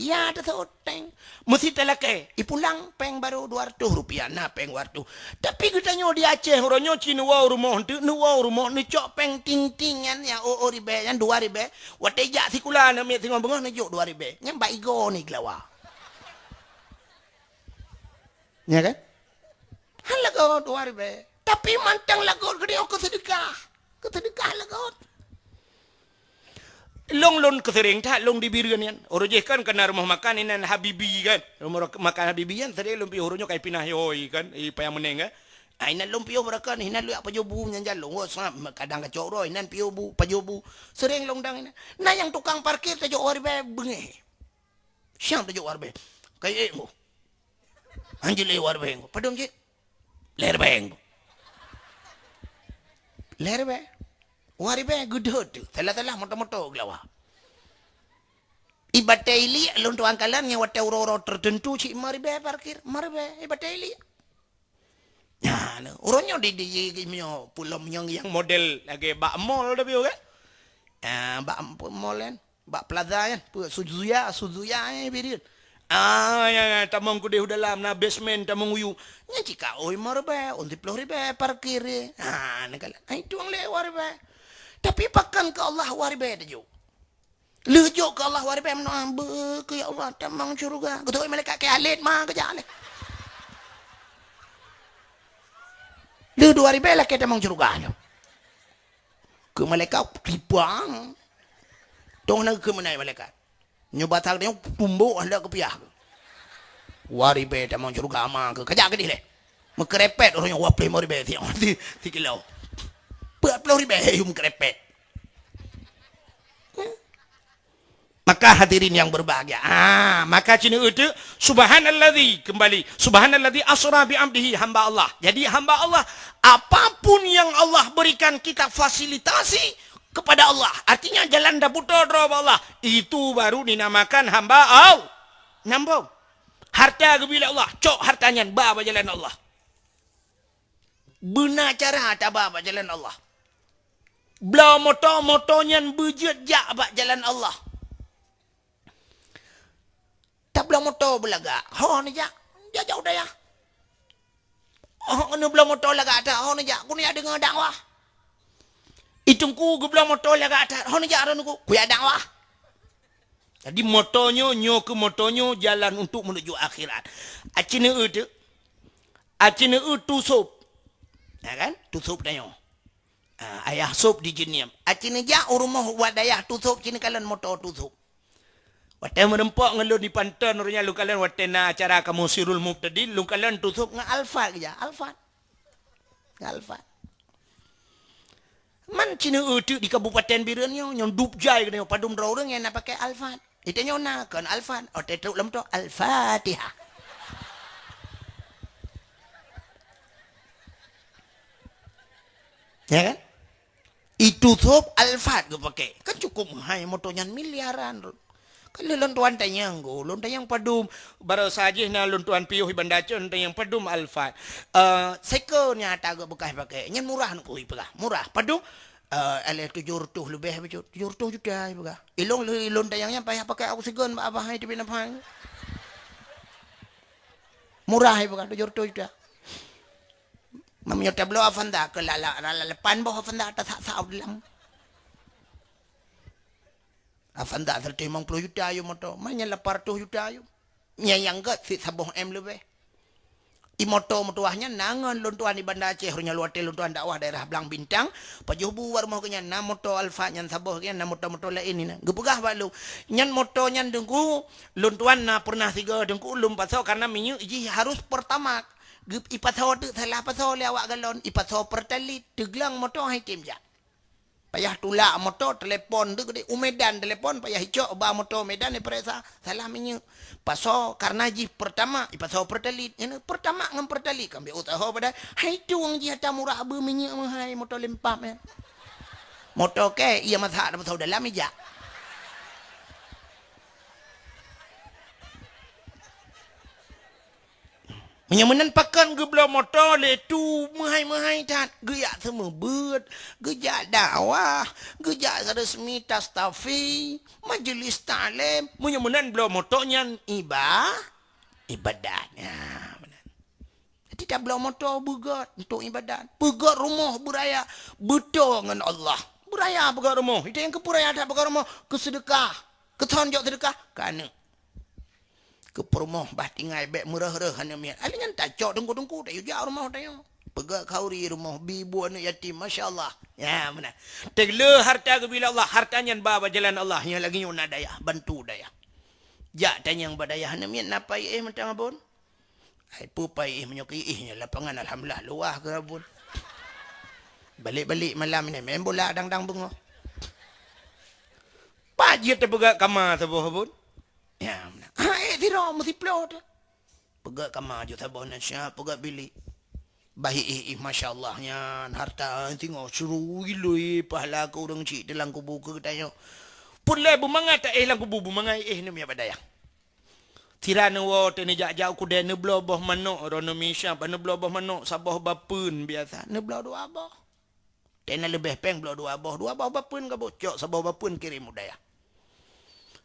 Ya, tasoteng. Meusti talakée. Ipulang péng barô dua reutôh rupiah, na péng dua reutôh. Tapi geutanyoe di Aceh, uroe nyoe cit neuwoe rumoh, teuk neuwoe rumoh, neucok péng ting-ting nyan, nyang o-o ribée, nyan dua ribée. Watée jak sikula, aneuk miet singoh beungoh neujok dua ribée. Nyan bak igoe ni geulawa. Ya kan? Han lagot dua ribée. Tapi mantong lagot geutanyoe keu seudeukah. Keu seudeukah lagot. Lôn, lôn keuseureng that lôn di Bireuen nyan. Uroe jih kan ka na rumoh makan inan Habibi kan. Rumoh makan Habibi nyan seureng lôn piôh, uroe nyoe ka ipinah ihôi kan, i Payang Meuneng kan. Ah, inan lôn piôh beurakan, inan lôn jak pajoh bu nyan jan lôn. Oh, seungab kadang kacok uroe, inan piôh bu, pajoh bu. Seureng lôn dang inan. Na nyang tukang parkir tajok dua ribée beungéh. Siang tajok dua ribée. Kai ék ngô. Hanjeuet lé dua ribée ngô. Padum cit? Lhée ribée ngô. Lhée ribée. Dua ribée geudeuet tu. Salah-salah moto-moto geulawa. I Batée Iliek lôn tuan kalon nyan watée uroe-uroe teuteuntu cit lima ribée parkir. Lima ribée i Batée Iliek. Nyan, uroe nyoe di, di, di, di, meunyoe pulo meunyoe nyang model lagée bak mall tapi kan. Ah, bak mall kan. Bak plaza nyan, peue Suzuya, Suzuya, eh, Bireuen. Ah, ya, ya, tamong keudeh u dalam, na basement, tamong u yup. Nyan cit ka oi lima ribée, oi siplôh ribée parkir, eh. Ah, neukalon. Ai tueng lé dua ribée. Tapi pakon keu Allah dua ribée tajok. Lheueh jok keu Allah dua ribée meunoe, beu keu ya Allah, tamong syeuruga. Geutôi malaikat keu alet ma keujak lé. Lheueh dua ribée lakée tamong syeuruga nyoe. Keu malaikat tipang. Toh na keu meunai malaikat. Nyoe batang nyoe tumbok handak keupiah. Dua ribée tamong syeuruga ma keu kajak keudeh lé. Meukeurepet ureuëng nyoe dua ploh lima ribée si, si, si kilo. Dua ploh ribée yum keurepet. Maka hadirin yang berbahagia, ah, maka cina itu, subhanalladzi, kembali, subhanalladzi asra bi abdihi, hamba Allah. Jadi hamba Allah, apapun yang Allah berikan kita fasilitasi kepada Allah, artinya jalan daputo droe bak Allah, itu baru dinamakan hamba Allah. Nyambung. Harta geubri lé Allah, cok harta nyan ba bak jalan Allah. Beuna cara taba bak jalan Allah. Bloe moto, moto nyan beujeuet jak bak jalan Allah. Tabloe moto beulagak, ho neujak, jak-jak u dayah. Oh, neubloe moto lagak that, ho neujak, keuneuk jak deungoe dakwah. I teungku geubloe moto lagak that, ho neujak droeneuh, kujak dakwah. Jadi moto nyoe, nyoe keuh moto nyoe jalan untuk menuju akhirat. Aci neueu teuk. Aci neueu Tu Sop. Ya kan? Tu Sop tanyoe. Ah, ayah Sop di Jeunieb. Aci neujak u rumoh wat dayah Tu Sop, ci neukalon moto Tu Sop. Watée meureumpok ngon lôn di Panton, uroe nyan lôn kalon watée na acara kamoe Sirul Mubtadin, lôn kalon Tu Sop ngon Alphard geujak. Alphard. Ngon Alphard. Man ci neueu teuk di Kabupaten Bireuen nyoe, nyang dub jai keunoe padum droe ureuëng nyang na pakai Alphard. Di tanyoe na kon Alphard, oh, teutrok lam tu Al-Fatihah. Ya kan? I Tu Sop Alphard geupakai. Kan cukup meuhai moto nyan miliaran. Kan lé lôn tuan tanyong go, lôn tanyong padum, barosa jih na lôn tuan piôh i Banda Aceh, lôn tanyong padum Alphard. Eh, seko nyata geubeukah pakai. Nyan murah nyoe keuh ipeugah. Murah. Padum? Eh, alah tujoh reutôh leubeh bacut. Tujoh reutôh juta ipeugah. Ilôn lé lôn tanyong nyan payah pakai oksigen bak abah hai teubiet nafai. Murah ipeugah tujoh reutôh juta. Meunyoe tabloe Avanza keu lala, lala lapan boh Avanza tasak-sak u dalam. Avanza seratus lima puluh juta yum moto, mah nyan lapan ratus juta yum. Nyan nyang gét cit saboh M leubeh. I moto meutuwah nyan na ngon lôn tuan i Banda Aceh, uroe nyan watée lôn tuan dakwah daerah Blang Bintang, pajoh bu bak rumoh geuh nyan na moto Alphard nyan saboh geuh nyan na moto-moto laén nyan. Geupeugah bak lôn, nyan moto nyan teungku, lôn tuan na pernah sigoe teungku lôn pasoe karena minyeuk jih harus Pertamax. Geup-, ipasoe teuk salah pasoe lé awak galon, ipasoe Pertalite, teuglang moto hai tem jak. Payah tulak moto, telepon teuk di u Medan telepon, payah icok ba moto Medan ipeuriksa, salah minyeuk. Pasoe karena jih Pertamax, ipasoe Pertalite. Nyan Pertamax ngon Pertalite kan biet usaha padahai. Hai tueng jih ata murah beu minyeuk meuhai moto lempam nyan. Moto kèe, iya masak dah pasoe dalam ijak. Meunyoe meunan pakon geubloe moto lé Tu meuhai-meuhai that, geujak seumeubeuet, geujak dakwah, geujak resmi tastafi, majeulis taklim. Meunyoe meunan bloe moto nyan iba-, ibadat. Ya, meunan. Jadi tabloe moto beugét untuk ibadat. Beugét rumoh beuraya, beuto ngon Allah. Beuraya beugét rumoh. Itu nyang keupeuraya that beugét rumoh, keu seudeukah. Keu thon jok seudeukah, keu aneuk. Keu peurumoh bah tinggai bék meureuh-reuh aneuk miet. Aneuk nyan tacok teungku-teungku, tayue jak rumoh tanyoe. Peugah khauri rumoh, bi bu aneuk yatim, masya Allah. Ya, meunan. Teuleu harta geubri lé Allah, harta nyan ba bak jalan Allah, nyang lagée nyoe na dayah, bantu dayah. Jak tanyong bak dayah, aneuk miet na pai éh mantong Abon? Ai peue pai éh meunyoe keu éh nyoe lapangan alhamdulillah luwah keu Abon. Balek-balek malam ni main bola dang-dang beungoh. Pat jeuet teupeugah kama saboh Abon? Ya, meunan. Ha, éh sidroe meusiploh teuh. Peugah kama jeuet saboh na siap peugah bilik. Bah éh, éh, masya Allah nyan harta singoh sirui loi pahala keu ureuëng chik teuh lam kubu keu geutanyoe. Peureulée beumangat ta éh lam kubu beumangat éh neumi bak dayah. Sira neuwoe teuh neujak-jak u keudée neubloe boh manok, droeneuh misab neubloe boh manok saboh bapeuen biasa, neubloe dua boh. Teuh na leubeh péng bloe dua boh, dua boh bapeuen gabôh, cok saboh bapeuen kirém u dayah.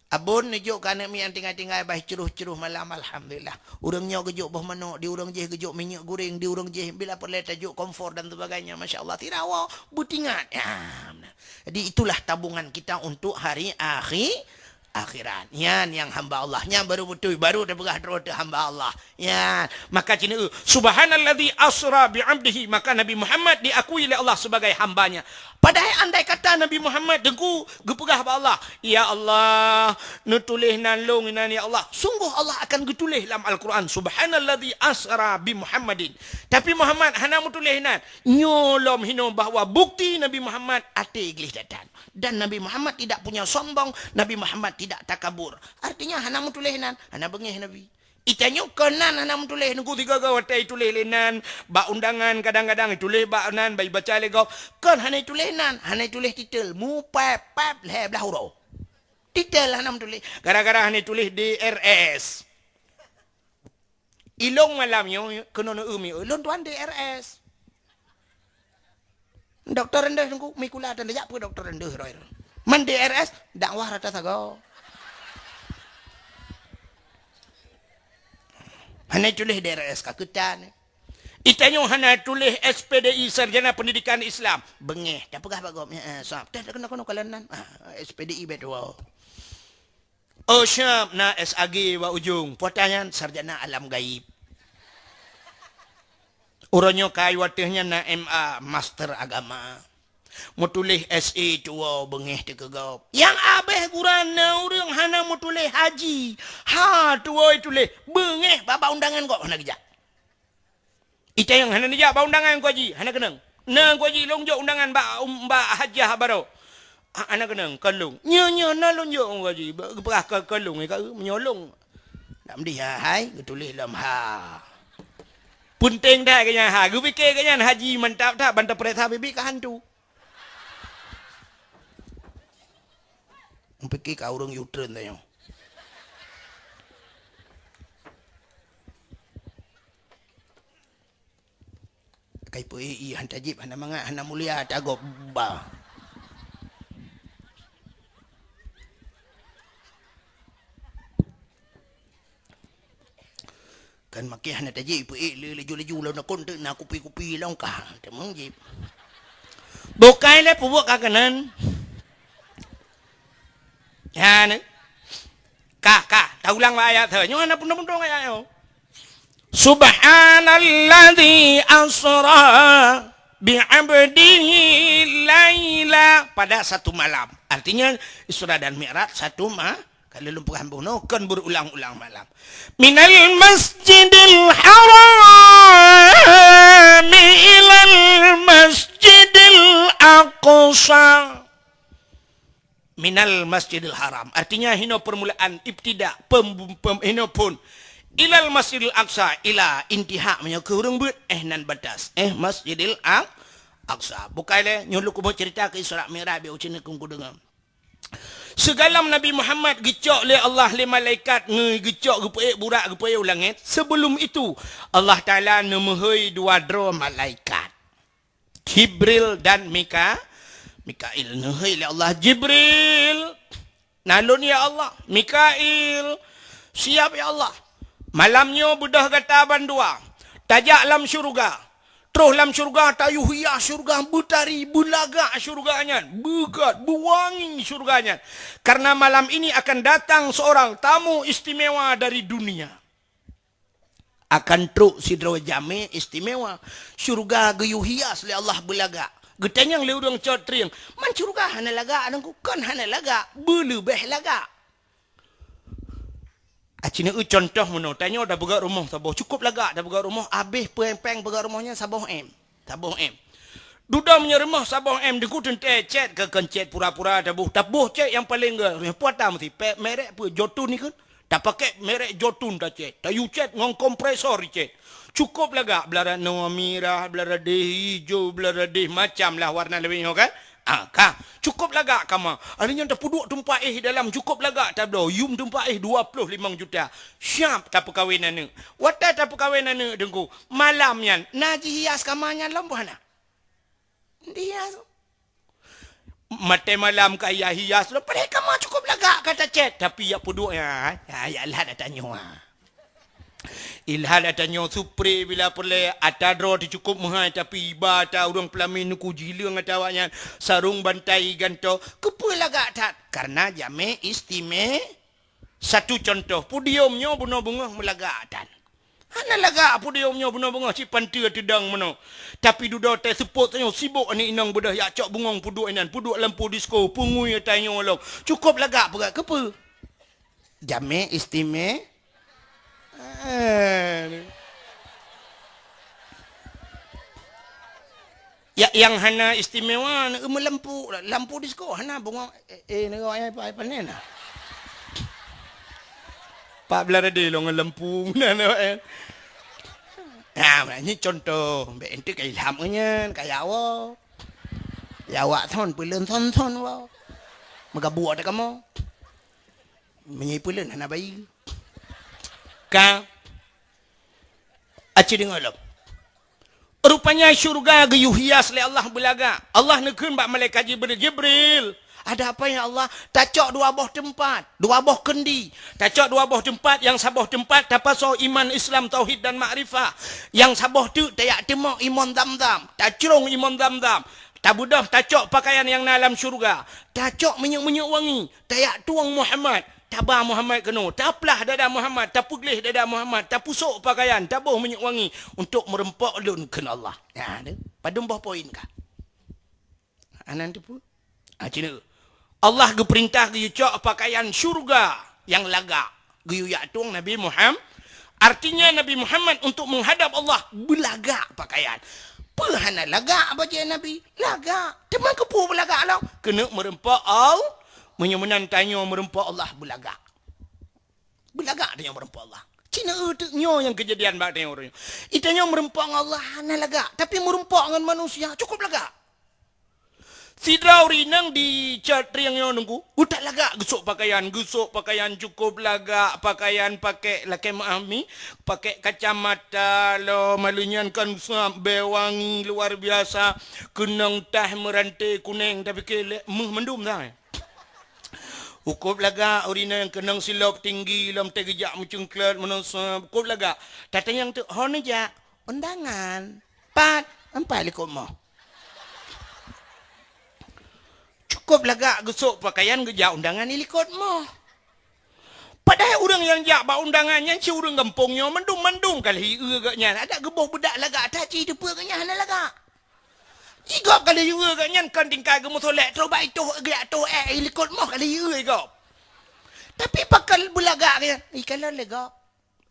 Abon neujok keu aneuk miet nyang tinggai-tinggai bah cruh-cruh malam, alhamdulillah. Ureuëng nyoe geujok boh manok, di ureuëng jéh geujok minyeuk goreng, di ureuëng jéh bila peureulée tajok kompor dan sebagainya, masya Allah, sira woe beutingat. Ya, meunan. Jadi itulah tabungan kita untuk hari akhi-, akhirat. Nyan nyang hamba Allah. Nyan baru beutôi, baru teupeugah droe teuh hamba Allah. Nyan. Maka cina, "Subhanalladzi asra bi abdihi." Maka Nabi Muhammad diakui lé Allah sebagai hamba-Nya. Padahai andai kata Nabi Muhammad teungku geupeugah bak Allah, "Ya Allah, neutuléh nan lôn inan ya Allah." Sungguh Allah akan geutuléh lam Al-Quran, "Subhanalladzi asra bi Muhammadin." Tapi Muhammad hana meutuléh nan. Nyoe lom hinoe bahwa bukti Nabi Muhammad até gleh that-that. Dan Nabi Muhammad tidak punya sombong, Nabi Muhammad tidak takabur. Artinya hana meutuléh nan, hana beungéh Nabi. Itanyoe kon nan hana meutuléh, nunggu sigoe-goe watée ituléh lé nan, bak undangan kadang-kadang ituléh bak nan, bak ibaca lé gob. Kon hana ituléh nan, hana ituléh titel, mupép-pép lhée blaih uroe. Titel hana meutuléh, gara-gara hana ituléh D R S. Ilong malam nyoe keunoe neu-eu mi, "Lôn tuan D R S." Dokto rendeh teungku, mi kula tan jak peue dokto rendeh roi. Man D R S, dakwah rata sagoe. Hana tuléh D R S ka keutan. Itanyoe hana tuléh S P D I, Sarjana Pendidikan Islam. Beungéh, tapeugah bak gob, "Ya, eh, sab." Teuh, keunoe, keunoe, kalon nan. Ah, S P D I beutôi. Oh, siap na S A G bak ujong. Puata nyan sarjana alam gaib. Uroe nyoe kai wateuh nyan na M A, master agama. Meutuléh S A tuwoe beungéh teukeugop. Nyang abéh gura na ureuëng hana meutuléh haji. Ha, tuwoe tuléh beungéh babah undangan gob hana geujak. Itayang hana neujak bak undangan Teungku Haji, hana keunong. Na Teungku Haji, lôn jok undangan bak, um, bak hajah baroe. Ha, hana keunong, kon lôn. Nyoe, nyoe na lôn jok Teungku Haji, ba-, geupeugah kon, kon lôn, ka, meunyoe lôn. Dak meudeh hai, geutuléh lom ha. Peunteng that keu nyan ha, geupike keu nyan haji mantap that, ban tapeuriksa bibi ka hantu. Pike ka ureuëng U-turn tanyoe. Kai peu-, i, i, han tajib, hana mangat, hana mulia, tagob ba. Kan makai hana tajib, peu-, i, le, laju-laju, lawan kon teuk na kupi-kupi lom kah, teumong jib. Bukai lé peubuet ka keunan. Ya, ni. Kah, kah, taulang bak ayat tu. Nyoe hana pundong-pundong ayat nyoe. Subhanalladzi asra bi'abdihi laila, pada satu malam. Artinya, Isra dan Mi'raj satu ma-, kalau lôn peugah bunoe, kon berulang-ulang malam. Minal masjidil haram ilal masjidil aqsa. Minal Masjidil Haram. Artinya, hinoe permulaan, ibtida, pem-, pem-, hinoe phon. Ilal Masjidil Aqsa, ila, intiha, meunyoe keu ureuëng beuet, eh, nan batas. Eh, Masjidil Aq-, Aqsa. Bukai lé, nyoe lôn keumeung cerita keu Isra Mi'raj, biar ucin keu kudeungoe. Sigohlom Nabi Muhammad geucok lé Allah lé malaikat, nge-, geucok geupeuék burak, geupeuék u langét. Sebelum itu, Allah Taala neumeuhôi dua droe malaikat. Jibril dan Mika-, Mikail. Neuhôi lé Allah, "Jibril, na lôn ya Allah." "Mikail, siap ya Allah." "Malam nyoe beudôh gata bandua, tajak lam syeuruga. Troh lam syeuruga, tayue hias syeuruga, beutari, beulagak syeuruga nyan, beugét, beuwangi syeuruga nyan. Karena malam ini akan datang seorang tamu istimewa dari dunia." Akan trok sidroe jamé istimewa. Syeuruga geuyue hias lé Allah beulagak. Geutanyong lé ureuëng cot trieng, "Man syeuruga hana lagak, Teungku?" "Kon hana lagak, beuleubeh lagak." Aci neu contoh meunoe, tanyoe tapeugét rumoh saboh, cukup lagak tapeugét rumoh, abéh péng-péng peugét rumoh nyan saboh M. Saboh M. Dudoe meunyoe rumoh saboh M, Teungku, teuntée cét keu kon cét pura-pura taboh. Taboh cét nyang paleng gét, puata meusti pé-, merek peue, Jotun ikheun. Tapakék merek Jotun tacét. Tayue cét ngon kompresor icét. Cukup lagak, blah radeh mirah, blah radeh ijo, blah radeh macam lah warna leubeh nyoe kan. Ah, ka. Cukup lagak kama. Ari nyan tapeuduek tumpah éh dalam, cukup lagak tabloe. Yum tumpah éh dua ploh limong juta. Siap tapeukawen aneuk. Watée tapeukawen aneuk Teungku, malam nyan na jihias kama nyan lom boh hana? Dihias. Maté malam ka hias-hias lom, padahai kama cukup lagak ka tacét, tapi yak peuduek nyan, ha, yak lhah ata nyoe. Ilhad ata nyoe supre bila peureulée, ata droe teuh cukup meuhai, tapi iba ata ureuëng peulamin Teungku, jileueng ata awaknyan, sarong bantai gantoe, keupeue lagak that? Karena jamé istime-, satu contoh, podium nyoe bunoe beungoh meulagak that. Hana lagak podium nyoe bunoe beungoh cit panteue teudong meunoe. Tapi dudoe teuh seupôt tanyoe sibok aneuk inong beudôh yak cok bungong peuduek inan, peuduek lampu disko, peungui ata nyoe lom. Cukup lagak peugah keupeue? Jamé istime-, eh. Ya, nyang hana istimewa, na meulampu, lampu disko, hana bungong, eh, eh, nyoe ai, ai, ai panen, ah. Pak Belarade lôn ngon lampu meunan awak nyan. Nah, meunan nyoe contoh, bèk eunteuk ka ilham ngon nyan, ka ya Allah. Ya awak thon peuleuen thon-thon wa. Meugabuek ata kamoe. Meunyoe peuleuen hana bayeue. Ka. Aci deungoe lom. Rupanya syurga geuyue hias lé Allah beulagak. Allah neukheun bak malaikat Jibril, "Jibril, ada apa ya Allah?" "Tacok dua boh teumpat, dua boh keundi. Tacok dua boh teumpat, nyang saboh teumpat tapasoe iman, Islam, tauhid dan makrifah. Nyang saboh teuk tajak teumok imon Zamzam, tacrông imon Zamzam. Tabeudôh tacok pakaian nyang na lam syurga. Tacok minyeuk-minyeuk wangi, tajak tueng Muhammad. Taba Muhammad keunoe, taplah dada Muhammad, tapeugleh dada Muhammad, tapusok pakaian, taboh minyeuk wangi untuk meureumpok lôn," kheun Allah. Nah, tu. Padum boh poin ka? Hana teupeu? Ah, cina. Allah geupeurintah geuyue cok pakaian syurga nyang lagak, geuyue jak tueng Nabi Muhammad. Artinya Nabi Muhammad untuk menghadap Allah beulagak pakaian. Peue hana lagak bajèe Nabi? Lagak. Teuma keupeue beulagak lom? Keuneuk meureumpok Allah. Meunyoe meunan tanyoe meureumpok Allah beulagak. Beulagak tanyoe meureumpok Allah. Cina teuk nyoe nyang keujadian bak tanyoe uroe nyoe. Tanyoe meureumpok ngon Allah hana lagak, tapi meureumpok ngon manusia cukup lagak. Sidroe ureueng inong di Catrieng nyoe nunggu, utak lagak geusok pakaian, geusok pakaian cukup lagak, pakaian pakèk lakèe meu'ah mi, pakèk kacamata lom, malu nyan kan sab bèe wangi luar biasa, keunong tah meurante kunèng, tapi keu lé-, meuh mandum dah. Cukup lagak ureueng inong keunong silop tinggi lom teuh geujak meucungklot meunoe sab, cukup lagak. Tatanyong teuk, "Ho neujak?" "Undangan." "Pat?" "Empat likot moh." Cukup lagak geusok pakaian geujak undangan i likot moh. Padahai ureueng nyang jak bak undangan nyan cit ureueng gampông nyoe mandum-mandum ka lheueh ie gobnyan. Adak geuboh beudak lagak that cit teupeue gobnyan hana lagak. Jigop ka lheueh ie gobnyan kon tingkai geumeusolek, troh bak itoh geujak toh ék i likot moh ka lheueh ie gop. Tapi pakon beulagak gobnyan, i kalon lé gop.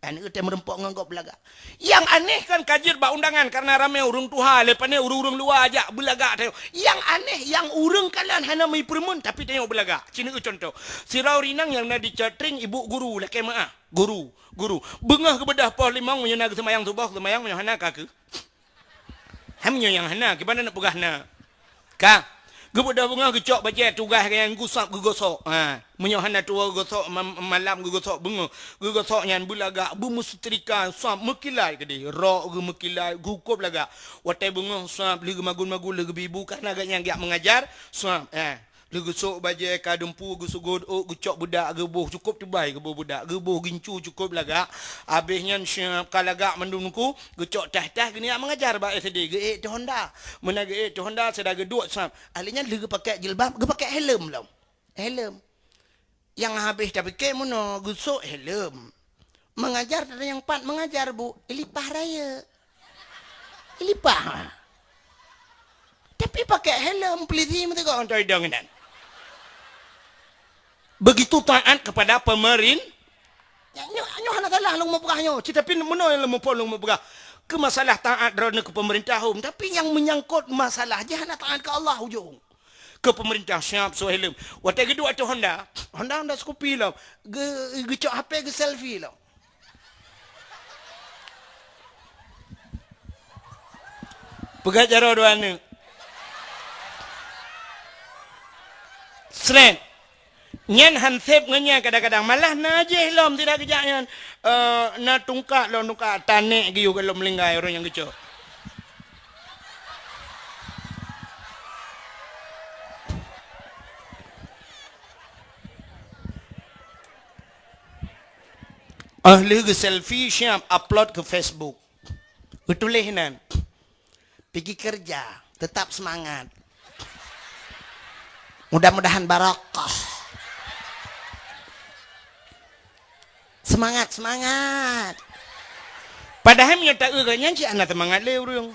Aneuk teuh meureumpok ngon gob beulagak. Nyang aneh kan ka jeuet bak undangan karena ramé ureueng tuha, lé pané ureueng-ureueng luwa jak beulagak teuh. Nyang aneh, nyang ureueng kalon hana meupeureumeun tapi tanyoe beulagak. Ci neuh contoh. Sidroe ureueng inong nyang na di Catrieng ibu guru lakèe meu'ah. Guru, guru. Beungoh geubeudôh poh limong meunyoe na geuseumayang suboh, geuseumayang meunyoe hana ka keuh. Hai meunyoe nyang hana, kiban na peugah na. Ka. Geubeudôh beungoh geucok bajèe tugaih gobnyan geusab geugosok. Ha. Meunyoe hana tuwoe geugosok ma-, malam geugosok beungoh. Geugosok nyan beulagak, beumeusetrika, sab meukilat keudéh. Rok geuh meukilat, geukup lagak. Watèe beungoh sab lheueh geumagun-magun lheueh geubi bu, karena gobnyan geujak meungajar, sab. Ha. Lheueh geusok bajèe ka dumpeue, geuseugot ôk, geucok beudak geuboh, cukup teubai geuboh beudak, geuboh gincu cukup lagak. Abéh nyan siap ka lagak mandum nungku, geucok tah-tah geuniyak meungajar bak S D, geuék teuh honda. Meunan geuék teuh honda, sira geuduek sab. Ahli nyan lheueh geupakék jilbab, geupakék helm lom. Helm. Nyang habéh tapiké meunoe geusok helm. Meungajar teuh nyang pat meungajar, Bu, ilipah rayeuk. Ilipah. Tapi pakék helm polisi meuteugok ngon idong inan. Begitu taat kepada pemerin-, nyoe, nyoe hana salah lôn meupeugah nyoe. Ci tapi meunoe nyang lôn muphom lôn meupeugah. Keu masalah taat droeneuh keu pemerintah hom, tapi nyang menyangkut masalah jih hana taat keu Allah ujong. Keu pemerintah siap sok helm. Watèe geuduek ateueh honda, honda, honda Scoopy lom. Geu-, geucok H P geuselfie lom. Peugah jaroe dua aneuk. Sret. Nyan han sép ngon nyan kadang-kadang. Malah na jih lom tidak geujak nyan. Eh, na tungkak lom, tungkak tanék geuyue lom linggai ureueng nyang geucok. Oh lheueh geuselfie siap upload keu Facebook. Geutuléh nan, "Pigi keureuja, teutap seumangat. Mudah-mudahan barokah." Seumangat, seumangat. Padahai meunyoe taeu gobnyan cit hana seumangat lé ureueng.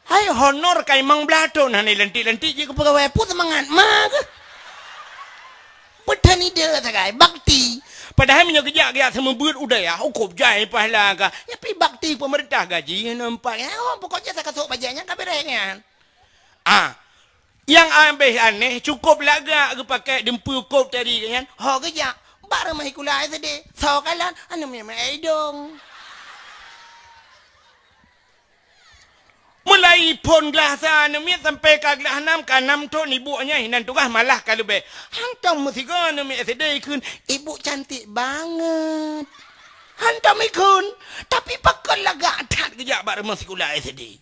Hai honor ka limong blaih thon hana lantik-lantik jih keu peugawai, peue seumangat ma keuh? Peuteunide sagai bakti. Padahai meunyoe geujak-geujak seumeubeuet u dayah, ukôb jai pahala ka. Nyapi bakti pemerintah gaji hana empat. Oh, pokoknya sakasok bajèe nyan ka beres nyan. Ah, nyang abéh aneh, cukup lagak geupakék dumpeue kôb tadi nyan, ho geujak. Bak rumoh sikula S D, soe kalon, aneuk miet meu'èk idong. Mulai phon glah sa aneuk miet sampai ka glah nam, ka nam thon ibu nyan hinan tugaih malah ka leubeh. Hantom meusigoe aneuk miet S D ikheun, "Ibu cantik banget." Hantom ikheun, tapi pakon lagak that geujak bak rumoh sikula S D.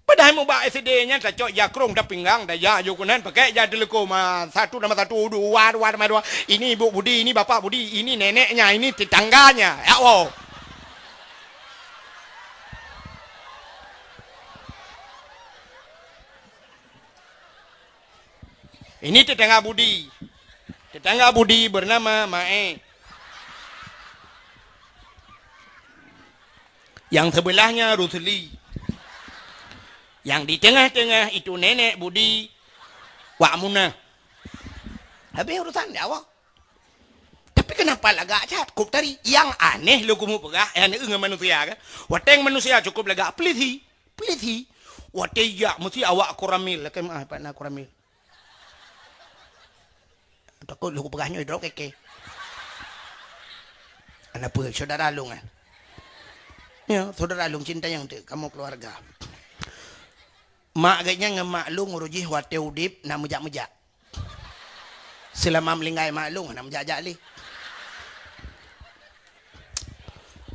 Padahai mubak S D nyan tacok ija krong tapinggang, taja aju keunan, pakèk ija teuleukom, ah, satu nama satu, dua, dua nama dua. Ini ibu Budi, ini bapak Budi, ini neneknya, ini tetangganya. Ya Allah. Ini tetangga Budi. Tetangga Budi bernama Mae. Yang sebelahnya Rusli. Yang di tengah-tengah itu nenek Budi Wak Munah. Habis urusan dia awak. Tapi kenapa lagak cat? Kop tadi. Yang aneh lôn keumu peugah, eh, aneh ngon manusia kan? Watèe manusia cukup lagak pelisi. Pelisi. Watèe jak mesti awak koramil. Lakèe meu'ah pat na koramil. Takot lôn kupeugah nyoe droe keke. Ana peue, saudara lôn, eh? Ya, saudara lôn cinta nyang teuk, kamoe keluarga. Mak geuh nyan ngon mak lôn uroe jih watèe udép na meujak-meujak. Seulama meuninggai mak lôn na meujak-jak lé.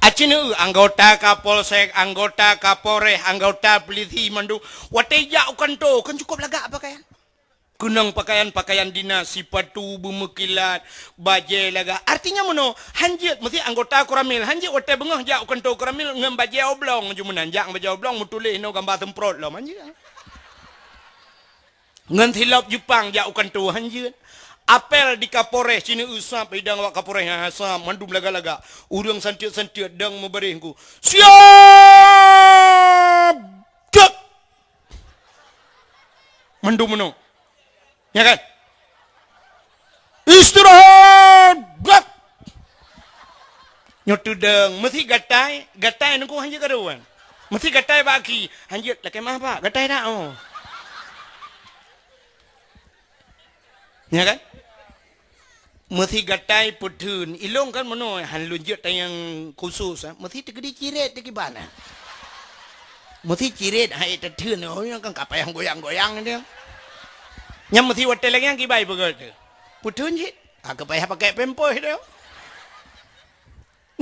Aci neu anggota Kapolsek, anggota Kapolres, anggota polisi mandum. Watèe jak u kanto, kan cukup lagak pakaian. Keunong pakaian-pakaian dinas, sipatu beumeukilat, bajèe lagak. Artinya meunoe, hanjeuet meusti anggota koramil, hanjeuet watèe beungoh jak u kanto koramil ngon bajèe oblong ju meunan, jak ngon bajèe oblong meutuléh inoe gamba seumprot lom, hanjeuet. Ngon silop Jepang jak u kanto, hanjeuet. Apel di Kapolres, ci neu sab idang awak Kapolres, ha, sab, mandum lagak-lagak. Ureueng santiet-santiet dang meubaréh ku. Siap! Cek! Mandum meunoe. Ya kan? Istirahat! Gak! Nyoe teudong, meusti gatai, gatai nungku hanjeuet kaduan. Meusti gatai bak aki, hanjeuet lakèe meu'ah, Pak, gatai dak, oh. Ya kan? Meusti gatai peutheun, ilong kan meunoe, han lôn jeuet tanyong khusus, ah. Meusti teukeudi cirét teukiban, ah. Meusti cirét hai teutheun, oh, nyang kan ka payah goyang-goyang dia. Nyang meusti watèe lagèe nyan kiban peugah tu. Peutheun cit, ah, ka payah pakai pampers tu.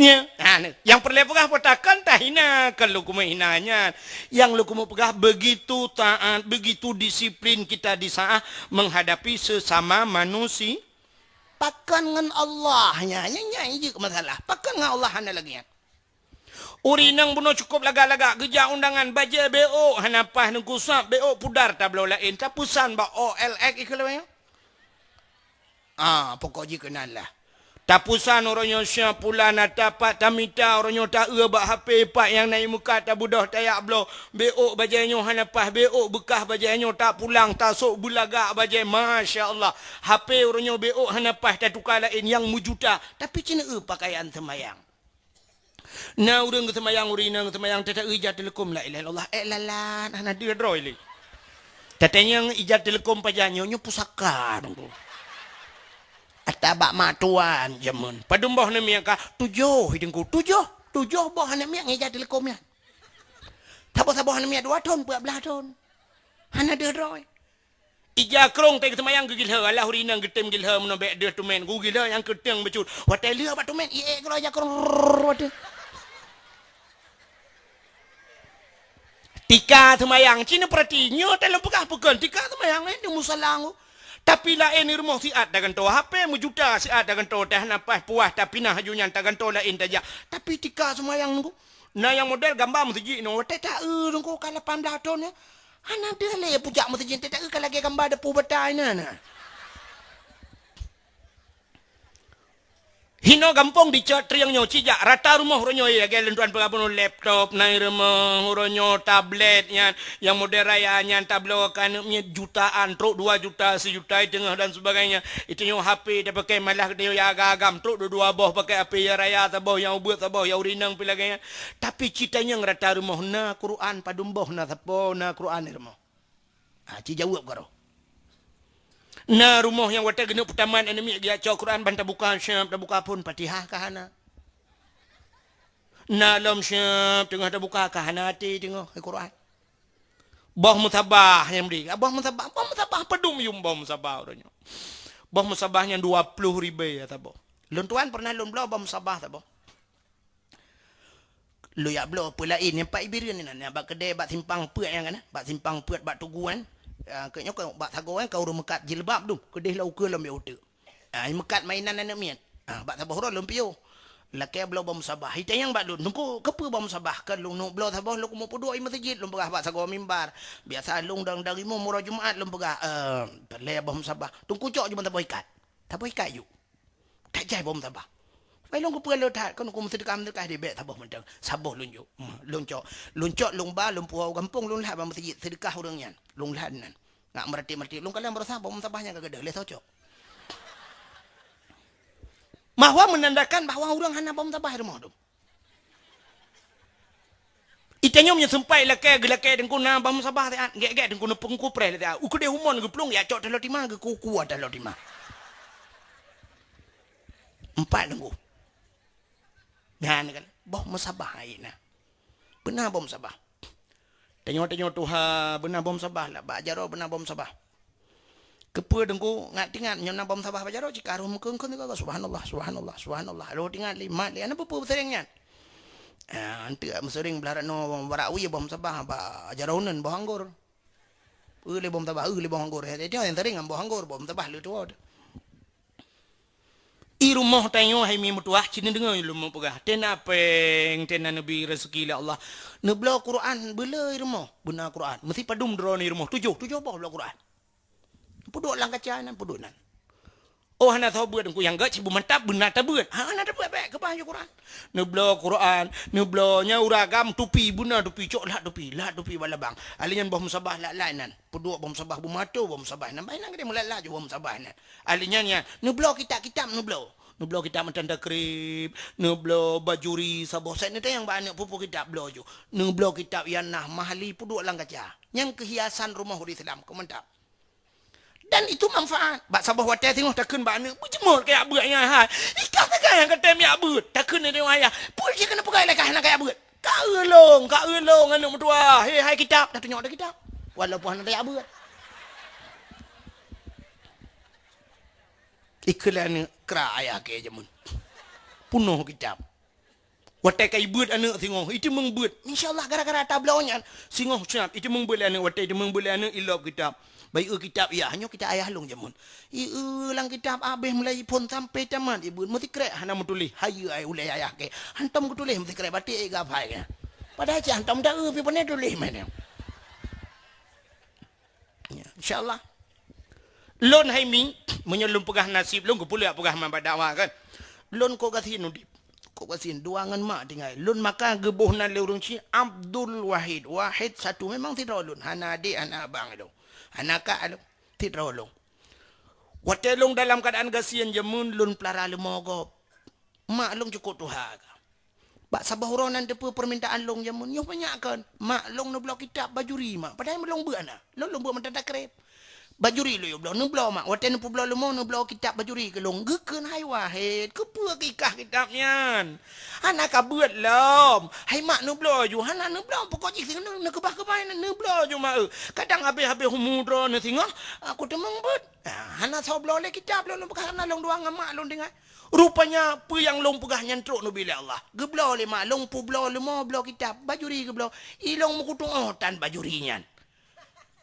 Ya, ha, ni. Nyang peureulèe peugah peue takon tahina, kon lôn keumeung hina nyan. Nyang lôn keumeung peugah begitu taat, begitu disiplin kita di saat menghadapi sesama manusia. Pakon ngon Allah nyan, nyan, nyan jeuet masalah. Pakon ngon Allah hana lagèe nyan. Ureueng inong bunoe cukup lagak-lagak geujak undangan, bajèe beuôk hana paih, nungku sab beuôk pudar tabloe laén, tapeusan bak O L X ikheun lagèe nyan. Ah, pokok jih keunan lah. Tapeusan uroe nyoe siap pula na tapat tamita uroe nyoe taeu bak H P pat nyang na i muka tabeudôh tayak bloe. Beuôk bajèe nyoe hana paih, beuôk beukah bajèe nyoe tapulang tasôk beulagak bajèe. Masya Allah. H P uroe nyoe beuôk hana paih tatuka laén nyang meujuta. Tapi ci neu pakaian seumayang. Na ureueng geuseumayang, ureueng inong geuseumayang, teuta ija teuleukom la ilaha illallah, eh, lalat, hana deuh droe lé. Tatanyong ija teuleukom pajan nyoe, nyoe pusaka teungku. Ata bak mak tuan jameun. Padum boh aneuk miet ka? Tujoh, teungku. Tujoh, tujoh boh aneuk miet ngon ija teuleukom nyan. Saboh-saboh aneuk miet dua thon, peuet blah thon. Hana deuh droe. Ija krong teuh geuseumayang geugilhô, alah ureueng inong geutem gilhô meunoe bèk deuh teumèn. Geugilhô nyang keuteung bacut. Watèe lheueh bak teumèn, iék keudroe ija krong, rrrr, watèe. Tika seumayang, ci neupeurati, nyoe teuh lôn peugah peukon, tika seumayang, eh, di musala nyoe. Tapi laén di rumoh siat tagantoe H P, meujuta siat tagantoe, teuh hana paih puas, tapinah aju nyan tagantoe laén tajak. Tapi tika seumayang nyoe, na nyang model gamba meuseujid nyoe, watèe taeu nyoe ka lapan blah thon nyoe. Hana deuh lé pujak meuseujid, teuta ka lagèe gamba depu bata inan na. Hinoe gampông dicok trieng nyoe, cijak rata rumoh uroe nyoe, lagèe lôn tuan peugah bunoe, laptop na i rumoh, uroe nyoe tablet nyan, nyang model raya nyan tabloe keu aneuk miet jutaan, trok dua juta, sejuta i teungoh dan sebagainya. Itu nyoe H P tapakai malah geutanyoe nyang agam-agam, trok dua-dua boh pakai H P, nyang raya saboh, nyang ubeut saboh, nyang ureueng inong pih lagèe nyan. Tapi ci tanyong rata rumoh na Quran, padum boh na sapo na Quran di rumoh. Ha, ci jaweueb karoe. Na rumoh nyang watèe geuneuk peutamat aneuk miet geujak cok Quran ban tabuka siab, tabuka phôn, Fatihah ka hana. Na lom siab teungoh tabuka ka hana até teungoh Quran. Boh musabah nyang bri. Boh musabah, boh musabah padum yum boh musabah uroe nyoe. Boh musabah nyang dua ploh ribèe ya saboh. Lôn tuan pernah lôn bloe boh musabah saboh. Lôn jak bloe peue laén nyang pat i Bireuen inan, nyang bak keudè bak simpang peuet nyang kana, bak simpang peuet bak tugu nyan. Ah, keu nyoe keu bak sagoe nyan ka ureueng meukat jilbab dum, keudeh lam ukeue lom bèk uteuk. Ah, meukat mainan aneuk miet. Ah, bak saboh uroe lôn piôh. Lakèe bloe boh musabah. Itanyong bak lôn, "Teungku, keupeue boh musabah?" "Kan lôn neuk bloe saboh lôn keumeung peuduek i meuseujid," lôn peugah bak sagoe mimbar. Biasa lôn dang dari mu-, uroe Jumat lôn peugah, "Eh, peureulèe boh musabah." "Teungku, cok ju ban saboh ikat." Saboh ikat ju. That jai boh musabah. Pai lôn keupeue lôn that, kon ku meuseudeukah-meuseudeukah di bèk saboh mantong. Saboh lôn jok. Hmm, lôn cok. Lôn cok, lôn ba, lôn puwoe u gampông, lôn lhat bak meuseujid, seudeukah ureueng nyan. Lôn lhat nan. Ngat meuratéb-meuratéb. Lôn kalon baroesa boh musabah nyang ka gadôh, lé soe cok. Bahwa menandakan bahwa ureueng hana boh musabah rumoh tu. Itanyong meunyoe seumpat lakèe, geulakèe teungku na boh musabah siat, gèt-gèt teungku neupeungku preh siat. U keudeh umon geuplueng, ya cok taloh tima, geukuku taloh tima. Empat teungku. Nyan kan, boh musabah hai na. Beuna boh musabah. Tanyoe-tanyoe tuha, beuna boh musabah lah, bak jaroe beuna boh musabah. Keupeue teungku ngat-ingat nyoe na boh musabah bak jaroe, cit ka roh meukeuen-keuen sigoe, "Subhanallah, subhanallah, subhanallah." Roh ingat lé, mat lé, hana peue-peue meuseuring nyan. Ah, anteuk meuseuring blah ranoe barak wie boh musabah bak jaroe uneun boh anggor. Eu lé boh musabah, eu lé boh anggor. Hai, hai, hai, seuring ngon boh anggor, boh musabah lé tuwoe. I rumoh tanyoe hai mi meutuwah, ci neudeungoe lôn meupeugah. Tena péng, tena neubri raseuki lé Allah. Neubloe Quran, beuleu i rumoh. Beuna Quran. Meusi padum droeneuh i rumoh. Tujoh, tujoh boh bloe Quran. Peuduek lam kaca nan, peuduek nan. Oh, hana soe beuet teungku nyang gèt, sibu mantap beuna tabeuet. Ha, hana tabeuet bèk, keubah ju Quran. Neubloe Quran, neubloe nyan ureueng agam tupi, beuna tupi, cok lhat tupi, lhat tupi bak labang. Ahli nyan boh musabah lak-lak nan. Peuduek boh musabah beumato, boh musabah nan. Bah inan keudeh meulat-lat ju boh musabah nan. Ahli nyan, nyan, neubloe kitab-kitab neubloe. Neubloe kitab matan takrib, neubloe bajuri, saboh sét neutanyong bak aneuk peue-peue kitab bloe ju. Neubloe kitab Ianah, Mahali peuduek lam kaca. Nyan keuh hiasan rumoh ureueng Islam, keu mantap. Dan itu manfaat. Bak saboh watèe singoh takheun bak aneuk, "Beujeumoe kajak beuet nyan hai." Ikah teuka nyang ka tem jak beuet. Takheun di ayah, "Peue jih keuneuk peugah ilèe kah hana kajak beuet?" "Ka eu lôn, ka eu lôn aneuk meutuwah. He hai kitab, dah tunyok dah kitab." Walaupun hana tajak beuet. Ikheun lé aneuk kra ayah kèe jameun. Punoh kitab. Watèe ka ibeuet aneuk singoh, iteumeung beuet. Insya Allah gara-gara tabloe nyan, singoh siap iteumeung beuet lé aneuk, watèe iteumeung beuet lé aneuk ilop kitab. Bah eu kitab, ya, nyoe kitab ayah lôn jameun. I eu lam kitab abéh mulai phôn sampai tamat ibeuet, meusikrek hana meutuléh, hayeue ai ulèe ayah kèe. Hantom geutuléh meusikrek batik ai geuhafai kèe. Padahai cit hantom da eu pi pane tuléh meunan. Ya, insya Allah. Lôn hai mi, meunyoe lôn peugah naseb lôn, keupeue lôn jak peugah man bak dakwah kan. Lôn kok gasien udép. Kok gasien dua ngon mak tinggai. Lôn maka geuboh nan lé ureueng Cina Abdul Wahid. Wahid satu memang sidroe lôn. Hana adék, hana abang lôn. Hana kak lôn. Sidroe lôn. Watèe lôn dalam keuadaan gasien jameun lôn peulara leumo gob. Mak lôn cukôp tuha ka. Bak saboh uroe nan teupeue peumintaan lôn jameun, nyoe banyak kon. Mak lôn neubloe kitab bajuri mak, padahai lôn beuet na. Lôn, lôn beuet mantong takrib. Bajuri lôn yue bloe, neubloe mak. Watèe neupeubloe leumo, neubloe kitab bajuri keu lôn. Geukheun hai Wahid, keupeue keu ikah kitab nyan? Hana ka beuet lom. Hai mak neubloe ju, hana neubloe. Pokok jih singoh neukeubah-keubah na neubloe ju mak eu. Kadang habéh-habéh umu droeneuh singoh, aku teumeung beuet. Ah, hana soe bloe lé kitab lôn, lôn peugah hana lôn dua ngon mak lôn tinggai. Rupanya peue nyang lôn peugah nyan trok neubi lé Allah. Geubloe lé mak lôn peubloe leumo bloe kitab, bajuri geubloe. I lôn meukutoe tan bajuri nyan.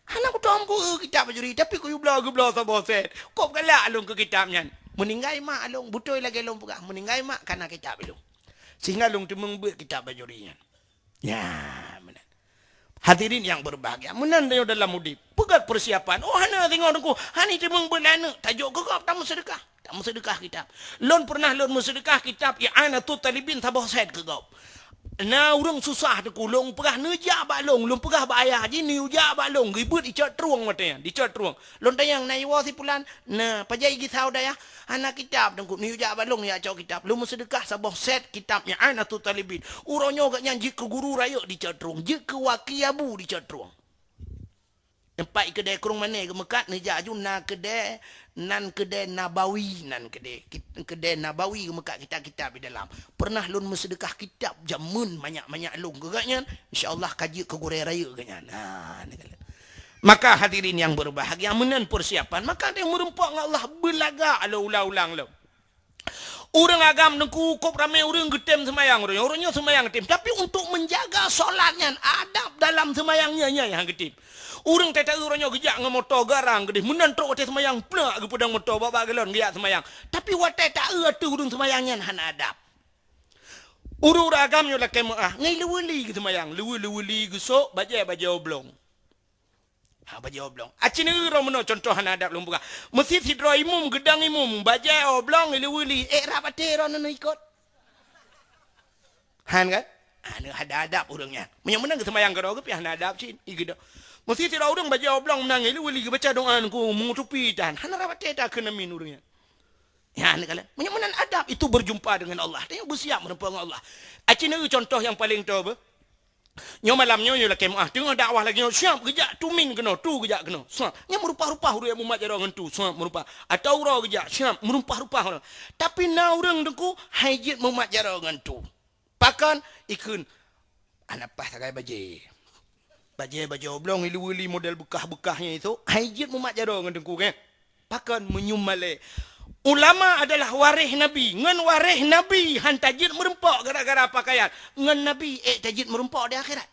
Hana kutom ku eu kitab bajuri, tapi kuyue bloe geubloe saboh sét. Kok galak lôn keu kitab nyan. Meuninggai mak lôn, beutôi lagèe lôn peugah, meuninggai mak ka na kitab lôn. Sehingga lôn teumeung beuet kitab bajuri nyan. Ya, meunan. Hadirin yang berbahagia, meunan tanyoe dalam udép. Peugöt persiapan. Oh, hana singoh teungku, hana teumeung beuet lé aneuk, tajok keu gob tameuseudeukah. Tameuseudeukah kitab. Lôn pernah lôn meuseudeukah kitab I'anatut Talibin saboh sét keu gob. Na ureueng susah teungku, lôn peugah neujak bak lôn, lôn peugah bak ayah jih neujak bak lôn, geubeuet dicok trueng watèe nyan, dicok trueng. Lôn tanyong na iwoe si pulan, na pajan igisau dayah, hana kitab teungku, neujak bak lôn jak cok kitab. Lôn meuseudeukah saboh sét kitab I'anatut Talibin. Uroe nyoe gobnyan jeuet keu guru rayeuk dicok trueng, jeuet keu waki abu dicok trueng. Teumpat keudè krueng mané geumeukat, neujak aju na keudè, nan keudè Nabawi, nan keudè, kit-, keudè Nabawi geumeukat kitab-kitab di dalam. Pernah lôn meuseudeukah kitab jameun manyak-manyak lôn keu gobnyan, insya Allah ka jeuet keu gurèe rayeuk gobnyan. Ha, ni kala. Maka hadirin yang berbahagia, meunan persiapan, maka teuh meureumpok ngon Allah beulagak lom ulang-ulang lom. Ureuëng agam Teungku, kôb ramé ureuëng geutem seumayang, ureuëng nyoe, ureuëng nyoe seumayang geutem. Tapi untuk menjaga solat nyan, adab dalam seumayang nyan, nyan nyang geutem. Ureuëng tai-tai ureuëng nyoe geujak ngon moto garang geudeh, meunan trok watèe seumayang, plak geupeudong moto bak-bak galon geujak seumayang. Tapi watèe taeu ateueh ureuëng seumayang nyan hana adab. Ureuëng-ureuëng agam nyoe lakèe meuáh, ngon leuweuli geuseumayang, leuwe-, leuweuli geusok, bajèe-bajèe oblong. Ha, bajèe oblong. Aci neueu droe meunoe contoh hana adab lôn peugah. Meusi sidroe imum geudong imum, bajèe oblong, leuweuli, ék rab até droeneuh ikot. Han kan? Ha, neu hana adab ureuëng nyan. Meunyoe meunan geuseumayang keudroe geuh pih hana adab cit, i geudong. Meusi sidroe ureuëng bajèe oblong meunan, leuweuli geubaca doa ngon meutupi tan. Hana rab até takheun amin ureuëng nyan. Ya, ni kala. Meunyoe meunan adab itu berjumpa dengan Allah. Tanyoe beusiap meureumpok ngon Allah. Aci neueu contoh nyang paleng toe beuh. Nyoe malam nyoe, nyoe lakèe meuáh. Teungoh dakwah lagèe nyoe, siap geujak tumin keunoe, tu geujak keunoe. Siap. Nyan meurumpah-rumpah ureuëng mumat jaroe ngon tu. Siap meurumpah. Atawa uroe geujak, siap meurumpah-rumpah ureuëng. Tapi na ureuëng Teungku, han jeuet mumat jaroe ngon tu. Pakon? Ikheun, hana paih sagai bajèe. Bajèe, bajèe oblong, i leuweuli model beukah-beukah nyan itu, han jeuet mumat jaroe ngon Teungku, kan? Pakon? Meunyoe malèe. Ulama adalah waréh Nabi. Ngon waréh Nabi han tajeuet meureumpok gara-gara pakaian. Ngon Nabi ék tajeuet meureumpok di akhirat.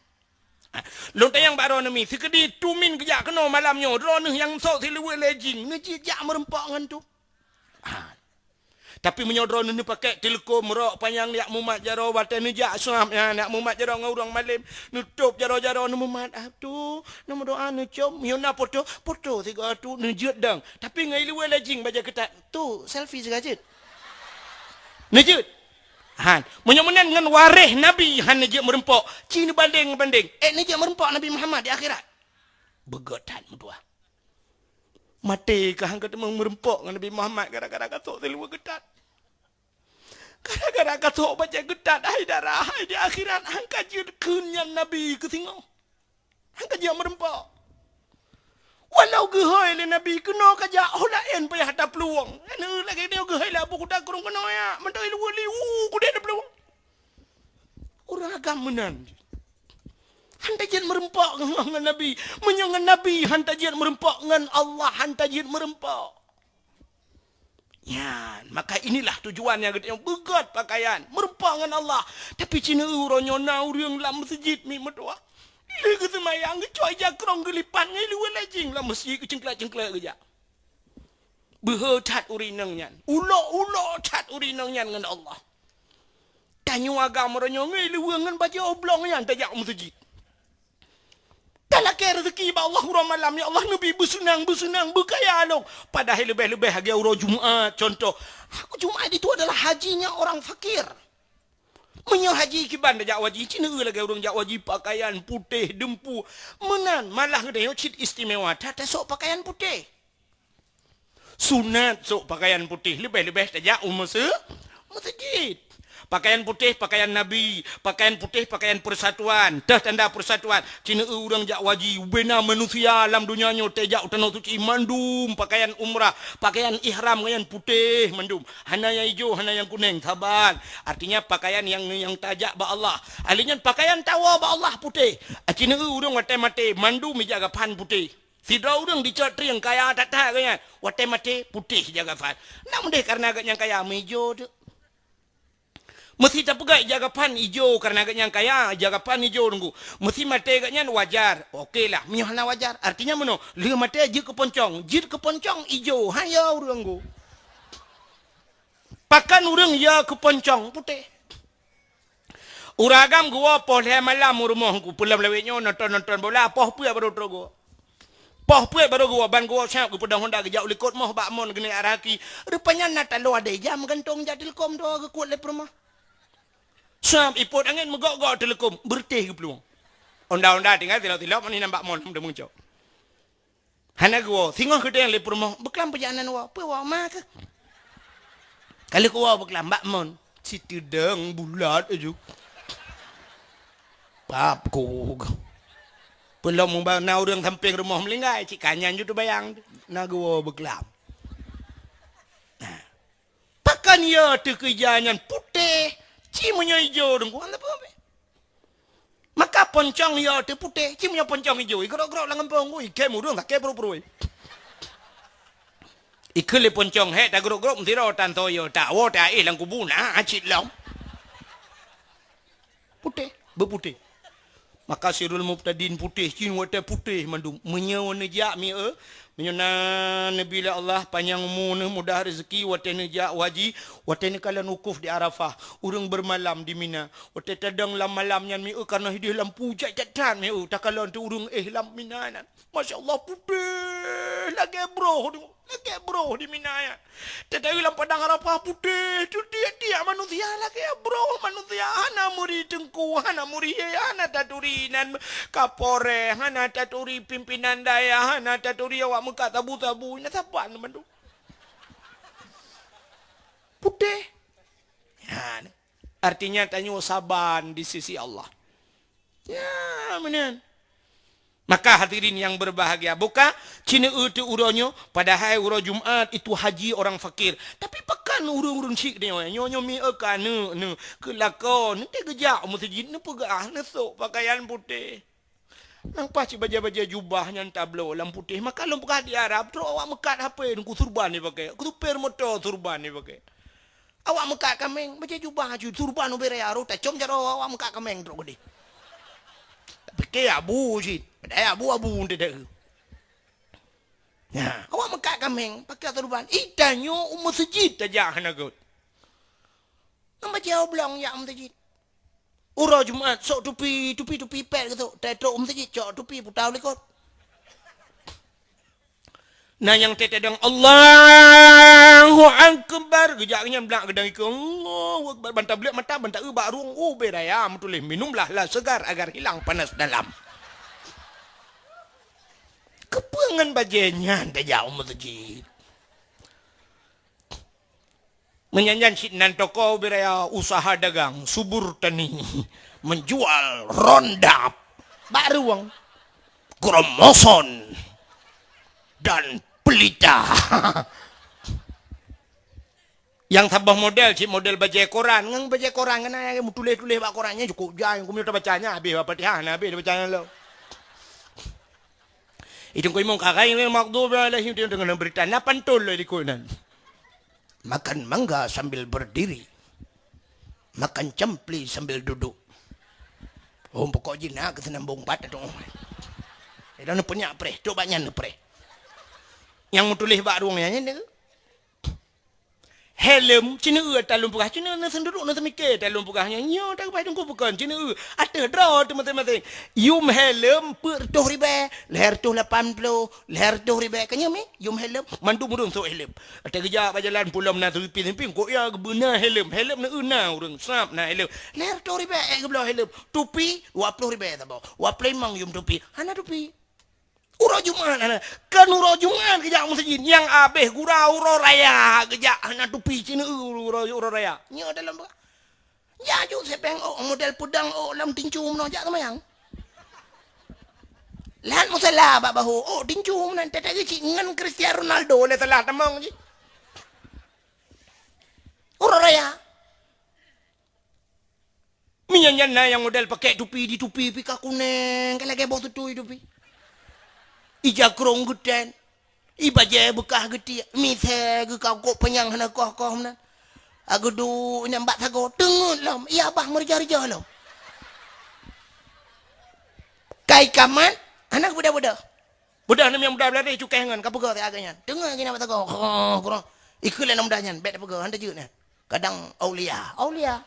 Ha, lôn tanyong bak droeneuh mi, sikeudi tumin geujak keunoe malam nyoe, droeneuh nyang sôk sileuweue lé jing, neujeuet jak meureumpok ngon tu? Ha. Tapi meunyoe droeneuh neupakèk teuleukom, rok panyang, jak mumat jaroe, watèe neujak sab nyan, jak mumat jaroe ngon ureuëng malém, neutôb jaroe-jaroe, neumumat, ah, tu, neumeudoa, neucom, meunyoe na poto, poto sigoe tu, neujeuet dong. Tapi ngon i leuweue lé jing bajèe keutat, tu, selfie sigoe jeuet. Neujeuet. Han, meunyoe meunan ngon waréh Nabi han neujeuet meureumpok, ci neubandeng-bandeng, ék neujeuet meureumpok Nabi Muhammad di akhirat? Beugöt that meutuah. Maté ka han ka teumé meureumpok ngon Nabi Muhammad gara-gara ka sôk sileuweue geutat. Gara-gara ka sôk bajèe geutat, hai dara, hai di akhirat han ka jeuet kheun nyan Nabi keu singoh. Han ka jeuet meureumpok. Walau geuhôi lé Nabi keunoe ka jak, ho laén payah taplueng. Anu lagèe nyoe geuhôi lé Abu Kuda Krueng keunoe ya, mantong i leuweuli, u, kudeh taplueng. Ureuëng agam meunan. Han tajeuet meureumpok ngon, ngon Nabi. Meunyoe ngon Nabi han tajeuet meureumpok, ngon Allah han tajeuet meureumpok. Nyan, maka inilah tujuan nyang geutanyoe beugöt pakaian, meureumpok ngon Allah. Tapi ci neueu uroe nyoe na ureuëng lam meuseujid mi meutuah. Lheueh geuseumayang geucok ija krong geulipat ngon i leuweue lé jing lam meuseujid geucengklak-cengklak geujak. Beuhe that ureuëng inong nyan. Ulok-ulok that ureuëng inong nyan ngon Allah. Tanyoe agam uroe nyoe ngon leuweue ngon bajèe oblong nyan tajak u meuseujid. Talakèe reuzeuki bak Allah uroe malam, "Ya Allah, neubi beuseunang-beuseunang, beukaya lôn." Padahai leubeh-leubeh lagèe uroe Jumat, contoh. Jumat itu adalah hajinya orang fakir. Meunyoe haji kiban tajak u haji, ci neueu lagèe ureuëng jak u haji pakaian putéh, deumpu. Meunan, malah geutanyoe cit istimewa that tasok pakaian putéh. Sunat sôk pakaian putéh, leubeh-leubeh tajak u meuse-, meuseujid. Pakaian putéh, pakaian Nabi, pakaian putéh, pakaian persatuan, teuh tanda persatuan. Ci neueu ureuëng jak u haji, ubena manusia lam donya nyoe tajak u Tanoh Suci mandum pakaian umrah, pakaian ihram pakaian putéh mandum. Hana nyang ijo, hana nyang kuneng, saban. Artinya pakaian nyang, nyang tajak bak Allah. Ahli nyan pakaian tawoe bak Allah putéh. Ci neueu ureuëng watèe maté mandum ija gapan putéh. Sidroe ureuëng dicok trieng kaya that-that geuh nyan, watèe maté putéh ija gapan. Nak meudeh kareuna geuh nyang kaya meuijo teuk. Meusi tapeugah ija gapan ijo kareuna geuh nyang kaya, ija gapan ijo Teungku. Meusi maté geuh nyan wajar. Oke lah, meunyoe hana wajar. Artinya meunoe, lheueh maté jeuet keu poncong, jeuet keu poncong ijo, han yo ureuëng Teungku. Pakon ureuëng yo keu poncong putéh. Ureuëng agam geuwoe poh lhèe malam u rumoh Teungku, peulom lawét nyoe nonton-nonton bola, poh peuet baru trok geuwoe. Poh peuet baru geuwoe, ban geuwoe siap geupeudong honda geujak u likot moh bak mon geuneuk arah aki. Rupanya na taloe adèe ija meugantong jak teuleukom dua geukuet lé peurumoh. Siap ipot angén meugok-gok teuleukom, beureutéh geuplueng. Honda-honda tinggai tilok-tilok, meunan bak mon, meucok. Hana geuwoe, singoh geutanyong lé peurumoh, "Beuklam peujalanan woe?" "Peue woe, ma keuh?" Ka lheueh kuwoe beuklam bak mon, siteudong bulat aju. Pap ku. Peulom muba na ureuëng sampéng rumoh meulinggai, cit ka nyan ju teubayang na geuwoe beuklam. Nah, pakon yo teukeujah nyan putéh, ci meunyoe ijo deungku hana peue. Maka poncong yo teuputéh, ci meunyoe poncong ijo, igrok-grok lam gampông, ui, kém ureuëng sakét pruet-pruet. Ikheun lé poncong, "Hék, tagrok-grok meusidroe tan toyo, tawoe taéh lam kubu na cit lom." Putéh, beuputéh. Maka sirul mubtadin putéh, cit watée putéh mandum. Meunyoe neujak mi-, eh, meunyoe na neubi lé Allah panyang umu neuh, mudah rezeki, watée neujak haji, watée neukalon wukuf di Arafah, ureuëng beumalam di Mina. Watée tadong lam malam nyan mi-, eh, karna hideh lampu jai that-that mi-, eh, takalon teuh ureuëng éh lam Mina nyan. Masya Allah, putéh lagée broh tu, lagée broh di Mina nyan. Teudeue lam padang Arafah putéh, tu tiek-tiek manusia lagée broh manusia, hana meuri teungku, hana meuri, hana taturi nan kapolres, hana taturi pimpinan dayah, hana taturi awak meukat sabu-sabu, na saban mandum. Putéh. Ha, artinya tanyoe saban di sisi Allah. Ya, meunan. Maka hadirin yang berbahagia, buka, ci neu-eu teuh uroe nyoe, padahai uroe Jumat itu haji orang fakir. Tapi pakon ureuëng-ureuëng syik nyoe, nyoe, nyoe mi-, eu ka neu-, neu-, keu lakoe, neuteugeujak u meuseujid, neupeugah, neusok pakaian putéh. Nang paih cit bajée-bajée jubah nyan tabloe lam putéh, maka lôn peugah di Arab, trok awak meukat hapé, nungku surban jipakée, supir moto surban jipakée. Awak meukat kaméng, bajée jubah aju, surban ubé raya roh tacom jaroe awak meukat kaméng trok keudeh. Pike abu cit, padahai abu-abu teudeue. Nah, awak meukat kaméng, pakai surban. Ih, tanyoe u meuseujid tajak hana göt. Nang bajée oblong jak u meuseujid. Uroe Jumat, sok tupi, tupi-tupi pet geusok. Tatrok u meuseujid, cok tupi putau likot. Na nyang teudeung, "Allahu Akbar." Geujak nyan blak geudang ikeue, "Allahu Akbar." Ban tablek mata, ban ta-eu bak rueng, ubé raya meutuléh, "Minumlah lah segar agar hilang panas dalam." Keupeue ngon bajée nyan tajak u meuseujid? Meunyan nyan cit nan toko ubé raya usaha dagang, subur tani, menjual rondap, bak rueng, kromoson, dan pelita. Nyang saboh model, cit model bajée koran, ngon bajée koran, ngon ayat meutuléh-tuléh bak koran, nyan cukôp jai, keumeunyoe tabaca nyan habéh, Fatihah na habéh tabaca nyan lom. Itu keu imum ka ghairil maghdubi alaihim, deungon berita na pantun lom likot nan. Makan mangga sambil berdiri. Makan campli sambil duduk. Oh, pokok jih na keuseunambong bat tu. Ida neupeunyak preh, trok bak nyan neupreh. Nyang meutuléh bak rueng nyan, nyan. Helm, ci neu-eu ata lôn peugah, ci neu-eu neuseunduruk neuseumike ata lôn peugah nyan. Nyoe takeubah teungku bukon, ci neu-eu. Ateueh droe teuh maséng-maséng. Yum helm peuet reutôh ribée, lhée reutôh lapan ploh, lhée reutôh ribée. Ka nyoe mi, yum helm, mandum ureuëng sôk helm. Ata geujak bak jalan pulo meunan seulimping-seulimping, kok ya geubeuna helm. Helm neu-eu na ureuëng, sab na helm. Lhée reutôh ribée ék geubloe helm. Tupi, dua ploh ribée saboh. Dua ploh limong yum tupi. Hana tupi. Uroe Jumat hana. Kan uroe Jumat geujak meuseujid. Nyang abéh gura uroe raya geujak hana tupi ci neu-eu uroe, uroe raya. Nyoe dalam ba-, ya ju sepeng ôk model peudang ôk lam tincu meunoe jak seumayang. Lahat musala bak bahu ôk tincu meunan teuteuk cit ngon Cristiano Ronaldo lé salah tamong cit. Uroe raya. Meunyan nyan na nyang model pakai tupi, di tupi pih ka kunéng, ka lagée boh tutui tupi. Ija krong geutén, i bajée beukah geutiek, misée geukakok panyang hana koh-koh meunan. Ageudu nyang bak sagoe, teungeut lom, iya bah meurija-rija lom. Kai kamat, hana beudôh-beudôh. Beudôh nem nyang muda beulari cukéh ngon, ka peugah siat geuh nyan. Teungoh geuh nyan bak sagoe. Ikheun lé aneuk muda nyan, bék tapeugah, han tajeuet nyan. Kadang aulia, aulia.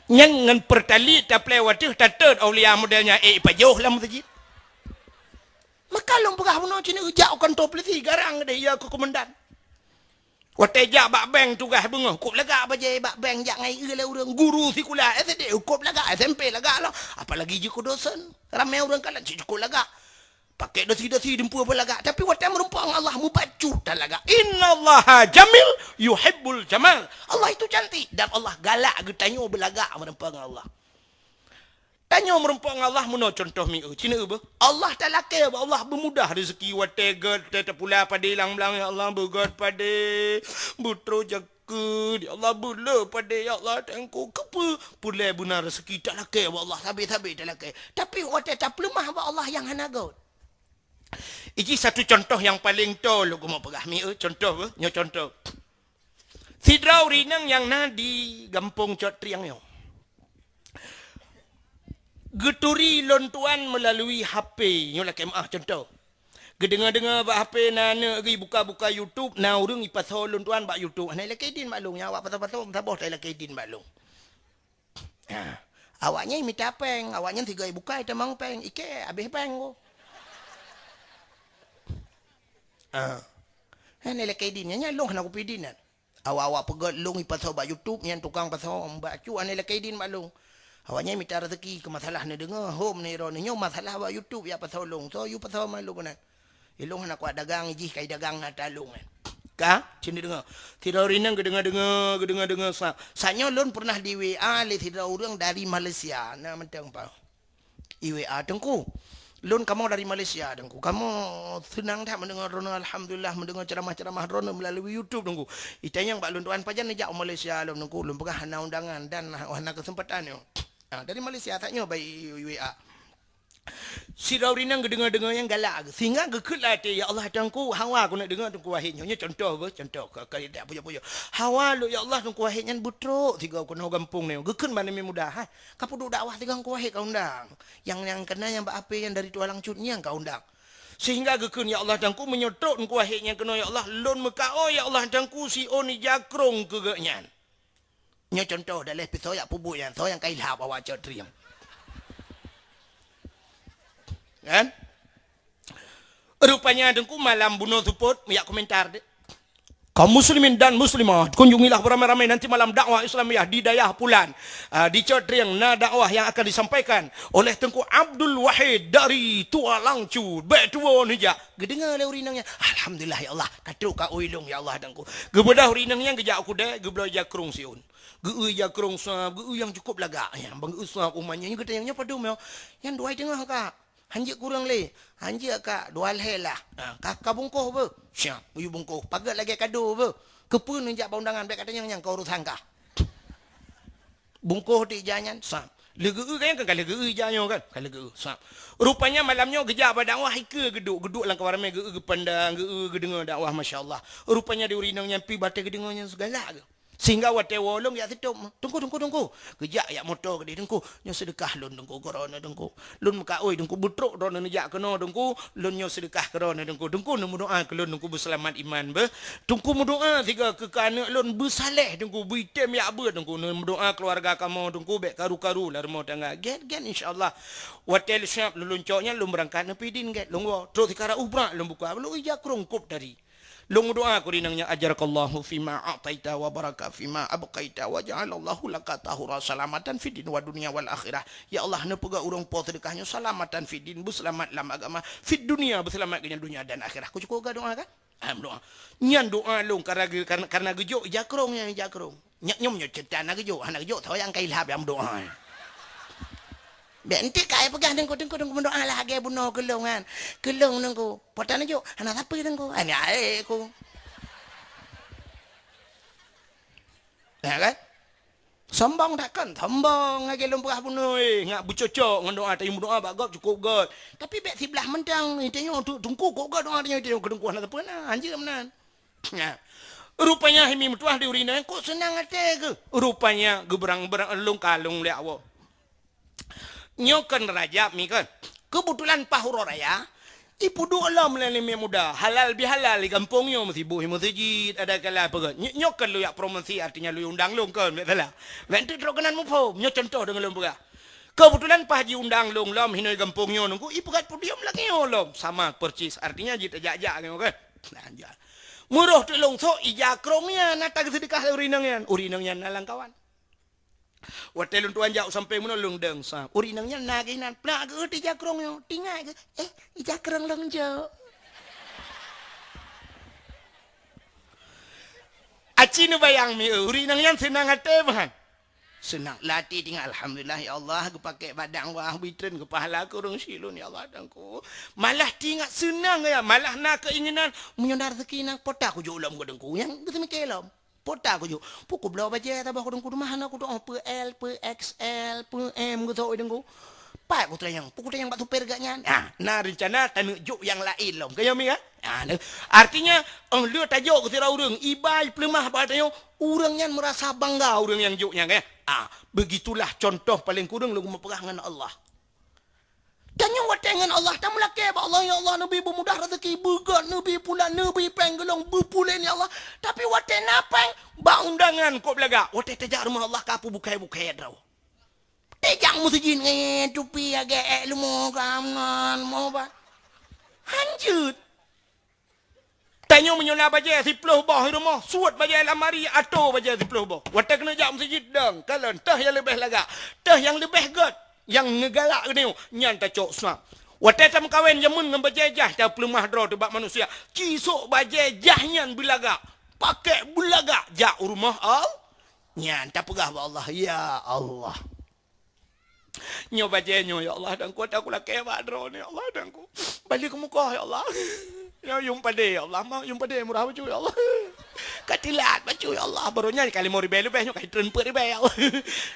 Nyan ngon peurtali taplé wateuh tatot aulia model nyan, ék pajoh lam meuseujid. Maka lôn peugah bunoe cit jak u kantô pulisi, garang deh ya keu komandan. Watée jak bak bank tugaih beungoh, kôb lagak bajée bak bank jak ngai eu lé ureuëng guru sikula S D, kôb lagak S M P lagak lom. Apalagi jeuet keu dosen, ramé ureuëng kalon cit cukôp lagak. Pakai dosi-dosi dumpeue beulagak, tapi watée meureumpok ngon Allah mubacut talagak. Innallaha jamil yuhibbul jamal. Allah itu cantik dan Allah galak geutanyoe beulagak meureumpok ngon Allah. Tanyoe meureumpok ngon Allah meunoe contoh mieu. Cina beuh. Allah talakée bak Allah beumudah rezeki watée gét, watée tapula padé lam blang, ya Allah, beugét padé, beutrok jakeuet, ya Allah, beulé padé, ya Allah, Teungku, keupeue? Peureulée beuna rezeki talakée bak Allah, sabe-sabe talakée. Tapi watée tapeuleumah bak Allah nyang hana gét. Iji satu contoh nyang paleng toe lôn keumeung peugah mieu, contoh beuh, nyoe contoh. Sidroe ureuëng inong nyang na di gampông Cot Trieng nyoe. Geuturi lôn tuan meulalu H P, nyoe lakée meuáh contoh. Geudeungoe-deungoe bak H P na aneuk geuh buka-buka YouTube, na ureuëng ipasoe lôn tuan bak YouTube. Hana ilakée idin bak lôn, nyan awak pasoe-pasoe meusaboh ta ilakée idin bak lôn. Ha. Awaknyan mita péng, awaknyan sigoe ibuka itamong péng, ikée habéh péng ko. Ha. Hana ilakée idin, nyan, nyan lôn hana kupi idin nyan. Awak-awak peugét lôn ipasoe bak YouTube, nyan tukang pasoe bak cu, hana ilakée idin bak lôn. Awaknyan mita rezeki keu masalah neudeungoe, hom neuro neunyoe masalah bak YouTube jak pasoe lôn. Soe yue pasoe ma lôn keunan. Ilôn hana kuat dagang, jih kai dagang na talong nyan. Ka? Cen deungoe. Sidroe ureuëng inong geudeungoe-deungoe, geudeungoe-deungoe sa. Saat nyoe lôn pernah di W A lé sidroe ureuëng dari Malaysia. Na mantong pa. I W A, "Teungku, lôn kamoe dari Malaysia, Teungku. Kamoe seunang that mendengar droeneuh, alhamdulillah, mendengar ceramah-ceramah droeneuh melalui YouTube, Teungku. Itanyong bak lôn tuan pajan neujak u Malaysia lom, Teungku. Lôn peugah hana undangan dan hana kesempatan nyoe." Ha, dari Malaysia, saat nyoe bak W A. Sidroe ureuëng inong geudeungoe-deungoe nyang galak geuh, sehingga geukheun lam até, "Ya Allah, Teungku, hawa keuneuk deungoe Teungku Wahid nyoe." Nyoe contoh beuh, contoh, ka, ka, tak pujoe-pujoe. "Hawa lôn, ya Allah, Teungku Wahid nyan beutrok sigoe keunoe gampông nyoe." Geukheun bak aneuk muda, "Hai, ka peuduek dakwah sigoe Teungku Wahid ka undang. Nyang, nyang keunan nyang bak H P nyang dari Tualang Cut nyan ka undang." Sehingga geukheun, "Ya Allah, Teungku, meunyoe trok Teungku Wahid nyan keunoe, ya Allah, lôn meukaôi, ya Allah, Teungku, siôn ija krông keu geuhnyan." Nyoe contoh daleh pih soe jak peubuet nyan, soe nyang ka ilhab awak Cot Trieng. Kan? Rupanya Teungku malam bunoe seupôt, jak komentar deh. Kaum muslimin dan muslimat, kunjungilah beramai-ramai nanti malam dakwah Islamiyah di dayah Pulan. Ah, di Cot Trieng na dakwah yang akan disampaikan oleh Teungku Abdul Wahid dari Tualang Cut. Bèk tuwo neujak. Geudeungoe lé ureuëng inong nyan, "Alhamdulillah, ya Allah, ka trok kaôi lôn, ya Allah, Teungku." Geubeudôh ureuëng inong nyan geujak u keudè, geubloe ija krông siôn. Geu-eu ija krông sab, geu-eu nyang cukup lagak nyan. Ban geu-eu sab u ma nyan, nyan geutanyong, "Nyoe padum nyoe?" "Nyan dua i teungoh, Kak." "Hanjeuet kureueng lé?" "Hanjeuet, Kak, dua lhèe lah." "Ah, ka, ka bungkôh beuh?" "Siap, yue bungkôh." "Paget lagèe kado beuh." "Keupeue neujak bak undangan, bèk katanyong nyan, ka urosan kah." Bungkôh di ija nyan, sab. Lé geu-eu kan, kan ka lé geu-eu ija nyoe kan? Ka lé geu-eu, sab. Rupanya malam nyoe geujak bak dakwah, ikeue geuduek, geuduek lam kawan ramè, geu-eu geupandang, geu-eu geudeungoe dakwah, masya Allah. Rupanya di ureuëng inong nyan pih batèe geudeungoe nyan sigalak geuh. Sehingga watèe woe lôn jak seutôt, "Teungku, Teungku, Teungku." Geujak jak moto keudéh, "Teungku, nyoe seudeukah lôn, Teungku, keu droeneuh, Teungku. Lôn meukaôi, Teungku, beutrok droeneuh neujak keunoe, Teungku. Lôn nyoe seudeukah keu droeneuh, Teungku. Teungku neumeudoa keu lôn, Teungku, beuseulamat iman beuh. Teungku meudoa sigoe keu, keu aneuk lôn beusaleh, Teungku, beuitem jak beuet, Teungku. Neumeudoa keuluwarga kamoe, Teungku, bèk karu-karu lam rumoh tangga." Gèt, gèt, insya Allah. Watèe lôn siap lôn, lôn cok nyan, lôn beurangkat neupidin gèt, lôn woe. Trok sikara ubrak lôn buka, lôn ija krông kôb tadi. Lôn meudoa keu ureuëng inong nyan, "Ajarakallahu fima a'taita wa baraka fima abqaita wa ja'alallahu laka tahura salamatan fid din wa dunya wal akhirah." Ya Allah, neupeugah ureuëng po seudeukah nyoe salamatan fid din, beuseulamat lam agama, fid dunya, beuseulamat keu nyan dunya dan akhirah. Ku cukup geudoa kan? Ah, meudoa. Nyan doa lôn karena, karena, karena geujok ija krông nyan, ija krông. Nyak nyoe, nyoe cerita hana geujok, hana geujok, soe nyang ka ilhab nyang meudoa. Bèk enteuk ka ai peugah, "Teungku, Teungku, Teungku, meudoa lah lagèe bunoe keu lôn nyan." Keu lôn, Teungku. Po tan neujok, hana sapeue, Teungku. Hana ae ku. Ya kan? Sombong that kan? Sombong lagèe lôn peugah bunoe, eh, ngat beucocok ngon doa, tanyoe meudoa bak gob cukup göt. Tapi bèk siblah mantong, tanyoe tu, Teungku, kok göt doa tanyoe, tanyoe keu Teungku hana sapeue na, hanjeuet meunan. Nah, rupanya hai mi meutuah di ureueng inong, kok seunang até geuh. Rupanya geubeurang-beurang lôn kalon lé Allah. Nyoe kon Rajab mi kon. Keubeutulan paih uroe raya, ipeuduek lom lé aneuk muda, halal bihalal di gampông nyoe, meusiboh i meuseujid, ada kala peugah. Nyoe, nyoe kon lôn jak promosi, artinya lôn undang lôn kon, bèk salah. Bèk enteuk trok keunan muphom, nyoe contoh deungon lôn peugah. Keubeutulan paih jiundang lôn lom hinoe gampông nyoe, Teungku, ipeugöt podium lagèe nyoe lom, sama persis, artinya jitajak-jak nyoe kan. Nah, jak. Meuroh teuk lôn sok ija krông nyan, na tageuseudeukah lé ureueng inong nyan. Ureueng inong nyan na lam kawan. Watèe lôn tuan jak u sampéng meunoe lôn dong sa. Ureueng inong nyan na geuh inan, peulak geuh ija krông nyoe. Teuingat geuh, "Eh, ija krông lôn jok." Aci neubayang mi, ureueng inong nyan seunang até meuhan. Seunang lati tingat, "Alhamdulillah, ya Allah, geupakè badang wah bitren keu pahala keu ureueng syiek lôn, ya Allah, Tuhanku." Malah tingat seunang, ya, malah na keuinginan, "Meunyoe na rezeki na, po ta kujok lom keu Teungku." Nyang geuteumiké lom. Po ta kujok. Pukon bloe bajèe saboh keu Teungku, teuma hana kujok, oh, peu L, peu X L, peu M geusok keu Teungku. Pat kutanyong, peu kutanyong bak supir geuh nyan. Ah, na reuncana taneuk jok nyang laén lom. Keu nyoe mi, kan? Ah, nah. Artinya, oh, lheueh tajok keu sidroe ureueng, iba peuleumah bak tanyoe, ureueng nyan meurasa bangga ureueng nyang jok nyan, kan? Ah, begitulah contoh paleng kureueng lôn meupeugah ngon Allah. Tanyoe watèe ngon Allah, tameulakèe bak Allah, "Ya Allah, neubi beumudah rezeki, beugèt, neubi pulan, neubi pèng geulong, beupulen, ya Allah." Tapi watèe na pèng, bak undangan kok beulagak. Watèe tajak rumoh Allah, ka peubukai-bukai droe. Tajak meuseujid ngon tupi agak èk leumo ka meunan, mo ba. Hanjeuet. Tanyoe meunyoe na bajèe siploh boh di rumoh, suet bajèe lamari, atô bajèe siploh boh. Watèe keuneuk jak meuseujid dang, kalon teuh nyang leubeh lagak, teuh nyang leubeh gèt, nyang neugalak geutanyoe, nyan tacok sab. Watèe tameukawen jameun ngon bajèe jaih tapeuleumah droe teuh bak manusia, ci sôk bajèe jaih nyan beulagak, pakèk beulagak jak u rumoh Allah. Nyan tapeugah bak Allah, "Ya Allah, nyoe bajèe nyoe, ya Allah, Tuhanku, ata kulakèe bak droeneuh, ya Allah, Tuhanku. Bali keumukoh, ya Allah. Nyoe yum padé, ya Allah, ma yum padé murah bacut, ya Allah. Ka tilat bacut, ya Allah. Baroe nyan ka limong ribèe leubeh, nyoe ka jitreun peuet ribèe, ya Allah.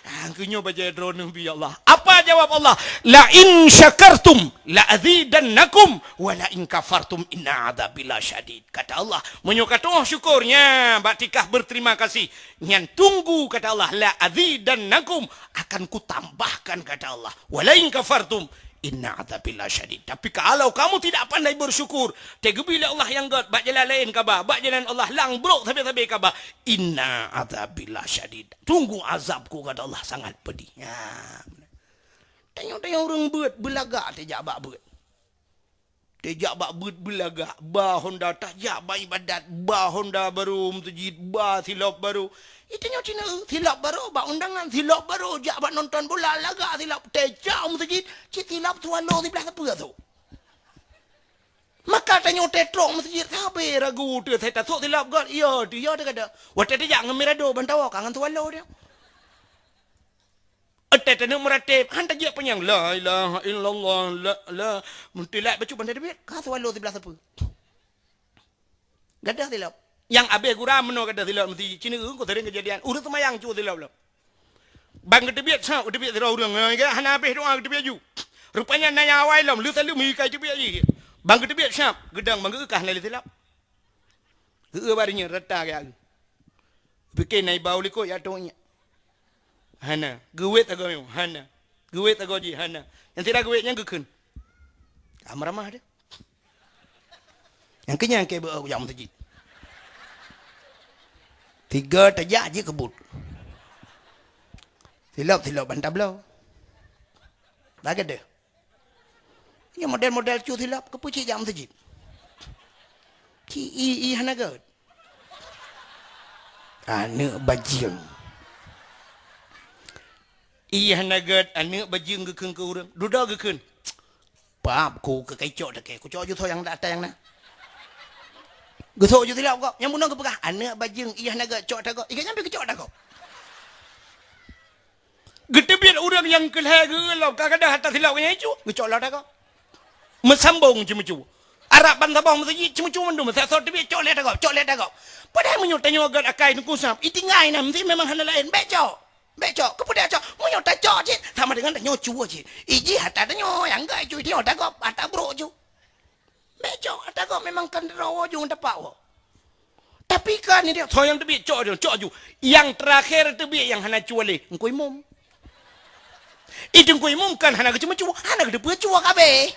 Ah, keu nyoe bajèe droeneuh bi, ya Allah." Apa jawab Allah? "La in syakartum la azidannakum, wa la in kafartum inna adzabi lasyadid." Kata Allah, "Meunyoe katu'oh syukur, nya, bak tikah berterima kasih, nyan tunggu," kata Allah, "la azidannakum, akan kutambahkan," kata Allah. "Wa la in kafartum, inna adzabi lasyadid." Tapi kalau kamu tidak pandai bersyukur, teugeubri lé Allah nyang gèt, bak jalan laén kaba, bak jalan Allah lang brok sabe-sabe kaba, "Inna adzabi lasyadid." Tunggu azabku, kata Allah, sangat pedih. Ya. Tanyoe-tanyoe ureueng beuet, beulagak tajak bak beuet. Tajak bak beuet beulagak, ba honda tajak bak ibadat, ba honda barô meuseujid, ba silop barô. Itanyoe cina, silop barô bak undangan, silop barô jak bak nonton bola, lagak silop, tajak meuseujid, cit silop swallow siblah sapeue tu. Maka tanyoe teutrok meuseujid, sabe ragu teuh, sai tasôk silop gèt, iya teuh, iya teuh gata. Watèe tajak ngon mirado ban tawoe ka ngon swallow teuh. Watèe taneuk meuratéb, han tajak panyang, "La ilaha illallah, la, la." Meutilak bacut ban tateubiet, ka swallow siblah sapeue. Gadoh silop. Nyang abéh gura meunoe gadoh silop meuseujid. Cina ureueng ku sering keujadian. Ureueng seumayang cu silop lom. Ban geuteubiet, sa geuteubiet sidroe ureueng. Hana abéh doa geuteubiet ju. Rupanya na nyang awai lom, lheueh saleuem meuikai teubiet jih. Ban geuteubiet, sa geudong ban geu-eu ka hana lé silop. Geu-eu bak donya rata gaya geuh. Pike na iba u likot ya tong nyak. Hana. Geuwet agoe nyoe. Hana. Geuwet agoe jih. Hana. Nyang sira geuwet nyan geukheun. Ka meuramah deh. Nyang keu nyan keu beu jak meuseujid. Tiga tajak jih keubut. Silop-silop ban tabloe. Lagèe deh. Nyoe model-model cu silop, keupeue cit jak meuseujid? Ci i, i hana gèt. Aneuk bajeueng. I hana gèt, aneuk bajeueng geukheun keu ureueng. Dudoe geukheun. Pap ku keu kacok takée, kucok ju tho nyang ata nyang na. Geusok ju silop gob, nyang bunoe geupeugah, "Aneuk bajeueng, i hana gèt, cok ata gob." Iga nyan pi geucok ata gob. Geuteubiet ureueng nyang keu lhèe geu-eu lom, ka gadoh ata silop nyan icu, geucok lom ata gob. Meusambong ceumeucue. Arab ban saboh meuseujid ceumeucue mandum, meusasoe teubiet cok lé ata gob, cok lé ata gob. Padahai meunyoe tanyoe gèt akai Teungku Sam, itinggai na meuseujid memang hana laén, bèk cok. Bèk cok, keupeue dak cok? Meunyoe tacok cit, sama dengan tanyoe cue cit. Ijih ata tanyoe, nyang gèt icu, itinyoe ata gob, ata brok cu. Bèk cok, ata gob memang kan droe ju ngon tapak woe. Tapi kan ni dia, soe nyang teubiet cok ju, cok ju. Nyang teurakhé teubiet nyang hana cue lé, Teungku Imum. I Teungku Imum kan hana geuceumeucue, hana geuteupeue cue ka abéh.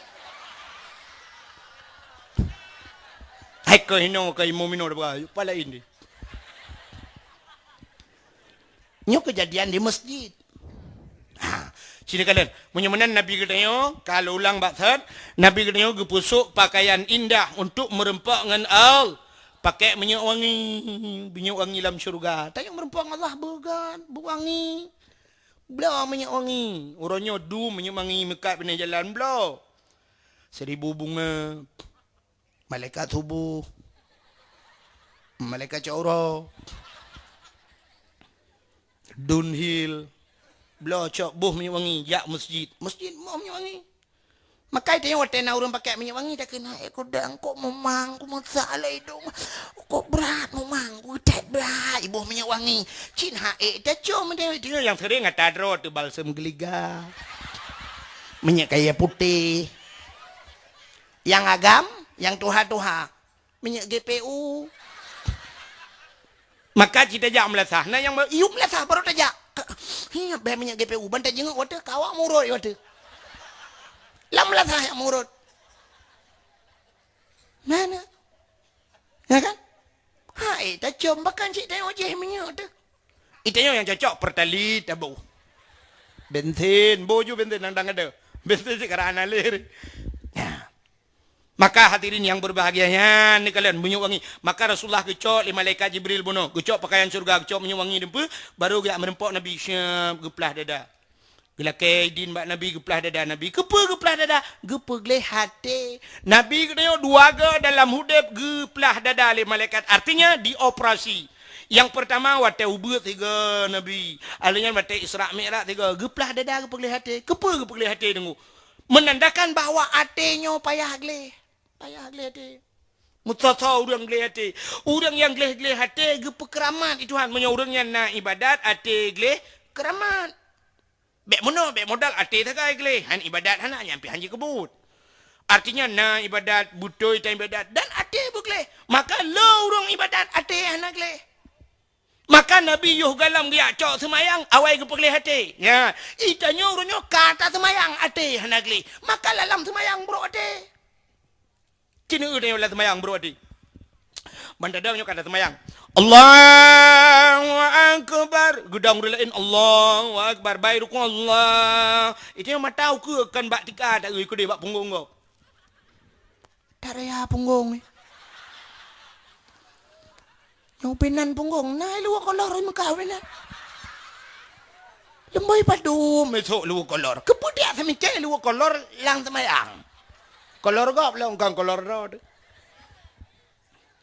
Hai keu hinoe, keu imum hinoe, pala ini. Nyoe keujadian di meuseujid. Ha, sini kalon. Meunyoe meunan Nabi geutanyoe, ka lôn ulang bak that, Nabi geutanyoe geupeusok pakaian indah untuk meureumpok ngon Allah. Pakèk minyeuk wangi, minyeuk wangi lam syeuruga. Tanyoe meureumpok ngon Allah beugan, beuwangi. Bloe minyeuk wangi. Uroe nyoe dum minyeuk wangi meukat binéh jalan bloe. Seribu bunga. Malaikat suboh, malaikat cot uroe, Dunhill, Bloe cok boh minyeuk wangi, jak meuseujid. Meuseujid boh minyeuk wangi. Maka tanyoe watée na ureuëng pakai minyeuk wangi, takheun, "Hai, kudang, kok mumang, ku meusak lé idong. Kok brat mumang, ku that brat, iboh minyeuk wangi." Cit haék tacom deh. Dia nyang sering ata droe teuh balsem geuliga. Minyeuk kayée putéh. Nyang agam, nyang tuha-tuha. Minyeuk G P U. Maka cit tajak meulasah. Na nyang ba-, yum meulasah baru tajak. Ka-, hi, bèk minyeuk G P U. Ban tajingeuk watée, ka awak murot watée. Lam meulasah nyang murot. Na, na. Ya kan? Hai, tacom bahkan cit tanyoe jih minyeuk teuh. Itanyoe nyang cocok Pertalite taboh. Bensin, boh ju bensin nyang dang ada. Bensin cit karang analir. Ya. Maka hadirin yang berbahagia nyan, ni kalian minyeuk wangi. Maka Rasulullah geucok lé malaikat Jibril bunoe, geucok pakaian syurga, geucok minyeuk wangi deumpeu, baru geujak meureumpok Nabi, syep, geuplah dada. Geulakée idin bak Nabi, geuplah dada Nabi. Keupeue geuplah dada? Geupeugleh até. Nabi geutanyoe dua go dalam udeb geuplah dada lé malaikat, artinya dioperasi. Nyang peurtama watée ubeut sigoe Nabi, alheuh nyan watée Isra Mi'raj sigoe, geuplah dada geupeugleh até. Keupeue geupeugleh até deungoe? Menandakan bahwa até nyoe payah gleh. Payah gleh até. Meusoe-soe ureuëng gleh até. Ureuëng nyang gleh-gleh até geupeukeuramat lé Tuhan. Meunyoe ureuëng nyan na iébadat, até gleh, keuramat. Bèk meunoe, bèk modal até sagai gleh. Han iébadat hana, nyan pih han jikeubeuet. Artinya na iébadat, beutôi tan iébadat, dan até beugleh. Maka le ureuëng iébadat, até hana gleh. Maka Nabi yoh goh lom geujak cok seumayang, awai geupeugleh até. Nya, itanyoe uroe nyoe ka taseumayang até hana gleh. Maka lam seumayang brok até. Cit neueu tanyoe lam seumayang brok até. Ban tadong nyoe ka taseumayang. Allahu Akbar. Geudong ureuëng laén, Allahu Akbar. Bai rukuk, Allah. Itanyoe mata ukeue kon bak tika, taeu keudeh bak punggong gob. Taraya punggong ni. Nyoe pinan punggong, na luweue kolor meuka pinan. Leumboi padum esok luweue kolor. Keupeue dak seumiké luweue kolor lam seumayang? Kolor gob lom kon kolor droe teuh.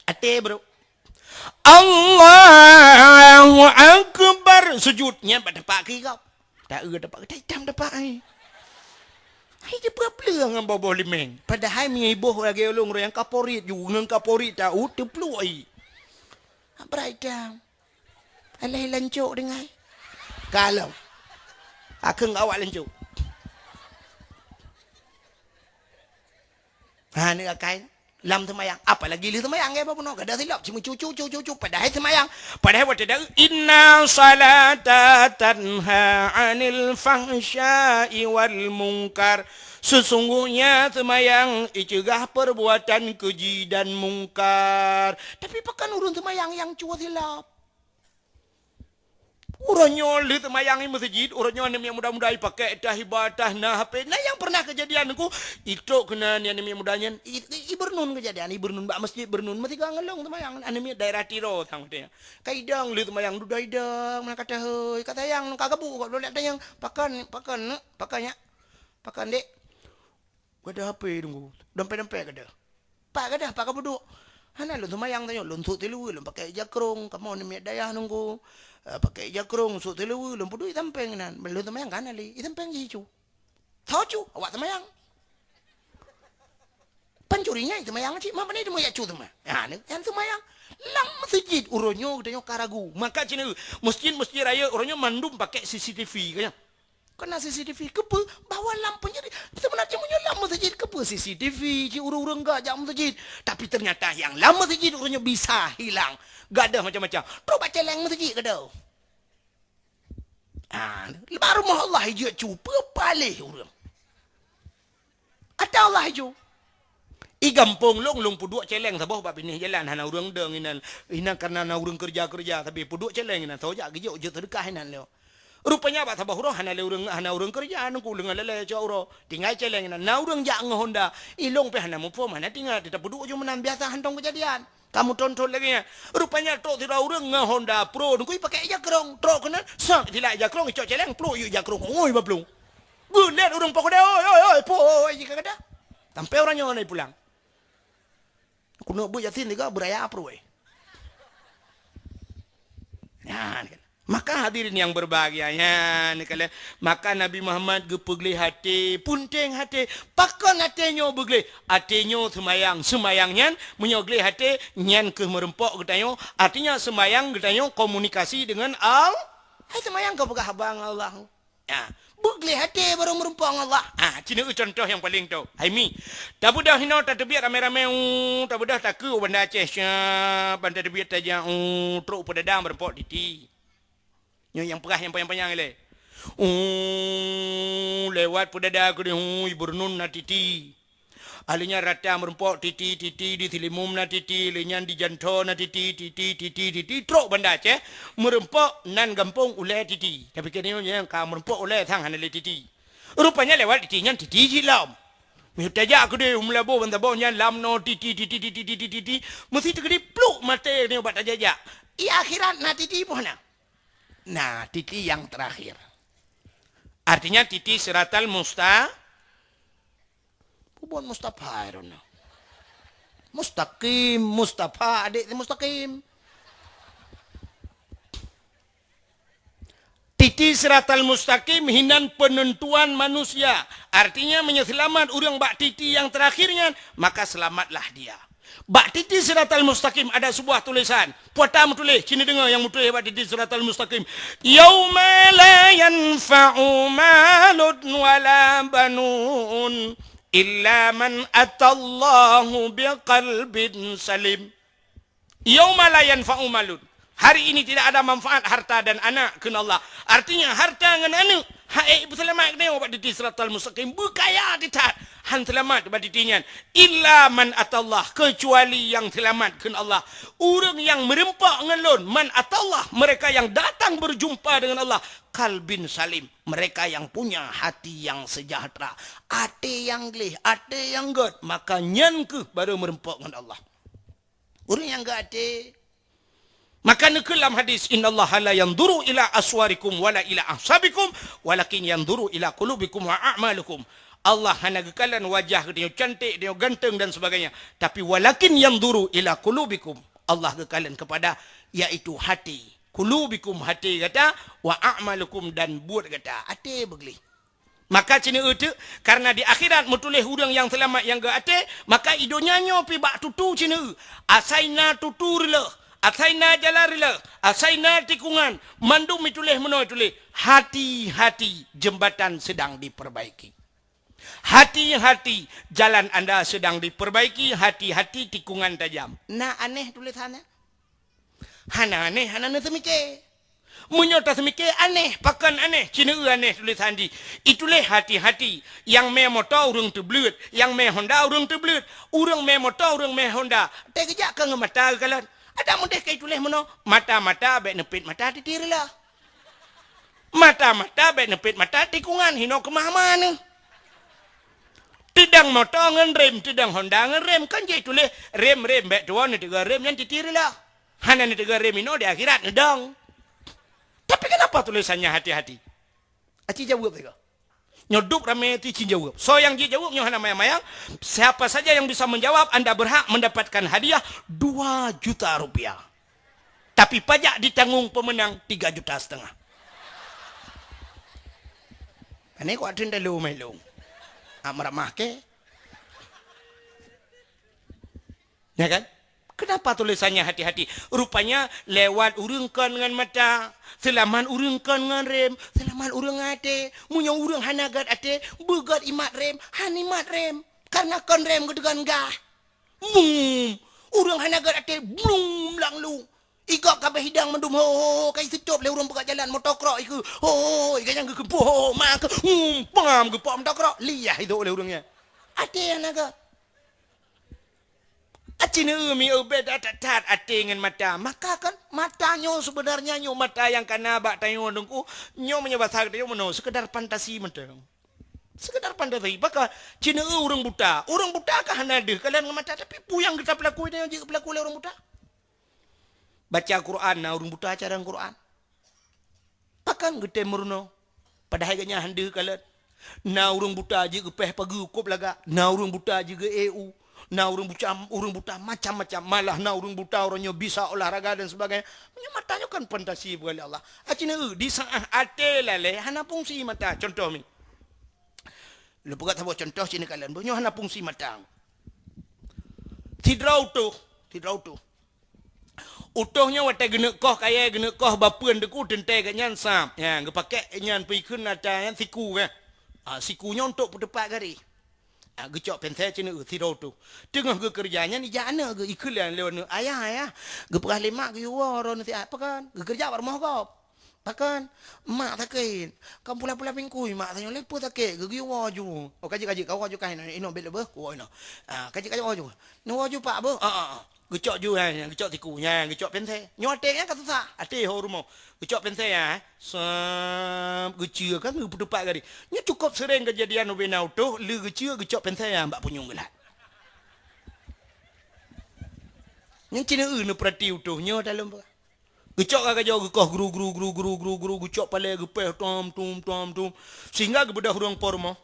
Até, bro. Allahu Akbar. Sujud nyan bak teumpat keu gob. Taeu teumpat, itam teumpat ai. Hai, teupeue-peue ngon boh-boh limeng. Padahai meunyoe iboh lagée ulôn, ureuëng nyang kaporit ju, ngon kaporit taeu teupluek ai. Abrai itam. Alah lancok dengai. Kalau. Akeung awak lancok. Ha, ni akai. Lam seumayang. Apalagi lheueh seumayang, ya, bapak bunoe. Kada silap. Cuma cucu, cucu, cucu. Padahai seumayang. Padahai watée dak, "Inna salata tanha 'anil fahsya'i wal munkar." Sesungguhnya seumayang iceugah perbuatan keji dan mungkar. Tapi pakon ureuëng seumayang nyang cue silap? Uroe nyoe lheueh seumayang i meuseujid, uroe nyoe aneuk miet muda-muda ipakék tah, iba tah, na H P. Na nyang pernah keujadian nungku, itrok keunan aneuk miet muda nyan, i, i, ibeureuneun keujadian, ibeureuneun bak meuseujid, beureuneun meusigoe ngon lôn seumayang, aneuk miet daerah Tiro sang watée nyan. Ka idong lheueh seumayang, dudoe idong, meunan ka tahôi, ka sayang, ka gabuk, ka bloe tanyong, pakon, pakon, pakon nyak, pakon dek. Gadoh H P nungku, dompet-dompet gadoh. Pat gadoh, pat kapeuduek. Hana lôn seumayang tanyoe, lôn sôk siluweue, lôn pakék jakrong, kamoe aneuk miet dayah nungku. Eh, pakék jakrong, sôk siluweue, lôn peuduek i sampéng inan. Lôn seumayang ka hana lé, i sampéng jih icu. Soe cu, awak seumayang. Pancuri nyan seumayang cit, ma pane teuma jak cu teuma. Ha, nyan seumayang. Lam meuseujid uroe nyoe geutanyoe ka ragu. Maka cit nyoe, meuseujid-meuseujid rayeuk uroe nyoe mandum pakék C C T V, ka nyan. Keunan C C T V, keupeue? Bahwa lam peunjadi, seubeuna cit meunyoe lam meuseujid, keupeue C C T V, cit ureuëng-ureuëng gak jak meuseujid. Tapi ternyata nyang lam meuseujid ureuëng nyoe bisa hilang. Gadoh macam-macam. Trok bak céléng meuseujid gadoh. Ah, bak rumoh Allah ijak cu, peue paléh ureuëng. Ata Allah ijak. I gampông lôn, lôn peuduek céléng saboh bak binéh jalan, hana ureuëng dong inan. Inan kareuna na ureuëng keureuja-keureuja, sabe peuduek céléng inan, soe jak geujok jeuet seudeukah inan lé. Rupanya bak saboh uroe hana lé ureuëng, hana ureuëng keureuja, nungku leungan lalée cok uroe. Tinggai céléng inan, na ureuëng jak ngon honda. I lôn pih hana muphom, hana teuingat, teutap peuduek ju meunan, biasa hantom keujadian. Kamoe thon-thon lagée nyan. Rupanya trok sidroe ureuëng ngon honda pro, nungku ipakék jakrong. Trok keunan, sat, itilak jakrong, icok céléng, pluek yue jakrong, oi, baplueng. Geulet ureuëng poh keudeh, "Oi, oi, oi, po, oi, jih ka gadoh." Sampai uroe nyoe na ipulang. Keuneuk beuet Yasin tiga beuraya pruweh. Nyan kan. Maka hadirin yang berbahagia, nyan kalian, maka Nabi Muhammad geupeugleh até, punteng até. Pakon até nyoe beugleh? Até nyoe seumayang, seumayang nyan meunyoe gleh até, nyan keuh meureumpok geutanyoe. Artinya seumayang geutanyoe komunikasi dengan Al-, hai seumayang keu peugah haba ngon Allah. Ya, beugleh até barô meureumpok ngon Allah. Ha, ci neu contoh nyang paleng toh. Hai mi, tabeudôh hinoe tateubiet ramé-ramé, u, tabeudôh takeu u Banda Aceh, siap, ban tateubiet tajak, u, trok peudada meureumpok titi. Nyoe nyang peugah nyang panyang-panyang ilée. U, lewat peudada keudeh, u, i Burnun na titi. Ahli nyan rata meureumpok titi, titi di Silimum na titi, lé nyan di Janto na titi, titi, titi, titi, trok Banda Aceh, meureumpok nan gampông ulée titi. Tapi keu nyoe nyang ka meureumpok ulée sang hana lé titi. Rupanya lewat titi nyan titi jilom. Meunyoe tajak keudeh u Meulaboh ban saboh nyan lam no titi, titi, titi, titi, titi, meusti teukeudi pluk maté nyoe bak tajak-jak. I akhirat na titi poh na. Nah, titi yang terakhir. Artinya titi siratal musta-, Bubuan Mustafa, I don't know. Mustaqim, Mustafa, adik si Mustaqim. Titi siratal mustaqim hinan penentuan manusia. Artinya, meunyoe seulamat ureuëng bak titi nyang terakhir nyan, maka selamatlah dia. Bak titi siratal mustaqim ada sebuah tulisan. Peue ta meutuléh, ci neudeungoe nyang meutuléh bak titi siratal mustaqim. "Yauma la yanfa'u malun wala banun illa man atallahu biqalbin salim." "Yauma la yanfa'u malun." Hari ini tidak ada manfaat harta dan anak, kheun Allah. Artinya, harta ngon aneuk, hana ipeuseulamat geutanyoe bak titi siratal mustaqim, beukaya that, hana seulamat bak titi nyan. "Illa man atallah," kecuali nyang seulamat, kheun Allah. Ureuëng nyang meureumpok ngon Lôn, "man atallah," mereka yang datang berjumpa dengan Allah, "qalbin salim," mereka yang punya hati yang sejahtera, até nyang gleh, até nyang gét, maka nyan keuh barô meureumpok ngon Allah. Ureuëng nyang gét até. Maka neukheun lam hadis, "Innallaha la yanzuru ila aswarikum wala ila ahsabikum, walakin yanzuru ila qulubikum wa a'malikum." Allah hana geukalon wajah geutanyoe cantik, geutanyoe ganteng dan sebagainya, tapi walakin yanzuru ila qulubikum. Allah geukalon kepada, yaitu hati. Qulubikum, hati gata, wa a'malikum, dan buet gata. Até beugleh. Maka ci neu teuk, karena di akhirat meutuléh ureuëng nyang seulamat nyang gét até, maka i donya nyoe pih bak tutu ci neu. Asai na tutu reuloh, asai na jalan reuloh, asai na tikungan, mandum ituléh meunoe tuléh, "Hati-hati, jembatan sedang diperbaiki. Hati-hati, jalan anda sedang diperbaiki, hati-hati, tikungan tajam." Na aneh tulisannya? Hana aneh, hana neuseumiké. Meunyoe taseumiké aneh, pakon aneh, ci neu aneh tulisan jih. Ituléh hati-hati, nyang mé moto ureuëng teubleuet, nyang mé Honda ureuëng teubleuet, ureuëng mé moto, ureuëng mé Honda. Teukeujak ka ngon mata geukalon. Adak meudeh ka ituléh meunoe, mata-mata bék neupet mata titi reuloh. Mata-mata bék neupet mata tikungan, hinoe keumah-mah neuh. Teudong moto ngon rem, teudong Honda ngon rem, kan jeuet tuléh rem-rem, bék tuwoe neuteuga rem nyan titi reuloh. Hana neuteuga rem inoe di akhirat neudong. Tapi kenapa tulisannya hati-hati? Aci jaweueb sigoe. Nyoe dup ramé ti ci jaweueb. Soe nyang jijaweueb nyoe hana mayang-mayang. Siapa saja yang bisa menjawab, anda berhak mendapatkan hadiah dua juta rupiah. Tapi pajak ditanggung pemenang tiga juta setengah. Ini kuat tenda lu mai lu. Amar mah ke? Ya kan? Kenapa tulisannya hati-hati? Rupanya lewat ureuëng kon ngon mata, seulamat ureuëng kon ngon rem, seulamat ureuëng até. Meunyoe ureuëng hana gét até, beugét imat rem, han imat rem. Karena kon rem geuteugon gah. Mum, ureuëng hana gét até, blum lang lu. Igok kabeh hidang mandum ho, ho, ho, ka iseucop lé ureuëng peugah jalan motokrok ikeu. Ho, ho, ho, iga nyang geukeumpuk ho, ho, ma keu. Mum, pam geupok motokrok, liah idok lé ureuëng nyan. Até hana gét. Aci neu mi ubé that-that até ngon mata. Maka kan mata nyoe sebenarnya nyoe mata nyang kana bak tanyoe Teungku. Nyoe meunyoe basa geutanyoe meunoe sekedar fantasi mantong. Sekedar fantasi. Maka ci neu ureuëng buta. Ureuëng buta ka hana deuh kalon ngon mata, tapi peue nyang geuta peulaku nyoe jeuet peulaku lé ureuëng buta. Baca Quran na ureuëng buta cara Quran. Pakon geutem meurunoe? Padahai gobnyan han deuh kalon. Na ureuëng buta jeuet geupéh pageue kôb lagak, na ureuëng buta jeuet geu-E U. Na ureuëng buta, ureuëng buta macam-macam. Malah na ureuëng buta, ureuëng nyoe bisa olahraga dan sebagainya. Meunyoe mata nyoe kan fantasi bukan Allah. Aci neu di saat até lalé hana fungsi mata. Contoh mi. Lôn peugah saboh contoh sini kalian. Nyoe hana fungsi mata. Sidroe utoh, sidroe utoh. Utoh nyoe watée geuneuk koh kayée, geuneuk koh bapeuen deuk teuntée geuh nyan sab. Ya, geupakek nyan peue ikheun ata nyan siku kan. Ah, siku nyoe untuk peuteupat garéh. Ah, geucok pensée ceuneuk sidroe utoh. Teungoh geukeureuja nyan ijak aneuk geuh ikheun lé aneuk, "Ayah, ayah, geupeugah lé mak geuyue woe droeneuh siat." "Pakon?" "Geukeureuja bak rumoh gob." "Pakon?" "Mak sakét. Kan pula-pula bingkui mak tanyoe lé peue sakét, geuh geuyue woe ju." "Oh, ka jeuet, ka jeuet, ka woe ju kah inoe, inoe bék lé beuh, kuwoe inoe." Ah, ka jeuet, ka jeuet woe ju. Neuwoe ju pak beuh? Ah, ah, ah. Geucok ju, ha, geucok siku. Nyan, geucok pensée. Nyoe até nyan ka susah. Até ho rumoh. Geucok pensée, ha. Sab, geuceue kan, geupeuteupat garéh. Nyoe cukôp seuréng keujadian ubena utoh, lé geuceue, geucok pensée, ha, bak punyueng geulat. Nyan cina eu neupeurati utoh, nyoe dalam. Geucok ka gajoe geukoh gru, gru, gru, gru, gru, gru, geucok palée geupéh tom, tom, tom, tom. Sehingga geubeudoh ureuëng po rumoh.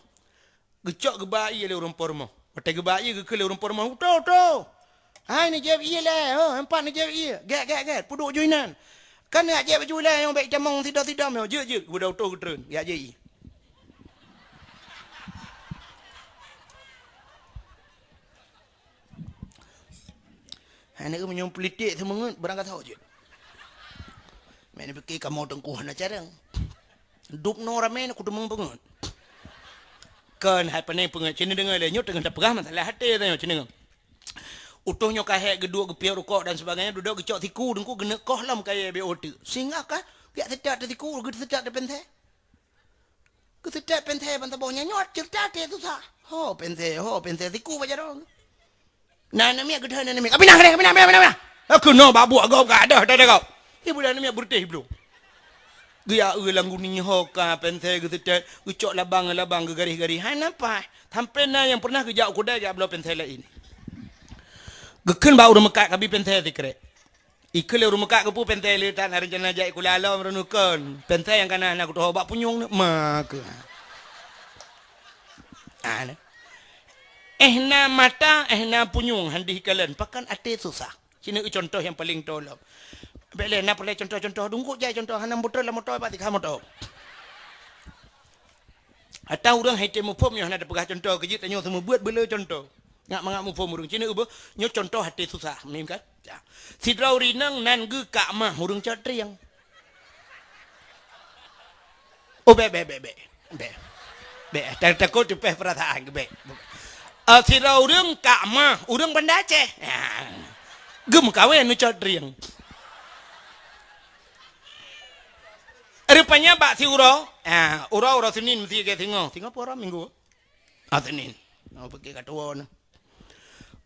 Geucok geuba ié lé ureuëng po rumoh. Watée geuba ié geukheun lé ureuëng po rumoh, "Utoh, utoh! Hai neujép ié lé, ho, empat neujép ié. Gét, gét, gét, peuduek ju inan. Kan neujép ju lé, nyang bék tamong sidom-sidom nyoe. Jeuet, jeuet." Geuba utoh geutreun, geujép ié. Hai neu meunyoe politik seumeungeut, barang ka tho jeuet. Meuneubeuki kamoe teungku hana carông. Dub noe ramé na kuteumong peungeut. Kon hai pane peungeut, cina deungoe lé nyoe teungoh tapeugah masalah até tanyoe cina deungoe. Utoh nyoe ka hék geuduek geupiôh rukok dan sebagainya, dudoe geucok siku deungku geuneuk koh lom kayée bék oteuk. Sehingga ka geujak seutat teuh siku, geuseutat teuh pensée. Geuseutat pensée ban saboh nyan nyoe ceurita até susah. Ho pensée, ho pensée siku bak jaroe. Na aneuk miet geudeh aneuk miet. "Ka pinah, ka pinah, ka pinah, ka pinah, ka pinah." Keunoe bak buet gob ka deuh, deuh, deuh gob. Ibu dan aneuk miet beureutéh bloe. Geujak eu lam guni ho ka pensée geuseutet, geucok labang, labang geugaréh-garéh. Hai nampak, sampai na nyang pernah geujak u keudai geujak bloe pensée laén. Geukheun bak ureuëng meukat kabi pensée sikrek. Ikheun lé ureuëng meukat geupeu pensée lé tan rencana jak sikula lom reunukon. Pensée nyang kana na kutoh bak punyueng ni ma keu. Ah, ni. Eh na mata, eh na punyueng handih kalon. Pakon até susah. Sini contoh nyang paling tolong. Bék lé na peureulée contoh-contoh dungkuk jai contoh hana beutôi lam moto bak tikha moto. Ata ureuëng hai tém muphom nyoe hana tapeugah contoh keujeuet tanyoe seumeubeuet beule contoh. Ngak mangat muphom ureuëng cina uboh nyoe contoh até susah mim kan. Ya. Sidroe ureuëng inong nan geuh kak mah ureuëng cot trieng. Oh bék bék bék bék. Bék. Bék takot teupeh perasaan ke bék. Ah, sidroe ureuëng kak mah ureuëng Banda Aceh. Ya. Geumeukawen nu cot trieng. Rupanya bak siuroe, ah, uroe, uroe Senin mesti ke singoh. Singoh pun uroe Minggu. Ah, Senin. Oh, pergi kat tuan.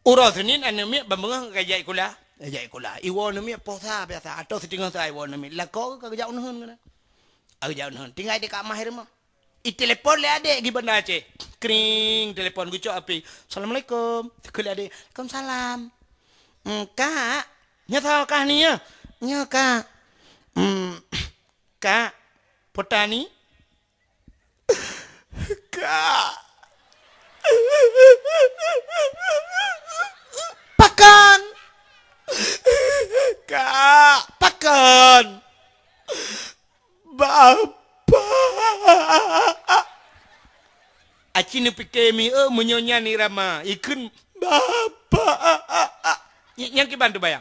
Uroe Senin aneuk miet ban beungoh ka jak sikula. Ka jak sikula. Iwoe aneuk miet posa biasa atau siteungoh sa iwoe aneuk miet. Lakoe ka geujak uneuen keunan. Ka geujak uneuen. Tinggai di kak mah rumoh. Itelepon lé adék di Banda Aceh. Kring, telepon geucok api. "Assalamualaikum." Keu lé adék, "Waalaikumsalam." "Hmm, Kak, nyoe soe kah ni ya?" "Nyoe, Kak." "Hmm, Kak, Petani?" "Kak." "Pakon?" "Kak." "Pakon?" "Bapak." Aci neupike mi, eh, meunyoe nyan irama, ikheun, "Bapak." Ny-, nyang kiban teubayang.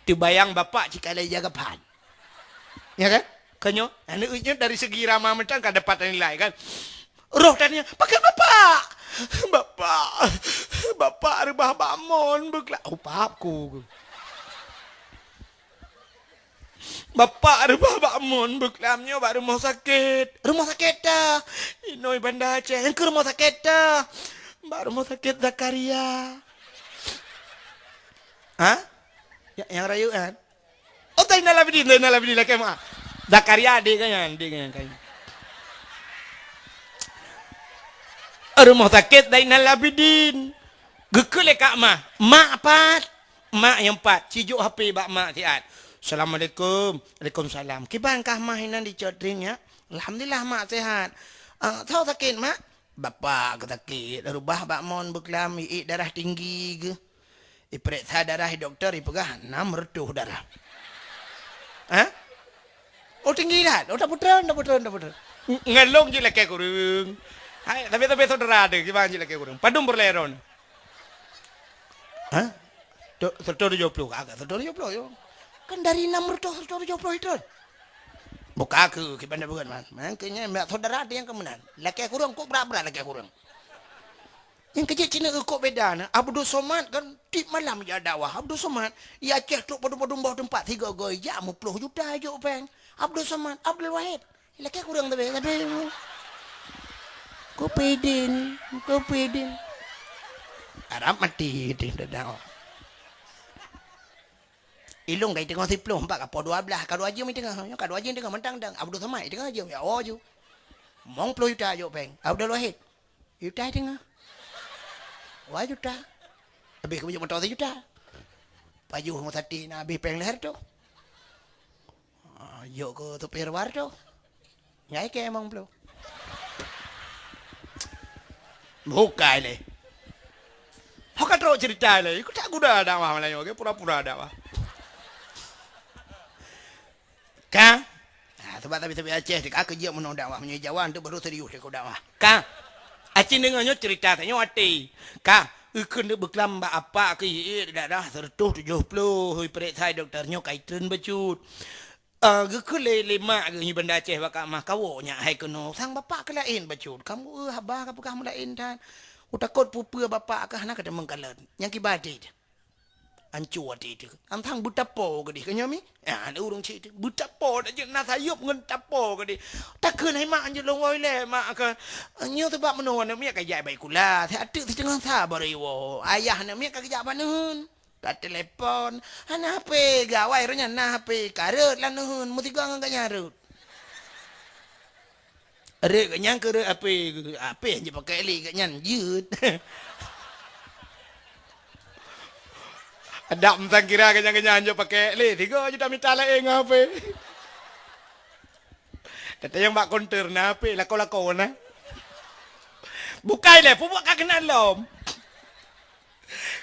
Teubayang bapak cit ka lheueh jaga phan. Ya kan? Ka nyoe, aneuk nyoe dari segi irama mantong ka dapat nilai kan. Roh tanya, "Pakon bapak?" "Bapak, bapak reubah bak mon beukla-," oh, pap ku. "Bapak reubah bak mon beuklam nyoe bak rumoh sakét." "Rumoh sakét ta?" "Inoi Banda Aceh." "Nyang keu rumoh sakét ta?" "Bak rumoh sakét Zakaria." Ha? Ya, nyang rayeuk kan? Oh, Zainal Abidin, Zainal Abidin lakée meuah. Zakaria adék kan nyan, adék kan nyan. Rumoh sakét Zainal Abidin. Geukheun lé kak mah, "Mak pat?" Mak nyang pat, sijok H P bak mak siat. "Assalamualaikum." "Waalaikumsalam." "Kiban kah mah inan dicot trieng nyak?" "Alhamdulillah mak sehat." "Ah, soe sakét mak?" Bapak geuh sakét, rubah bak mon beuklam, iék darah tinggi geuh. Ipeuriksa darah di dokto, ipeugah enam reutôh darah. Hah? Oh, tinggi that. Oh, tapeutreun, tapeutreun, tapeutreun. Ng-, ngon lôn jeuet lakée kureueng. Hai, tapi, tapi saudara ada, kiban jeuet lakée kureueng. Padum peureulée droeneuh? Hah? Tu-, seratus tujuh puluh, agak seratus tujuh puluh, yo. Kan dari enam ratus, seratus tujuh puluh itu. Buka ke, kiban dah bukan, man. Man, kayaknya, mak saudara ada yang kemenangan. Lakée kureueng kok berat-berat lakée kureueng. Nyang keu jeuet cit na kok beda na. Abdul Somad kan tiep malam jak dakwah. Abdul Somad, i Aceh trok padum-padum boh teumpat, sigoe-goe jak meuploh juta jok péng. Abdul Somad, Abdul Wahid. Lakée kureueng tapi, tapi kupidin, kupidin. Arab mati gitu, dah dakwah. Ilong kai teungoh siploh, empat ka poh dua belas, ka dua jeuem i teungoh. Nyoe ka dua jeuem i teungoh, mantang dang. Abdul Somad i teungoh jeuem, ya, oh, ju. Mong ploh juta jok péng. Abdul Wahid. Juta i teungoh. Dua juta. Habéh keu beuet moto sijuta. Pajoh meusaté na habéh péng leher tu. Ah, yok keu supir war tu. Nyai ke emang belum. Bukai lé. Ho ka trok cerita lé. Ikut tak guna dakwah Melayu ke pura-pura dakwah. Ka? Ha, sebab tapi-tapi Aceh ka keu jeuet meunoe dakwah, meunyoe Jawa tu baru serius deungon dakwah. Ka? Acin deungoe nyoe cerita tanyoe até. Ka? Ikheun deuk beuklam bak apak keu ié daerah seratus tujuh puluh, ipeuriksa dokto nyoe kai treun bacut. Ah, geukheun lé, lé mak geuh nyoe Banda Aceh bak Kak Mah, kawoe nyak hai keunoe, sang bapak keu laén bacut. Kamoe, eh, haba ka peugah meulaén that. Utakot peue-peue bapak kah hana ka teumeung kalon. Nyang kiban cit. Anco até teuh. Antang beutapo keudeh keu nyoe mi? Ah, ada ureueng cit teuh. Beutapo dak jeuet na sayop ngon tapo keudeh. Takheun hai mak anjeut lôn woe lé mak ka. Nyoe teubak meunoe aneuk miet ka jak bak sikula. Siat teuk siteungoh sa baru iwoe. Ayah aneuk miet ka geujak bak neuheun. Ka telepon. Hana H P, gawai roh nyan na H P. Ka rhot lam neuheun. Meusigoe ngon gobnyan rhot. Rhot gobnyan keu rhot H P, H P nyang jipakèk lé gobnyan jeuet. Adak meusangkira gobnyan-gobnyan jipakèk lé, sigoe jeuet tamita laén ngon H P. Teuntèe nyang bak konter na H P, lakoe-lakoe na. Bukai lé, peubuet ka keunan lom.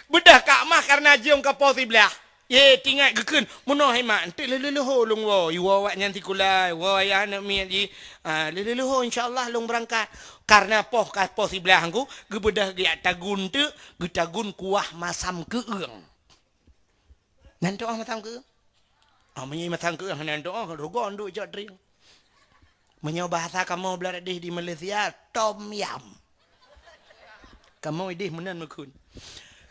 Beudôh Kak Mah kareuna jeuem ka poh siblaih. Ye, tingat geukheun, meunoe hai mak, enteuk lheuh-lheuh leuho lôn woe, iwoe awaknyan sikula, iwoe ayah aneuk miet jih. Ah, lheuh-lheuh leuho, insya Allah lôn beurangkat. Kareuna poh ka poh siblaih ngku, geubeudôh geujak tagun teuk, geutagun kuah masam keueung. Nan tu'oh masam keueung? Ah, meunyoe masam keueung hana tu'oh, rugoe nduek cok trieng. Meunyoe bahasa kamoe blah deh di Malaysia, tom yam. Kamoe ideh meunan meukheun.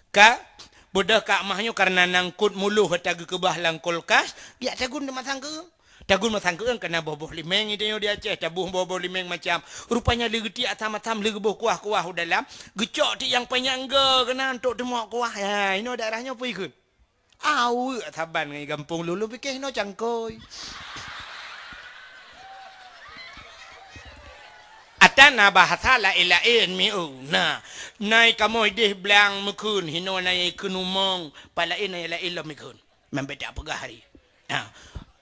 Ka, beudôh Kak Mah nyoe kareuna nangkot muloh ata geukeubah lam kulkas, jak tagun di masang keueung. Tagun masang keueung kana boh-boh limeng, ideh nyoe di Aceh, taboh boh-boh limeng macam. Rupanya lé geutiek asam-asam, lé geuboh kuah-kuah u dalam, geucok tiek nyang panyang go keunan untuk teumok kuah. Ha, inoe daerah nyoe peue ikheun? Aweuek saban ngon gampông lôn, lôn pike hinoe cangkôi. Ata na bahasa laén-laén miu. Na, nai kamoe ideh blang meukheun, hinoe nai kheun umong, pat laén nai laén lom ikheun. Membeda peugah hari. Ha.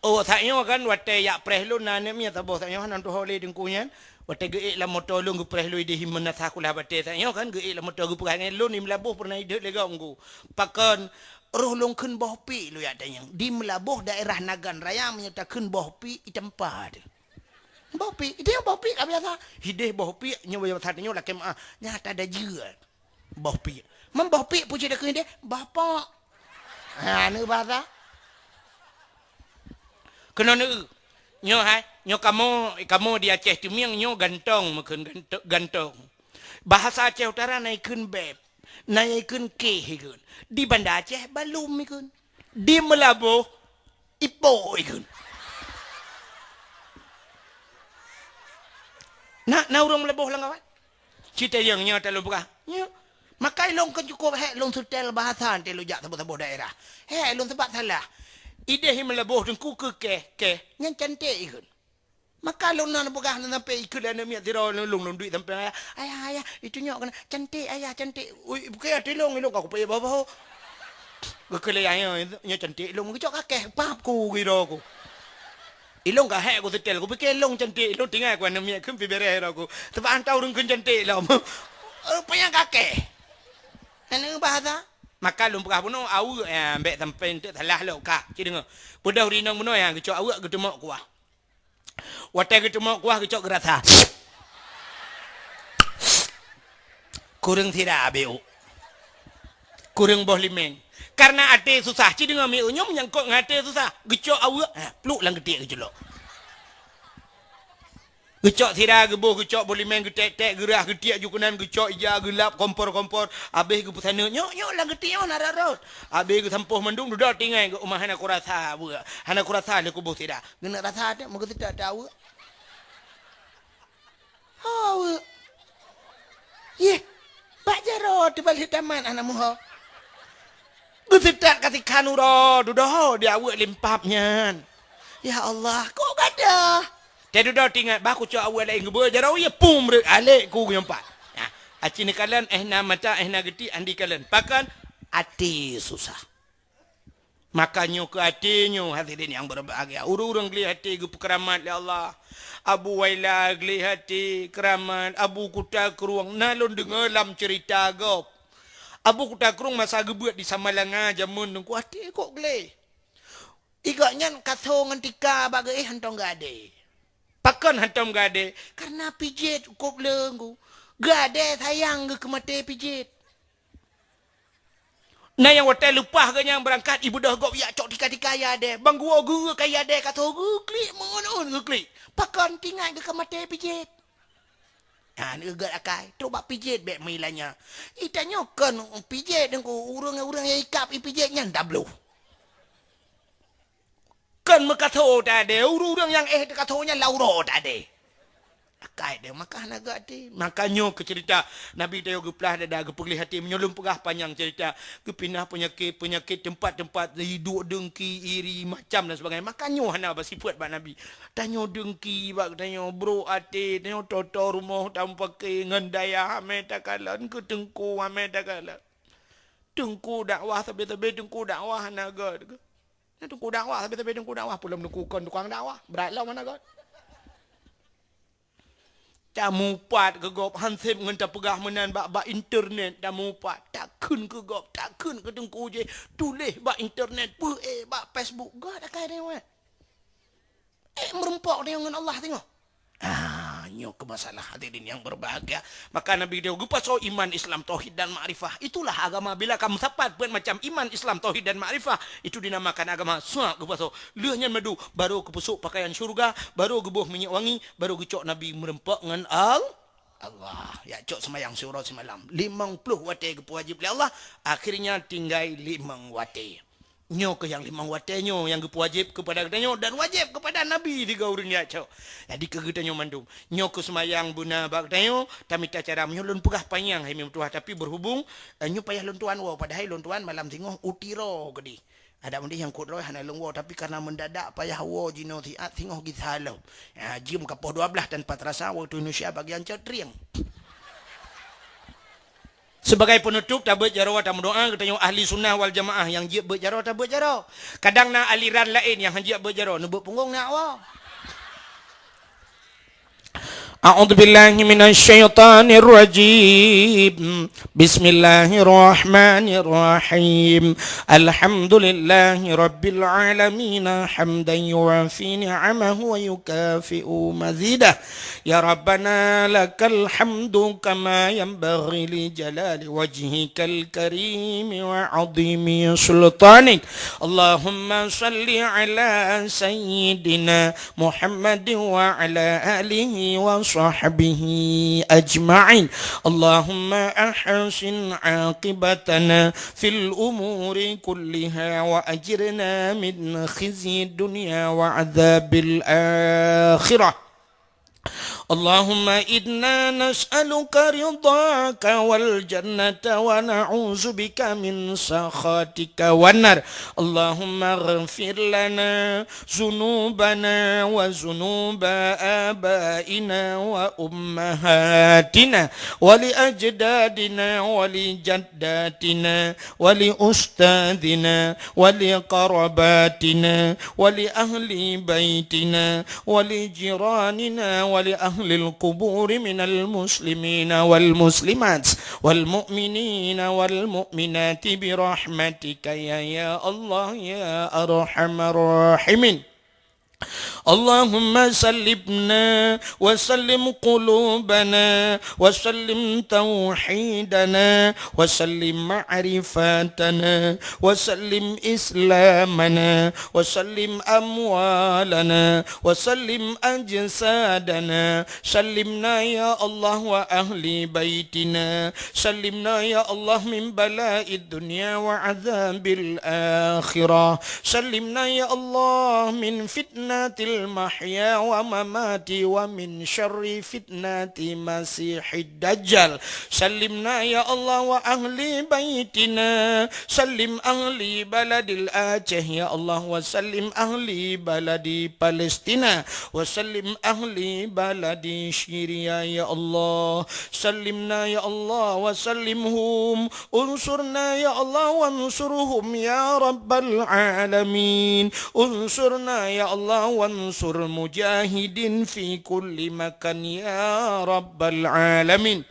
Oh, sak nyoe kan watèe jak preh lôn na aneuk miet saboh sak nyoe hana tuho lé teungku nyan. Watèe geuék lam moto lôn geupreh lôn ideh himeun na sakulah batèe sak nyoe kan geuék lam moto geupeugah ngon lôn di Meulaboh pernah ideh lé gok ngku. Pakon Roh lôn kheun boh piek lôn jak tanyong. Di Meulaboh daerah Nagan Raya meunyoe takheun boh piek, i teumpat. Boh piek, i teumpat boh piek ka biasa. Hideh boh piek, nyoe biasa nyoe lakèe meu'ah. Nyata dajeuet. Boh piek. Man boh piek peue cit takheun hideh? Boh pok. Ha, neu bahasa. Keunoe neu. Nyoe hai, nyoe kamoe, kamoe di Aceh Teumieng nyoe gantong meukheun ganto-, gantong. Bahasa Aceh Utara na ikheun beb. Na ikheun kéh ikheun. Di Banda Aceh balum ikheun. Di Meulaboh ipok ikheun. Na, na ureueng Meulaboh lam kawan? Citayong nyoe talôn peugah. Nyoe. Makai lôn kon cukup hék lôn seutèl bahasa teuh lôn jak saboh-saboh daerah. Hék lôn seubab salah. Ideh Meulaboh teungku keu kéh, kéh. Nyan cantik ikheun. Maka lôn na peugah lôn sampai ikheun lé aneuk miet sidroe lôn, lôn duek sampéng ayah. "Ayah, ayah, itu nyok keunan." "Cantik, ayah, cantik." "Ui, bukon até lôn, ilôn ka kupayah boh-boh." Geukheun lé ayah, "Nyoe cantik lôn." Geucok keu kéh, pap ku giro ku. Ilong ka hék ku setel, ku pike ilong cantik, ilong tinggai ku aneuk miet kheun pi bereh roh ku. Sabab han tau ureueng kheun cantik lom. Rupanya kakeh. Aneuk bahasa. Maka lôn peugah bunoe aweuek, ya, bèk sampai enteuk salah lom ka. Ci deungoe. Peudeuh rinong bunoe, ya, geucok aweuek geuteumok kuah. Watèe geuteumok kuah geucok geurasa. Kureueng sira abéh u. Kureueng boh limeng. Karena até susah, ci deungoe mi unyum nyangkot ngon até susah. Geucok aweuek, ha, pluk lam geutik geuculok. Geucok sira geuboh, geucok boh limeng geutek-tek, geurah geutiek ju keunan, geucok ija geulap kompor-kompor. Abéh geupeusaneut, "Nyok, nyok, lam geutik nyoe na rot-rot." Abéh geusampôh mandum, dudoe tinggai geuh, "Uma hana kurasa aweuek, hana kurasa lé kuboh sira." Geuneuk rasa teuh, meugeuseutat teuh aweuek. Ho aweuek. Yeh, bak jaroe teubalék tamat hana meuho. Geuseutat ka sikhan uroe, dudoe di aweuek limpap nyan. Ya Allah, kok gadoh? Teududoe tingat bah kucok aweuek laén geubeue jaroe, ya pum rek alek ku geuyong pat. Nah, aci neukalon, eh na mata, eh na geutik, andi kalon. Pakon? Até susah. Maka nyoe keu até nyoe, hadirin nyang berbahagia. Ureueng-ureueng gleh até geupeukeuramat lé Allah. Abu Waila gleh até keuramat, Abu Kuta Krueng. Na lôn deungoe lam ceurita gob. Abu Kuta Krueng masa geubeuet di Samalanga jameun Teungku, até kok gleh. Igak nyan ka tho ngon tika bak geuéh hántom geuadée. Pakon hántom geuadée? Karena pijet kop leueng ku. Geuadée sayang geuh keu maté pijet. Na nyang watée leupah geuh nyang beurangkat, ibeudôh gob yak cok tika-tika ya dée. Bang guwoe geu ka ya dée ka tho geuklik, meu'un-'un geuklik. Pakon tingat geuh ka maté pijet. Ha, neugét akai, trok bak pijet bék meuilanya. Itanyoe kon pijet Teungku, ureuëng-ureuëng nyang ikab ipijet nyan dabloh. Kon meukatho tadé, ureuëng-ureuëng nyang éh teukatho nyan lam uroe tadé. Akai deh, maka hana gét até. Maka nyoe keu cerita Nabi Dayeuh geuplah dada, geupeugleh até. Meunyoe lôn peugah panyang cerita, geupinah peunyakét-peunyakét teumpat-teumpat, iduek deungki, iri, macam dan sebagainya. Maka nyoe hana beusifeuet bak Nabi. Tanyoe deungki bak tanyoe, brok até, tanyoe toto rumoh tameupake ngon dayah, amé takalon keu teungku, amé takalon. Teungku dakwah sabe-sabe, teungku dakwah hana gét. Nah, teungku dakwah sabe-sabe, teungku dakwah pulom teungku kon tukang dakwah, brat lom hana gét. Tamupat keu gob, han sép ngon tapeugah meunan bak, bak internet tamupat. Takheun keu gob, takheun keu teungku jéh, tuléh bak internet, peuék bak Facebook, gét akai deungoe. Ék meurumpok deungoe ngon Allah singoh. Ah, nyoe keu masalah hadirin yang berbahagia. Maka Nabi Dayeuh geupasoe iman, Islam, tauhid dan makrifah. Itulah agama bila ka meusapat peuet macam iman, Islam, tauhid dan makrifah. Itu dinamakan agama sa geupasoe. Lheueh nyan madu, baru geupeusok pakaian syurga, baru geuboh minyeuk wangi, baru geucok Nabi meurumpok ngon Al-, Allah. Ya cok seumayang siuroe simalam. Limong ploh watée geupeuwajéb lé Allah, akhirnya tinggai limong watée. Nyoe keuh nyang limong watée nyoe nyang geupeuwajéb keupada geutanyoe dan wajéb keupada Nabi sigoe ureuëng jak cok. Jadi keu geutanyoe mandum, nyoe keuh seumayang beuna bak geutanyoe, tamita cara meunyoe lôn peugah panyang hai meutuah, tapi berhubung, eh, nyoe payah lôn tuan woe, padahai lôn tuan malam singoh u Tiro keudeh. Adak meudeh nyang kot droe hana lôn woe, tapi karena mendadak payah woe jinoe siat singoh gisa lom. Ya, jeuem ka poh dua belas tanpa terasa waktu Indonesia bagian cot trieng. Sebagai penutup, tabeuet jaroe tameudoa geutanyoe ahli sunnah wal jamaah nyang jeuet beuet jaroe tabeuet jaroe. Kadang na aliran laén nyang han jeuet beuet jaroe, neubeuet punggong na woe. أعوذ بالله من الشيطان الرجيم. بسم الله الرحمن الرحيم. الحمد لله رب العالمين، حمدا يوافي نعمه ويكافئ مزيده. يا ربنا لك الحمد كما ينبغي لجلال وجهك الكريم وعظيم سلطانك. اللهم صل على سيدنا محمد وعلى آله وصحبه أجمعين. اللهم أحسن عاقبتنا في الأمور كلها وأجرنا من خزي الدنيا وعذاب الآخرة. اللهم إنا نسألك رضاك والجنة ونعوذ بك من سخطك والنار. اللهم اغفر لنا ذنوبنا وذنوب آبائنا وأمهاتنا ولأجدادنا ولجداتنا ولأستاذنا ولقرباتنا ولأهل بيتنا ولجيراننا ولأهل القبور من المسلمين والمسلمات والمؤمنين والمؤمنات برحمتك يا، يا الله يا أرحم الراحمين. اللهم سلمنا وسلم قلوبنا وسلم توحيدنا وسلم معرفتنا وسلم إسلامنا وسلم أموالنا وسلم أجسادنا. سلمنا يا الله وأهل بيتنا. سلمنا يا الله من بلاء الدنيا وعذاب الآخرة. سلمنا يا الله من فتنة المحيا وممات ومن شر فتنة المسيح الدجال. سلمنا يا الله وأهل بيتنا. سلم أهل بلد الأعشى يا الله، وسلم أهل بلد فلسطين، وسلم أهل بلد سوريا يا الله. سلمنا يا الله وسلمهم. انصرنا يا الله وانصرهم يا رب العالمين. انصرنا يا الله وانصر مجاهدين في كل مكان يا رب العالمين.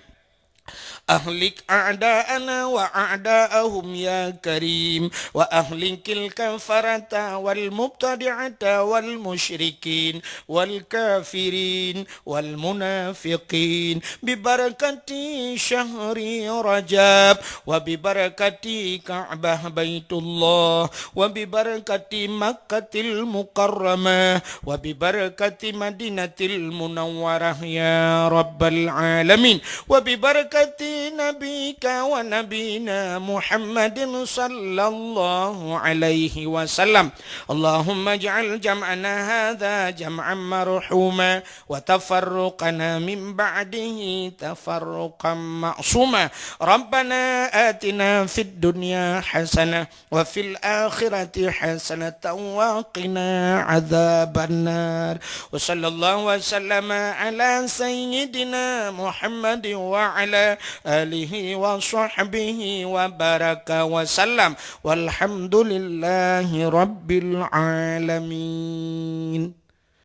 أهلك أعداءنا وأعداءهم يا كريم، وأهلك الكفرة والمبتدعة والمشركين والكافرين والمنافقين ببركة شهر رجب وببركة كعبة بيت الله وببركة مكة المكرمة وببركة مدينة المنورة يا رب العالمين، وببركة نبيك ونبينا محمد صلى الله عليه وسلم. اللهم اجعل جمعنا هذا جمعا مرحوما، وتفرقنا من بعده تفرقا معصوما. ربنا آتنا في الدنيا حسنة وفي الآخرة حسنة وقنا عذاب النار. وصلى الله وسلم على سيدنا محمد وعلى آله وصحبه وبارك وسلم. والحمد لله رب العالمين.